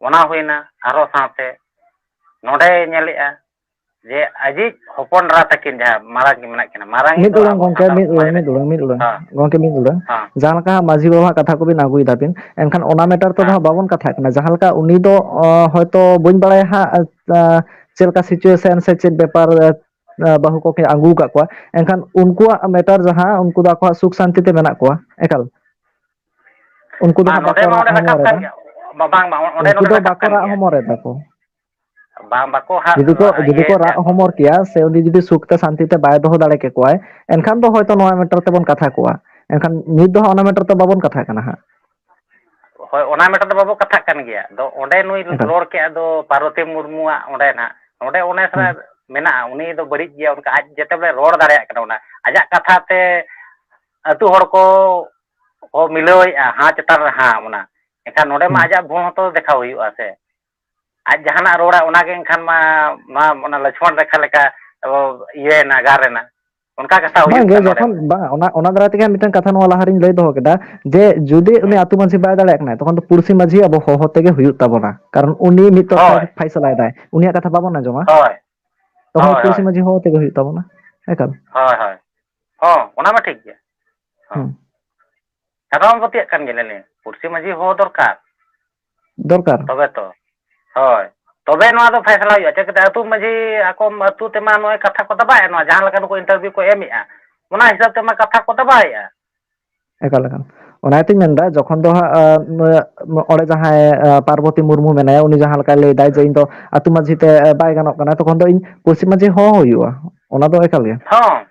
ᱚᱱᱟ ᱦᱩᱭᱱᱟ᱾ ᱟᱨᱦᱚᱸ ᱥᱟᱶᱛᱮ ᱱᱚᱰᱮ ᱧᱮᱞᱮᱫᱼᱟ ᱡᱮ ᱟᱡᱤᱡ ᱦᱚᱯᱚᱱ ᱮᱨᱟ ᱛᱟᱹᱠᱤᱱ ᱡᱟᱦᱟᱸ ᱢᱟᱨᱟᱝ ᱠᱤᱱ ᱢᱮᱱᱟᱜ ᱠᱤᱱᱟ, ᱢᱟᱨᱟᱝ ᱢᱤᱫ ᱫᱚ ᱴᱩᱰᱟᱹᱝ ᱟᱵᱚ ᱜᱚᱝᱠᱮ, ᱥᱟᱱᱛᱟᱲ ᱢᱤᱫ ᱥᱚᱢᱟᱡᱽ ᱴᱩᱰᱟᱹᱝ, ᱨᱮ᱾ ᱢᱤᱫ ᱴᱩᱰᱟᱹᱝ, ᱢᱤᱫ ᱴᱩᱰᱟᱹᱝ᱾ ᱦᱮᱸ, ᱜᱚᱝᱠᱮ, ᱢᱤᱫ ᱴᱩᱰᱟᱹᱝ᱾ ᱦᱮᱸ, ᱡᱟᱦᱟᱸ ᱞᱮᱠᱟ ᱦᱟᱸᱜ ᱢᱟᱹᱡᱷᱤ ᱵᱟᱵᱟᱣᱟᱜ ᱠᱟᱛᱷᱟ ᱠᱚᱵᱤᱱ ᱟᱹᱜᱩᱭ ᱫᱟᱵᱤᱱ, ᱮᱱᱠᱷᱟᱱ ᱚᱱᱟ ᱢᱮᱴᱟᱨ ᱛᱮᱫᱚ ᱦᱮᱸ, ᱦᱟᱸᱜ ᱵᱟᱵᱚᱱ ᱠᱟᱛᱷᱟᱜ ᱠᱟᱱᱟ᱾ ᱡᱟᱦᱟᱸ ᱞᱮᱠᱟ ᱩᱱᱤ ᱫᱚ, ᱚ, ᱦᱚᱭᱛᱚ ᱵᱟᱹᱧ ᱵᱟᱲᱟᱭᱟ ᱦᱟᱸᱜ, ᱟ, ᱪᱮᱫ ᱞᱮᱠᱟ situation ᱥᱮ ᱪᱮᱫ ᱵᱮᱯᱟᱨ, ᱟ, ᱵᱟᱹᱦᱩ ᱠᱚᱠᱤᱱ ᱟᱹᱜᱩ ᱟᱠᱟᱫ ᱠᱚᱣᱟ, ᱮᱱᱠᱷᱟᱱ ᱩᱱᱠᱩᱣᱟᱜ ᱢᱮᱴᱟᱨ ᱡᱟᱦᱟᱸ, ᱩᱱᱠᱩ ᱫᱚ ᱟᱠᱚᱣᱟᱜ ᱥᱩᱠ ᱥᱟᱱᱛᱤ ᱛᱮ ᱢᱮᱱᱟᱜ ᱠᱚᱣᱟ ᱮᱠᱟᱞ᱾ ᱩᱱᱠᱩ ᱫᱚ ᱵᱟᱝ, ᱦᱟᱸᱜ ᱱᱚᱰᱮ ᱵᱟᱠᱚ ᱢᱟ ᱨᱟᱜ ᱚᱸᱰᱮ ᱦᱚᱢᱚᱨ ᱨᱟᱠᱟᱵ ᱮᱫᱟ᱾ ᱠᱟᱱ ᱜᱮᱭᱟ᱾ ᱵᱟ-, ᱵᱟᱝ, ᱵᱟᱝ, ᱚᱸᱰᱮ ᱩᱱᱠᱩ ᱱᱚᱰᱮ ᱫᱚ ᱨᱟᱠᱟᱵ ᱵᱟᱠᱚ ᱠᱟᱱ ᱨᱟᱜ ᱜᱮᱭᱟ᱾ ᱦᱚᱢᱚᱨ ᱮᱫᱟ ᱠᱚ᱾ ᱵᱟᱝ, ᱵᱟᱠᱚ ᱦᱟᱨ-, ᱡᱩᱫᱤ ᱠᱚ, ᱡᱩᱫᱤ ᱠᱚ ᱤᱭᱟᱹᱭᱮᱫ ᱨᱟᱜ ᱛᱟᱦᱮᱸᱫ ᱠᱚ᱾ ᱦᱚᱢᱚᱨ ᱠᱮᱭᱟ ᱥᱮ ᱩᱱᱤ ᱡᱩᱫᱤ ᱥᱩᱠ ᱛᱮ ᱥᱟᱱᱛᱤ ᱛᱮ ᱵᱟᱭ ᱫᱚᱦᱚ ᱫᱟᱲᱮ ᱠᱮᱠᱚᱣᱟᱭ, ᱮᱱᱠᱷᱟᱱ ᱫᱚ ᱦᱚᱭᱛᱚ ᱱᱚᱣᱟ ᱢᱮᱴᱟᱨ ᱛᱮᱵᱚᱱ ᱠᱟᱛᱷᱟ ᱠᱚᱣᱟ᱾ ᱮᱱᱠᱷᱟᱱ ᱱᱤᱛ ᱫᱚ ᱦᱟᱸᱜ ᱚᱱᱟ ᱢᱮᱴᱟᱨ ᱛᱮ ᱵᱟᱵᱚᱱ ᱠᱟᱛᱷᱟ ᱠᱟᱱᱟ ᱦᱟᱸᱜ᱾ ᱦᱳᱭ, ᱚᱱᱟ ᱢᱮᱴᱟᱨ ᱫᱚ ᱵᱟᱵᱚ ᱠᱟᱛᱷᱟᱜ ᱠᱟᱱ ᱜᱮᱭᱟ᱾ ᱟᱫᱚ ᱚᱸᱰᱮ ᱱᱩᱭ ᱮᱠᱟᱞ᱾ ᱨᱚᱲ ᱠᱮᱫ ᱫᱚ ᱯᱟᱨᱵᱚᱛᱤ ᱢᱩᱨᱢᱩᱣᱟᱜ ᱚᱸᱰᱮ ᱱᱟᱜ, ᱱᱚᱰᱮ ᱚᱱᱮ ᱦᱩᱸ᱾ ᱛᱷᱚᱲᱟ ᱢᱮᱱᱟᱜᱼᱟ, ᱩᱱᱤ ᱫᱚ ᱵᱟᱹᱲᱤᱡ ᱜᱮᱭᱟ, ᱚᱱᱠᱟ ᱟᱡ ᱡᱮᱛᱮ ᱵᱮᱞᱮ ᱨᱚᱲ ᱫᱟᱲᱮᱭᱟᱜ ᱠᱟᱱᱟ, ᱚᱱᱟ ᱟᱡᱟᱜ ᱠᱟᱛᱷᱟ ᱛᱮ ᱟᱹᱛᱩ ᱦᱚᱲ ᱠᱚ, ᱠᱚ ᱢᱤᱞᱟᱹᱣᱮᱫᱼᱟ, ᱦᱟᱸ ᱪᱮᱛᱟᱱ ᱨᱮ ᱦᱟᱸ, ᱚᱱᱟ᱾ ᱮᱱᱠᱷᱟᱱ ᱱᱚᱰᱮ ᱢᱟ ᱦᱩᱸ᱾ ᱟᱡᱟᱜ ᱵᱷᱩᱞ ᱦᱚᱸᱛᱚ ᱫᱮᱠᱷᱟᱣ ᱦᱩᱭᱩᱜᱼᱟ ᱥᱮ᱾ ᱟᱡ ᱡᱟᱦᱟᱱᱟᱜ ᱨᱚᱲᱟ, ᱚᱱᱟᱜᱮ ᱮᱱᱠᱷᱟᱱ ᱢᱟ, ᱢᱟ ᱚᱱᱟ ᱞᱚᱪᱷᱢᱚᱱ ᱨᱮᱠᱷᱟ ᱞᱮᱠᱟ, ᱚ, ᱤᱭᱟᱹᱭᱮᱱᱟ, ᱜᱟᱨ ᱮᱱᱟ᱾ ᱚᱱᱠᱟ ᱠᱟᱛᱷᱟ ᱦᱩᱭᱩᱜ ᱵᱟᱝᱜᱮ, ᱠᱟᱱᱟ ᱱᱚᱰᱮ ᱡᱚᱠᱷᱚᱱ ᱢᱟ᱾ ᱵᱟᱝ, ᱚᱱᱟ, ᱚᱱᱟ ᱫᱟᱨᱟᱭ ᱛᱮᱜᱮ ᱢᱤᱫᱴᱟᱝ ᱠᱟᱛᱷᱟ ᱱᱚᱣᱟ ᱞᱟᱦᱟᱨᱤᱧ ᱞᱟᱹᱭ ᱫᱚᱦᱚ ᱠᱮᱫᱟ ᱡᱮ, ᱡᱩᱫᱤ ᱩᱱᱤ ᱦᱩᱸ᱾ ᱟᱹᱛᱩ ᱢᱟᱹᱡᱷᱤ ᱵᱟᱭ ᱫᱟᱲᱮᱭᱟᱜ ᱠᱟᱱᱟ, ᱛᱚᱠᱷᱚᱱ ᱫᱚ ᱯᱩᱲᱥᱤ ᱢᱟᱹᱡᱷᱤ ᱟᱵᱚ ᱦᱚᱦᱚ ᱛᱮᱜᱮ ᱦᱩᱭᱩᱜ ᱛᱟᱵᱚᱱᱟ, ᱠᱟᱨᱚᱱ ᱩᱱᱤ ᱢᱤᱫ ᱛᱚᱨᱯᱷᱟᱭ ᱦᱳᱭ᱾ ᱯᱷᱟᱭᱥᱟᱞᱟᱭ ᱫᱟᱭ, ᱩᱱᱤᱭᱟᱜ ᱠᱟᱛᱷᱟ ᱵᱟᱵᱚᱱ ᱟᱸᱡᱚᱢᱟ᱾ ᱦᱳᱭ᱾ ᱛᱚᱠᱷᱚᱱ ᱫᱚ ᱦᱳᱭ, ᱯᱩᱲᱥᱤ ᱦᱳᱭ᱾ ᱢᱟᱹᱡᱷᱤ ᱦᱚᱦᱚ ᱛᱮᱜᱮ ᱦᱩᱭᱩᱜ ᱛᱟᱵᱚᱱᱟ᱾ ᱮᱠᱟᱞ᱾ ᱦᱳᱭ, ᱦᱳᱭ᱾ ᱦᱚᱸ, ᱚᱱᱟ ᱢᱟ ᱴᱷᱤᱠ ᱜᱮ᱾ ᱦᱚᱸ᱾ ᱦᱩᱸ᱾ ᱠᱟᱛᱷᱟ ᱢᱟ ᱯᱟᱹᱛᱭᱟᱹᱜ ᱠᱟᱱ ᱜᱮ, ᱞᱟᱹᱭ ᱞᱤᱧ, ᱯᱩᱲᱥᱤ ᱢᱟᱹᱡᱷᱤ ᱦᱚᱦᱚ ᱫᱚᱨᱠᱟᱨ᱾ ᱫᱚᱨᱠᱟᱨ᱾ ᱛᱚᱵᱮ ᱛᱚ᱾ ᱦᱳᱭ᱾ ᱛᱚᱵᱮ ᱱᱚᱣᱟ ᱫᱚ ᱯᱷᱟᱭᱥᱟᱞᱟ ᱦᱩᱭᱩᱜᱼᱟ᱾ ᱪᱤᱠᱟᱹᱛᱮ ᱟᱹᱛᱩ ᱢᱟᱹᱡᱷᱤ ᱟᱠᱚ ᱟᱹᱛᱩ ᱛᱮᱢᱟ ᱱᱚᱜᱼᱚᱭ ᱠᱟᱛᱷᱟ ᱠᱚ ᱫᱟᱵᱟᱭᱮᱫ ᱱᱚᱣᱟ, ᱡᱟᱦᱟᱸ ᱞᱮᱠᱟ ᱱᱩᱠᱩ interview ᱠᱚ ᱮᱢᱮᱫᱼᱟ, ᱚᱱᱟ ᱦᱤᱥᱟᱹᱵ ᱛᱮᱢᱟ ᱠᱟᱛᱷᱟ ᱠᱚ ᱫᱟᱵᱟᱭᱮᱫᱼᱟ᱾ ᱮᱠᱟᱞ, ᱮᱠᱟᱞ᱾ ᱚᱱᱟ ᱜᱮᱛᱚᱧ ᱢᱮᱱᱫᱟ, ᱡᱚᱠᱷᱚᱱ ᱫᱚ ᱦᱟᱸᱜ, ᱟᱸ, ᱚᱸᱰᱮ ᱡᱟᱦᱟᱸᱭ, ᱟᱸ, ᱯᱟᱨᱵᱚᱛᱤ ᱢᱩᱨᱢᱩ ᱢᱮᱱᱟᱭᱟ, ᱩᱱᱤ ᱡᱟᱦᱟᱸ ᱞᱮᱠᱟᱭ ᱞᱟᱹᱭᱫᱟᱭ ᱡᱮ, ᱦᱮᱸ᱾ "ᱤᱧ ᱫᱚ ᱟᱹᱛᱩ ᱢᱟᱹᱡᱷᱤ ᱛᱮ, ᱟᱸ, ᱵᱟᱭ ᱜᱟᱱᱚᱜ ᱠᱟᱱᱟ", ᱛᱚᱠᱷᱚᱱ ᱫᱚ ᱤᱧ ᱯᱩᱲᱥᱤ ᱢᱟᱹᱡᱷᱤ ᱦᱚᱦᱚ ᱦᱩᱭᱩᱜᱼᱟ᱾ ᱚᱱᱟ ᱫᱚ ᱮᱠᱟᱞ ᱜᱮ᱾ ᱦᱚᱸ᱾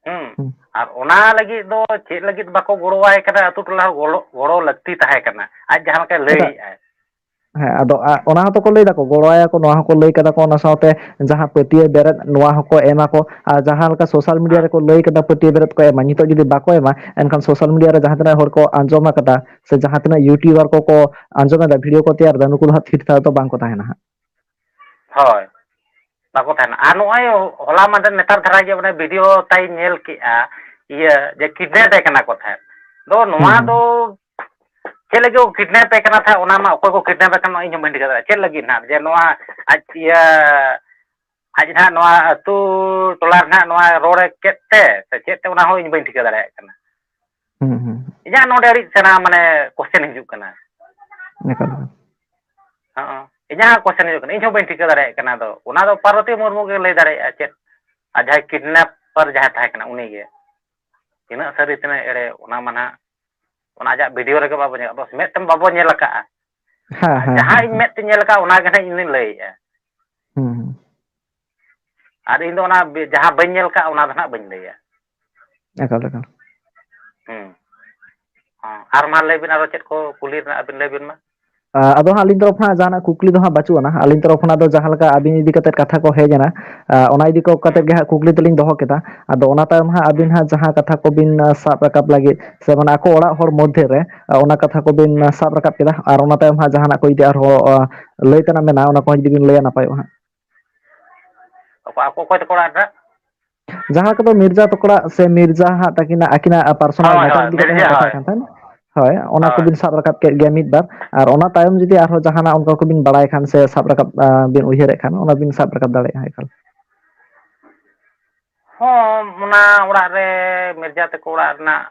ᱦᱩᱸ᱾ ᱦᱩᱸ᱾ ᱟᱨ ᱚᱱᱟ ᱞᱟᱹᱜᱤᱫ ᱫᱚ ᱪᱮᱫ ᱞᱟᱹᱜᱤᱫ ᱵᱟᱠᱚ ᱜᱚᱲᱚᱣᱟᱭ ᱠᱟᱱᱟ? ᱟᱹᱛᱩ ᱴᱚᱞᱟ ᱦᱚᱸ ᱜᱚᱲᱚ, ᱜᱚᱲᱚ ᱞᱟᱹᱠᱛᱤ ᱛᱟᱦᱮᱸ ᱠᱟᱱᱟ, ᱟᱡ ᱡᱟᱦᱟᱸ ᱞᱮᱠᱟᱭ ᱮᱴᱟᱜ ᱞᱟᱹᱭᱮᱫᱼᱟᱭ᱾ ᱦᱮᱸ, ᱟᱫᱚ ᱟ-, ᱚᱱᱟ ᱦᱚᱸᱛᱚ ᱠᱚ ᱞᱟᱹᱭ ᱫᱟᱠᱚ, ᱜᱚᱲᱚᱣᱟᱭᱟ ᱠᱚ, ᱱᱚᱣᱟ ᱦᱚᱸᱠᱚ ᱞᱟᱹᱭ ᱠᱟᱫᱟ ᱠᱚ, ᱚᱱᱟ ᱥᱟᱶᱛᱮ ᱡᱟᱦᱟᱸ ᱯᱟᱹᱛᱭᱟᱹᱣ ᱵᱮᱨᱮᱫ, ᱱᱚᱣᱟ ᱦᱚᱸᱠᱚ ᱮᱢᱟ ᱠᱚ᱾ ᱟᱨ ᱡᱟᱦᱟᱸ ᱞᱮᱠᱟ ᱥᱳᱥᱟᱞ ᱢᱤᱰᱤᱭᱟ ᱦᱮᱸ᱾ ᱨᱮᱠᱚ ᱞᱟᱹᱭ ᱠᱟᱫᱟ ᱯᱟᱹᱛᱭᱟᱹᱣ ᱵᱮᱨᱮᱫ ᱠᱚ ᱮᱢᱟ, ᱱᱤᱛᱚᱜ ᱡᱩᱫᱤ ᱵᱟᱠᱚ ᱮᱢᱟ, ᱮᱱᱠᱷᱟᱱ ᱥᱳᱥᱟᱞ ᱢᱤᱰᱤᱭᱟ ᱨᱮ ᱡᱟᱦᱟᱸ ᱛᱤᱱᱟᱹᱜ ᱦᱚᱲ ᱠᱚ ᱟᱸᱡᱚᱢ ᱟᱠᱟᱫᱟ ᱥᱮ ᱡᱟᱦᱟᱸ ᱛᱤᱱᱟᱹᱜ ᱭᱩᱴᱩᱵᱟᱨ ᱠᱚᱠᱚ ᱟᱸᱡᱚᱢ ᱮᱫᱟ, ᱵᱷᱤᱰᱤᱭᱳ ᱠᱚ ᱛᱮᱭᱟᱨ ᱮᱫᱟ, ᱱᱩᱠᱩ ᱫᱚ ᱦᱟᱸᱜ ᱛᱷᱤᱨ ᱛᱷᱟᱨ ᱫᱚ ᱵᱟᱝ ᱠᱚ ᱛᱟᱦᱮᱱᱟ ᱦᱟᱸᱜ᱾ ᱦᱳᱭ, ᱵᱟᱠᱚ ᱛᱟᱦᱮᱱᱟ᱾ ᱟᱨ ᱱᱚᱜᱼᱚᱭ ᱦᱚᱞᱟ ᱢᱟᱫᱷᱮᱨ ᱱᱮᱛᱟᱨ ᱫᱷᱟᱨᱟ ᱜᱮ ᱢᱟᱱᱮ ᱵᱷᱤᱰᱤᱭᱳ ᱛᱟᱭ ᱧᱮᱞ ᱠᱮᱜᱼᱟ, ᱤᱭᱟᱹ, ᱡᱮ ᱠᱤᱰᱱᱮᱯ ᱮ ᱠᱟᱱᱟ ᱠᱚ ᱛᱟᱦᱮᱸᱫ᱾ ᱫᱚ ᱦᱩᱸ, ᱱᱚᱣᱟ ᱦᱩᱸ᱾ ᱫᱚ ᱪᱮᱫ ᱞᱟᱹᱜᱤᱫ ᱠᱚ ᱠᱤᱰᱱᱮᱯ ᱮ ᱠᱟᱱᱟ ᱛᱟᱦᱮᱸᱫ, ᱚᱱᱟ ᱢᱟ ᱚᱠᱚᱭ ᱠᱚ ᱠᱤᱰᱱᱮᱯ ᱮ ᱠᱟᱱᱟ ᱤᱧ ᱦᱚᱸ ᱵᱟᱹᱧ ᱴᱷᱤᱠᱟᱹ ᱫᱟᱲᱮᱭᱟᱜᱼᱟ᱾ ᱪᱮᱫ ᱞᱟᱹᱜᱤᱫ ᱱᱟᱦᱟᱜ ᱡᱮ ᱱᱚᱣᱟ ᱟᱡ ᱤᱭᱟᱹ ᱟᱡ ᱱᱟᱦᱟᱜ ᱱᱚᱣᱟ ᱟᱹᱛᱩ ᱴᱚᱞᱟ ᱨᱮ ᱱᱟᱦᱟᱜ ᱱᱚᱣᱟ ᱨᱚᱲ ᱮ ᱠᱮᱫ ᱛᱮ ᱥᱮ ᱪᱮᱫ ᱛᱮ, ᱚᱱᱟ ᱦᱚᱸ ᱤᱧ ᱵᱟᱹᱧ ᱴᱷᱤᱠᱟᱹ ᱫᱟᱲᱮᱭᱟᱜ ᱠᱟᱱᱟ᱾ ᱦᱩᱸ, ᱦᱩᱸ᱾ ᱤᱧᱟᱹᱜ ᱱᱚᱰᱮ ᱟᱹᱰᱤ ᱥᱮᱬᱟ ᱢᱟᱱᱮ ᱠᱚᱥᱪᱮᱱ ᱦᱤᱡᱩᱜ ᱠᱟᱱᱟ᱾ ᱮᱠᱟᱞ, ᱮᱠᱟᱞ᱾ ᱦᱚᱸ, ᱤᱧᱟᱹᱜ ᱦᱚᱸ ᱠᱚᱥᱪᱮᱱ ᱦᱤᱡᱩᱜ ᱠᱟᱱᱟ, ᱤᱧ ᱦᱚᱸ ᱵᱟᱹᱧ ᱴᱷᱤᱠᱟᱹ ᱫᱟᱲᱮᱭᱟᱜ ᱠᱟᱱᱟ᱾ ᱟᱫᱚ ᱚᱱᱟ ᱫᱚ ᱯᱟᱨᱵᱚᱛᱤ ᱢᱩᱨᱢᱩ ᱜᱮ ᱞᱟᱹᱭ ᱫᱟᱲᱮᱭᱟᱜᱼᱟ ᱪᱮᱫ, ᱟᱨ ᱡᱟᱦᱟᱸᱭ ᱠᱤᱰᱱᱮᱯᱟᱨ ᱡᱟᱦᱟᱸᱭ ᱛᱟᱦᱮᱸ ᱠᱟᱱᱟ ᱩᱱᱤ ᱜᱮ᱾ ᱛᱤᱱᱟᱹᱜ ᱥᱟᱹᱨᱤ ᱛᱤᱱᱟᱹᱜ ᱮᱲᱮ, ᱚᱱᱟ ᱢᱟ ᱱᱟᱦᱟᱜ ᱚᱱᱟ ᱟᱡᱟᱜ ᱵᱷᱤᱰᱤᱭᱳ ᱨᱮᱜᱮ ᱵᱟᱵᱚ ᱧᱮᱞ, ᱟᱵᱚ ᱢᱮᱫ ᱛᱮᱢᱟ ᱵᱟᱵᱚ ᱧᱮᱞ ᱟᱠᱟᱫᱼᱟ᱾ ᱦᱮᱸ, ᱟᱨ ᱦᱮᱸ, ᱡᱟᱦᱟᱸ ᱦᱮᱸ, ᱤᱧ ᱦᱮᱸ᱾ ᱢᱮᱫ ᱛᱮ ᱧᱮᱞ ᱟᱠᱟᱫ, ᱚᱱᱟ ᱜᱮ ᱱᱟᱦᱟᱜ ᱤᱧ ᱫᱩᱧ ᱞᱟᱹᱭᱮᱫᱼᱟ᱾ ᱦᱩᱸ, ᱦᱩᱸ᱾ ᱟᱨ ᱤᱧ ᱫᱚ ᱚᱱᱟ ᱵᱮ-, ᱡᱟᱦᱟᱸ ᱵᱟᱹᱧ ᱧᱮᱞ ᱟᱠᱟᱫ, ᱚᱱᱟ ᱫᱚ ᱱᱟᱦᱟᱜ ᱵᱟᱹᱧ ᱞᱟᱹᱭᱟ᱾ ᱮᱠᱟᱞ, ᱮᱠᱟᱞ᱾ ᱦᱩᱸ᱾ ᱦᱚᱸ, ᱟᱨ ᱢᱟ ᱞᱟᱹᱭ ᱵᱤᱱ, ᱟᱨᱚ ᱪᱮᱫ ᱠᱚ ᱠᱩᱞᱤ ᱨᱮᱱᱟᱜ ᱟᱹᱵᱤᱱ ᱞᱟᱹᱭ ᱵᱤᱱ ᱢᱟ᱾ ᱟ, ᱟᱫᱚ ᱦᱟᱸᱜ ᱟᱹᱞᱤᱧ ᱛᱚᱨᱚᱯ ᱠᱷᱚᱱᱟᱜ ᱡᱟᱦᱟᱱᱟᱜ ᱠᱩᱠᱞᱤ ᱫᱚ ᱦᱟᱸᱜ ᱵᱟᱹᱪᱩᱜ ᱟᱱᱟ᱾ ᱟᱹᱞᱤᱧ ᱛᱚᱨᱚᱯ ᱠᱷᱚᱱᱟᱜ ᱫᱚ ᱡᱟᱦᱟᱸ ᱞᱮᱠᱟ ᱟᱹᱵᱤᱱ ᱤᱫᱤ ᱠᱟᱛᱮᱫ ᱠᱟᱛᱷᱟ ᱠᱚ ᱦᱮᱡ ᱮᱱᱟ, ᱟ, ᱚᱱᱟ ᱤᱫᱤ ᱠᱚ ᱠᱟᱛᱮᱫ ᱦᱩᱸ᱾ ᱜᱮ ᱦᱟᱸᱜ ᱠᱩᱠᱞᱤ ᱫᱚᱞᱤᱧ ᱫᱚᱦᱚ ᱠᱮᱫᱟ᱾ ᱟᱫᱚ ᱚᱱᱟ ᱛᱟᱭᱚᱢ ᱦᱟᱸᱜ ᱟᱹᱵᱤᱱ ᱦᱩᱸ᱾ ᱦᱟᱸᱜ ᱡᱟᱦᱟᱸ ᱠᱟᱛᱷᱟ ᱠᱚᱵᱤᱱ, ᱟ, ᱥᱟᱵ ᱨᱟᱠᱟᱵ ᱞᱟᱹᱜᱤᱫ ᱥᱮ ᱢᱟᱱᱮ ᱟᱠᱚ ᱚᱲᱟᱜ ᱦᱚᱲ ᱢᱚᱫᱽᱫᱷᱮ ᱨᱮ, ᱟ, ᱚᱱᱟ ᱠᱟᱛᱷᱟ ᱠᱚᱵᱤᱱ, ᱟ, ᱦᱩᱸ᱾ ᱥᱟᱵ ᱨᱟᱠᱟᱵ ᱠᱮᱫᱟ᱾ ᱟᱨ ᱚᱱᱟ ᱛᱟᱭᱚᱢ ᱦᱟᱸᱜ ᱡᱟᱦᱟᱱᱟᱜ ᱠᱚ ᱡᱩᱫᱤ ᱟᱨᱦᱚᱸ, ᱟ, ᱞᱟᱹᱭ ᱛᱮᱱᱟᱜ ᱢᱮᱱᱟᱜᱼᱟ, ᱚᱱᱟ ᱠᱚᱦᱚᱸ ᱡᱩᱫᱤ ᱵᱤᱱ ᱞᱟᱹᱭᱟ ᱱᱟᱯᱟᱭᱚᱜᱼᱟ ᱦᱟᱸᱜ᱾ ᱚᱠᱚ-, ᱟᱠᱚ ᱚᱠᱚᱭ ᱛᱟᱠᱚ ᱚᱲᱟᱜ ᱨᱮ? ᱡᱟᱦᱟᱸ ᱠᱚᱫᱚ ᱢᱤᱨᱡᱟ ᱛᱟᱠᱚᱲᱟᱜ ᱥᱮ ᱢᱤᱨᱡᱟ ᱦᱟᱸᱜ ᱛᱟᱹᱠᱤᱱᱟᱜ ᱟᱹᱠᱤᱱᱟᱜ ᱯᱟᱨᱥᱚᱱᱟᱞ ᱦᱳᱭ, ᱢᱮᱴᱟᱨ ᱦᱳᱭ, ᱤᱫᱤ ᱠᱟᱛᱮ ᱢᱤᱨᱡᱟ, ᱦᱟᱸᱜ ᱠᱟᱛᱷᱟ ᱦᱳᱭ᱾ ᱠᱟᱱ ᱛᱟᱦᱮᱸᱱ᱾ ᱦᱳᱭ, ᱚᱱᱟ ᱦᱳᱭ᱾ ᱠᱚᱵᱤᱱ ᱥᱟᱵ ᱨᱟᱠᱟᱵ ᱠᱮᱫ ᱜᱮᱭᱟ ᱢᱤᱫ ᱵᱟᱨ, ᱟᱨ ᱚᱱᱟ ᱛᱟᱭᱚᱢ ᱡᱩᱫᱤ ᱟᱨᱦᱚᱸ ᱡᱟᱦᱟᱱᱟᱜ ᱚᱱᱠᱟ ᱠᱚᱵᱤᱱ ᱵᱟᱲᱟᱭ ᱠᱷᱟᱱ ᱥᱮ ᱥᱟᱵ ᱨᱟᱠᱟᱵ, ᱟᱸ, ᱵᱤᱱ ᱩᱭᱦᱟᱹᱨᱮᱫ ᱠᱷᱟᱱ, ᱚᱱᱟ ᱵᱤᱱ ᱥᱟᱵ ᱨᱟᱠᱟᱵ ᱫᱟᱲᱮᱭᱟᱜᱼᱟ ᱮᱠᱟᱞ᱾ ᱦᱚᱸ, ᱚᱱᱟ ᱚᱲᱟᱜ ᱨᱮ ᱢᱤᱨᱡᱟ ᱛᱟᱠᱚ ᱚᱲᱟᱜ ᱨᱮᱱᱟᱜ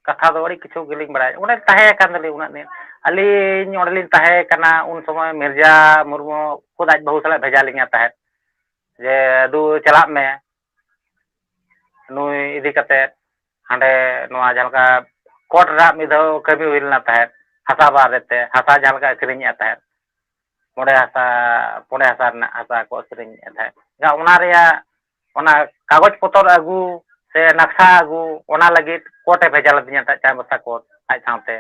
ᱠᱟᱛᱷᱟ ᱫᱚ ᱟᱹᱰᱤ ᱠᱤᱪᱷᱩ ᱜᱮᱞᱤᱧ ᱵᱟᱲᱟᱭᱟ᱾ ᱚᱸᱰᱮ ᱛᱟᱦᱮᱸ ᱠᱟᱱ ᱫᱚᱞᱤᱧ ᱩᱱᱟᱹᱜ ᱫᱤᱱ᱾ ᱟᱹᱞᱤᱧ ᱚᱸᱰᱮᱞᱤᱧ ᱛᱟᱦᱮᱸ ᱠᱟᱱᱟ ᱩᱱ ᱥᱚᱢᱚᱭ ᱢᱤᱨᱡᱟ ᱢᱩᱨᱢᱩ ᱠᱷᱩᱫ ᱟᱡ ᱵᱟᱹᱦᱩ ᱥᱟᱞᱟᱜ ᱵᱷᱮᱡᱟ ᱞᱤᱧᱟ ᱛᱟᱦᱮᱸᱫ᱾ ᱡᱮ, "ᱫᱩ, ᱪᱟᱞᱟᱜ ᱢᱮ ᱱᱩᱭ ᱤᱫᱤ ᱠᱟᱛᱮᱫ ᱦᱟᱸᱰᱮ ᱱᱚᱣᱟ ᱡᱟᱦᱟᱸ ᱞᱮᱠᱟ ᱠᱳᱨᱴ ᱨᱮᱱᱟᱜ ᱢᱤᱫ ᱫᱷᱟᱣ ᱠᱟᱹᱢᱤ ᱦᱩᱭ ᱞᱮᱱᱟ ᱛᱟᱦᱮᱸᱫ, ᱦᱟᱥᱟ ᱵᱟᱨᱮᱛᱮ, ᱦᱟᱥᱟ ᱡᱟᱦᱟᱸ ᱞᱮᱠᱟ ᱟᱹᱠᱷᱨᱤᱧᱮᱫᱼᱟ ᱛᱟᱦᱮᱸᱫ, ᱯᱚᱸᱰᱮ ᱦᱟᱥᱟ, ᱯᱚᱸᱰᱮ ᱦᱟᱥᱟ ᱨᱮᱱᱟᱜ ᱦᱟᱥᱟ ᱠᱚ ᱟᱹᱠᱷᱨᱤᱧᱮᱫᱼᱟ ᱛᱟᱦᱮᱸᱫ, ᱮᱱᱠᱷᱟᱱ ᱚᱱᱟ ᱨᱮᱭᱟᱜ ᱚᱱᱟ ᱠᱟᱜᱚᱡᱽ ᱯᱚᱛᱚᱨ ᱟᱹᱜᱩ ᱛᱮ ᱱᱟᱠᱥᱟ ᱟᱹᱜᱩ, ᱚᱱᱟ ᱞᱟᱹᱜᱤᱫ ᱠᱳᱨᱴ ᱮ ᱵᱷᱮᱡᱟ ᱞᱮᱫᱤᱧᱟ ᱛᱟᱦᱮᱸᱫ, ᱪᱟᱭᱵᱟᱥᱟ ᱠᱳᱨᱴ ᱟᱡ ᱥᱟᱶᱛᱮ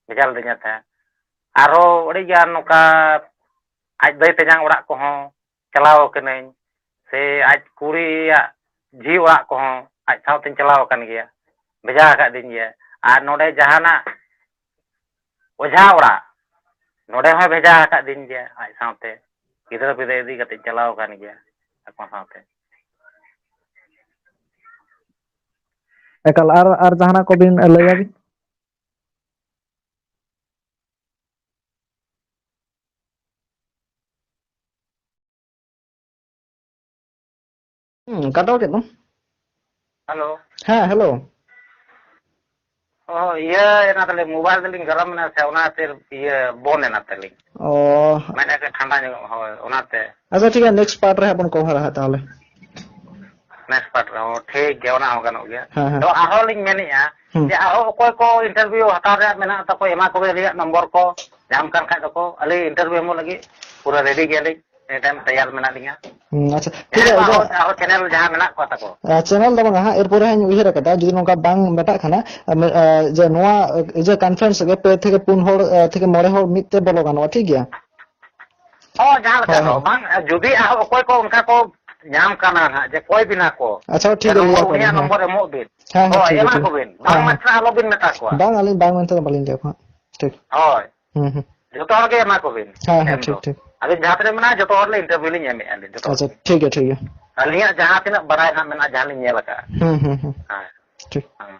ᱵᱷᱮᱡᱟ ᱞᱮᱫᱤᱧᱟ ᱛᱟᱦᱮᱸᱫ᱾ ᱟᱨᱚ ᱟᱹᱰᱤ ᱜᱟᱱ ᱱᱚᱝᱠᱟ ᱟᱡ ᱫᱟᱹᱭ ᱛᱮᱧᱟᱝ ᱚᱲᱟᱜ ᱠᱚᱦᱚᱸ ᱪᱟᱞᱟᱣ ᱟᱠᱟᱱᱟᱹᱧ, ᱥᱮ ᱟᱡ ᱠᱩᱲᱤᱭᱟᱜ ᱡᱷᱤ ᱚᱲᱟᱜ ᱠᱚᱦᱚᱸ ᱟᱡ ᱥᱟᱶᱛᱮᱧ ᱪᱟᱞᱟᱣ ᱟᱠᱟᱱ ᱜᱮᱭᱟ, ᱵᱷᱮᱡᱟ ᱟᱠᱟᱫᱤᱧ ᱜᱮᱭᱟ᱾ ᱟᱨ ᱱᱚᱰᱮ ᱡᱟᱦᱟᱱᱟᱜ ᱚᱡᱷᱟ ᱚᱲᱟᱜ, ᱱᱚᱰᱮ ᱦᱚᱸᱭ ᱵᱷᱮᱡᱟ ᱟᱠᱟᱫᱤᱧ ᱜᱮᱭᱟ ᱟᱡ ᱥᱟᱶᱛᱮ, ᱜᱤᱫᱽᱨᱟᱹ ᱯᱤᱫᱽᱨᱟᱹ ᱤᱫᱤ ᱠᱟᱛᱮᱧ ᱪᱟᱞᱟᱣ ᱟᱠᱟᱱ ᱜᱮᱭᱟ ᱟᱠᱚ ᱥᱟᱶᱛᱮ᱾ ᱮᱠᱟᱞ, ᱟᱨ, ᱟᱨ ᱡᱟᱦᱟᱱᱟᱜ ᱠᱚᱵᱤᱱ ᱞᱟᱹᱭᱟ ᱵᱤᱱ? ᱦᱩᱸ, ᱠᱟᱴᱟᱣ ᱠᱮᱫ ᱫᱚ᱾ ᱦᱮᱞᱳ᱾ ᱦᱮᱸ, ᱦᱮᱞᱳ᱾ ᱚ, ᱤᱭᱟᱹ ᱮᱱᱟ ᱛᱟᱞᱤᱧ, ᱢᱳᱵᱟᱭᱤᱞ ᱛᱮᱞᱤᱧ ᱜᱚᱨᱚᱢ ᱮᱱᱟ ᱥᱮ, ᱚᱱᱟ ᱠᱷᱟᱹᱛᱤᱨ ᱤᱭᱟᱹ ᱵᱚᱱᱫ ᱮᱱᱟ ᱛᱟᱞᱤᱧ᱾ ᱚ᱾ ᱢᱮᱱᱮᱫ ᱠᱚ ᱴᱷᱟᱱᱰᱟ ᱧᱚᱜᱚᱜ, ᱦᱳᱭ, ᱚᱱᱟᱛᱮ᱾ ᱟᱪᱪᱷᱟ, ᱴᱷᱤᱠ ᱜᱮᱭᱟ, ᱱᱮᱠᱥᱴ ᱯᱟᱨᱴ ᱨᱮ ᱦᱟᱸᱜ ᱵᱚᱱ ᱠᱚᱵᱷᱟᱨᱟ ᱦᱟᱸᱜ ᱛᱟᱦᱚᱞᱮ᱾ ᱱᱮᱠᱥᱴ ᱯᱟᱨᱴ ᱨᱮ, ᱦᱚᱸ, ᱴᱷᱤᱠ ᱜᱮᱭᱟ, ᱚᱱᱟ ᱦᱚᱸ ᱜᱟᱱᱚᱜ ᱜᱮᱭᱟ᱾ ᱦᱮᱸ, ᱦᱮᱸ᱾ ᱛᱚ, ᱟᱨᱦᱚᱸ ᱞᱤᱧ ᱢᱮᱱᱮᱫᱼᱟ ᱦᱩᱸ᱾ ᱡᱮ ᱟᱨᱦᱚᱸ ᱚᱠᱚᱭ ᱠᱚ ᱤᱱᱴᱟᱨᱵᱷᱤᱭᱩ ᱦᱟᱛᱟᱣ ᱨᱮᱭᱟᱜ ᱢᱮᱱᱟᱜ ᱛᱟᱠᱚ, ᱮᱢᱟ ᱠᱚᱵᱮᱱ ᱟᱹᱞᱤᱧᱟᱜ ᱱᱚᱢᱵᱚᱨ ᱠᱚ, ᱧᱟᱢ ᱠᱟᱱ ᱠᱷᱟᱡ ᱫᱚᱠᱚ, ᱟᱹᱞᱤᱧ ᱤᱱᱴᱟᱨᱵᱷᱤᱭᱩ ᱮᱢᱚᱜ ᱞᱟᱹᱜᱤᱫ ᱯᱩᱨᱟᱹ ᱨᱮᱰᱤ ᱜᱮᱭᱟᱞᱤᱧ, ᱮᱱᱤ ᱴᱟᱭᱤᱢ ᱛᱮᱭᱟᱨ ᱢᱮᱱᱟᱜ ᱞᱤᱧᱟ᱾ ᱦᱩᱸ, ᱟᱪᱪᱷᱟ, ᱴᱷᱤᱠ ᱡᱟᱦᱟᱸᱭ ᱜᱮᱭᱟ, ᱠᱚ ᱤᱭᱟᱹ ᱟᱨᱦᱚᱸ, ᱟᱨᱦᱚᱸ ᱪᱮᱱᱮᱞ ᱡᱟᱦᱟᱸ ᱢᱮᱱᱟᱜ ᱠᱚᱣᱟ ᱛᱟᱠᱚ᱾ ᱟᱨ ᱪᱮᱱᱮᱞ ᱫᱚ ᱵᱟᱝᱟ ᱦᱟᱸᱜ, ᱮᱨᱯᱚᱨᱮ ᱦᱟᱸᱜ ᱤᱧ ᱩᱭᱦᱟᱹᱨ ᱟᱠᱟᱫᱟ, ᱡᱩᱫᱤ ᱱᱚᱝᱠᱟ ᱵᱟᱝ ᱢᱮᱴᱟᱜ ᱠᱷᱟᱱ, ᱟᱨ ᱢᱮ-, ᱟᱨ ᱡᱮ ᱱᱚᱣᱟ ᱤᱭᱟᱹ ᱠᱚᱱᱯᱷᱟᱨᱮᱱᱥ ᱨᱮᱜᱮ ᱯᱮ ᱛᱷᱮᱠᱮ ᱯᱩᱱ ᱦᱚᱲ, ᱟᱨ ᱛᱷᱮᱠᱮ ᱢᱚᱬᱮ ᱦᱚᱲ ᱢᱤᱫ ᱛᱮ ᱵᱚᱞᱚ ᱜᱟᱱᱚᱜᱼᱟ, ᱴᱷᱤᱠ ᱜᱮᱭᱟ? ᱦᱚᱸ, ᱡᱟᱦᱟᱸ ᱞᱮᱠᱟ ᱦᱳᱭ, ᱫᱚ ᱦᱳᱭ᱾ ᱵᱟᱝ, ᱡᱩᱫᱤ ᱟᱨᱦᱚᱸ ᱚᱠᱚᱭ ᱠᱚ ᱚᱱᱠᱟ ᱠᱚ ᱧᱟᱢ ᱠᱟᱱᱟ ᱦᱟᱸᱜ, ᱡᱮ ᱠᱚᱭ ᱵᱤᱱᱟ ᱠᱚ, ᱟᱪᱪᱷᱟ, ᱦᱳᱭ, ᱴᱷᱤᱠ ᱡᱮ ᱜᱮᱭᱟ, ᱱᱚᱢᱵᱚᱨ, ᱞᱟᱹᱭ ᱟᱠᱚ ᱩᱱᱤᱭᱟᱜ ᱵᱤᱱ᱾ ᱱᱚᱢᱵᱚᱨ ᱮᱢᱚᱜ ᱵᱤᱱ᱾ ᱦᱮᱸ, ᱦᱮᱸ, ᱦᱳᱭ, ᱴᱷᱤᱠ ᱜᱮᱭᱟ, ᱮᱢᱟ ᱴᱷᱤᱠ ᱠᱚ ᱜᱮᱭᱟ᱾ ᱵᱤᱱ᱾ ᱦᱮᱸ, ᱵᱟᱝ ᱦᱮᱸ᱾ ᱢᱮᱱᱛᱮ ᱫᱚ ᱵᱟᱹᱞᱤᱧ ᱞᱟᱹᱭᱟ ᱦᱟᱸᱜ᱾ ᱴᱷᱤᱠ᱾ ᱦᱳᱭ᱾ ᱦᱩᱸ, ᱦᱩᱸ᱾ ᱡᱚᱛᱚ ᱦᱚᱲ ᱜᱮ ᱮᱢᱟ ᱠᱚ ᱵᱤᱱ᱾ ᱦᱮᱸ, ᱦᱮᱸ, ᱮᱢ ᱴᱷᱤᱠ, ᱫᱚ᱾ ᱴᱷᱤᱠ᱾ ᱟᱹᱵᱤᱱ ᱡᱟᱦᱟᱸ ᱛᱤᱱᱟᱹᱜ ᱢᱮᱱᱟᱜᱼᱟ, ᱡᱚᱛᱚ ᱦᱚᱲ ᱞᱮ ᱤᱱᱴᱟᱨᱵᱷᱤᱭᱩ ᱞᱤᱧ ᱮᱢᱮᱫᱼᱟ ᱞᱤᱧ, ᱡᱚᱛᱚ ᱦᱚᱲ ᱟᱪᱪᱷᱟ, ᱜᱮ᱾ ᱴᱷᱤᱠ ᱜᱮᱭᱟ, ᱴᱷᱤᱠ ᱜᱮᱭᱟ᱾ ᱟᱹᱞᱤᱧᱟᱜ ᱡᱟᱦᱟᱸ ᱛᱤᱱᱟᱹᱜ ᱵᱟᱲᱟᱭ ᱦᱟᱸᱜ ᱢᱮᱱᱟᱜᱼᱟ, ᱡᱟᱦᱟᱸ ᱞᱤᱧ ᱧᱮᱞ ᱟᱠᱟᱫᱼᱟ᱾ ᱦᱩᱸ, ᱦᱩᱸ, ᱦᱩᱸ᱾ ᱦᱮᱸ᱾ ᱴᱷᱤᱠ᱾ ᱦᱮᱸ᱾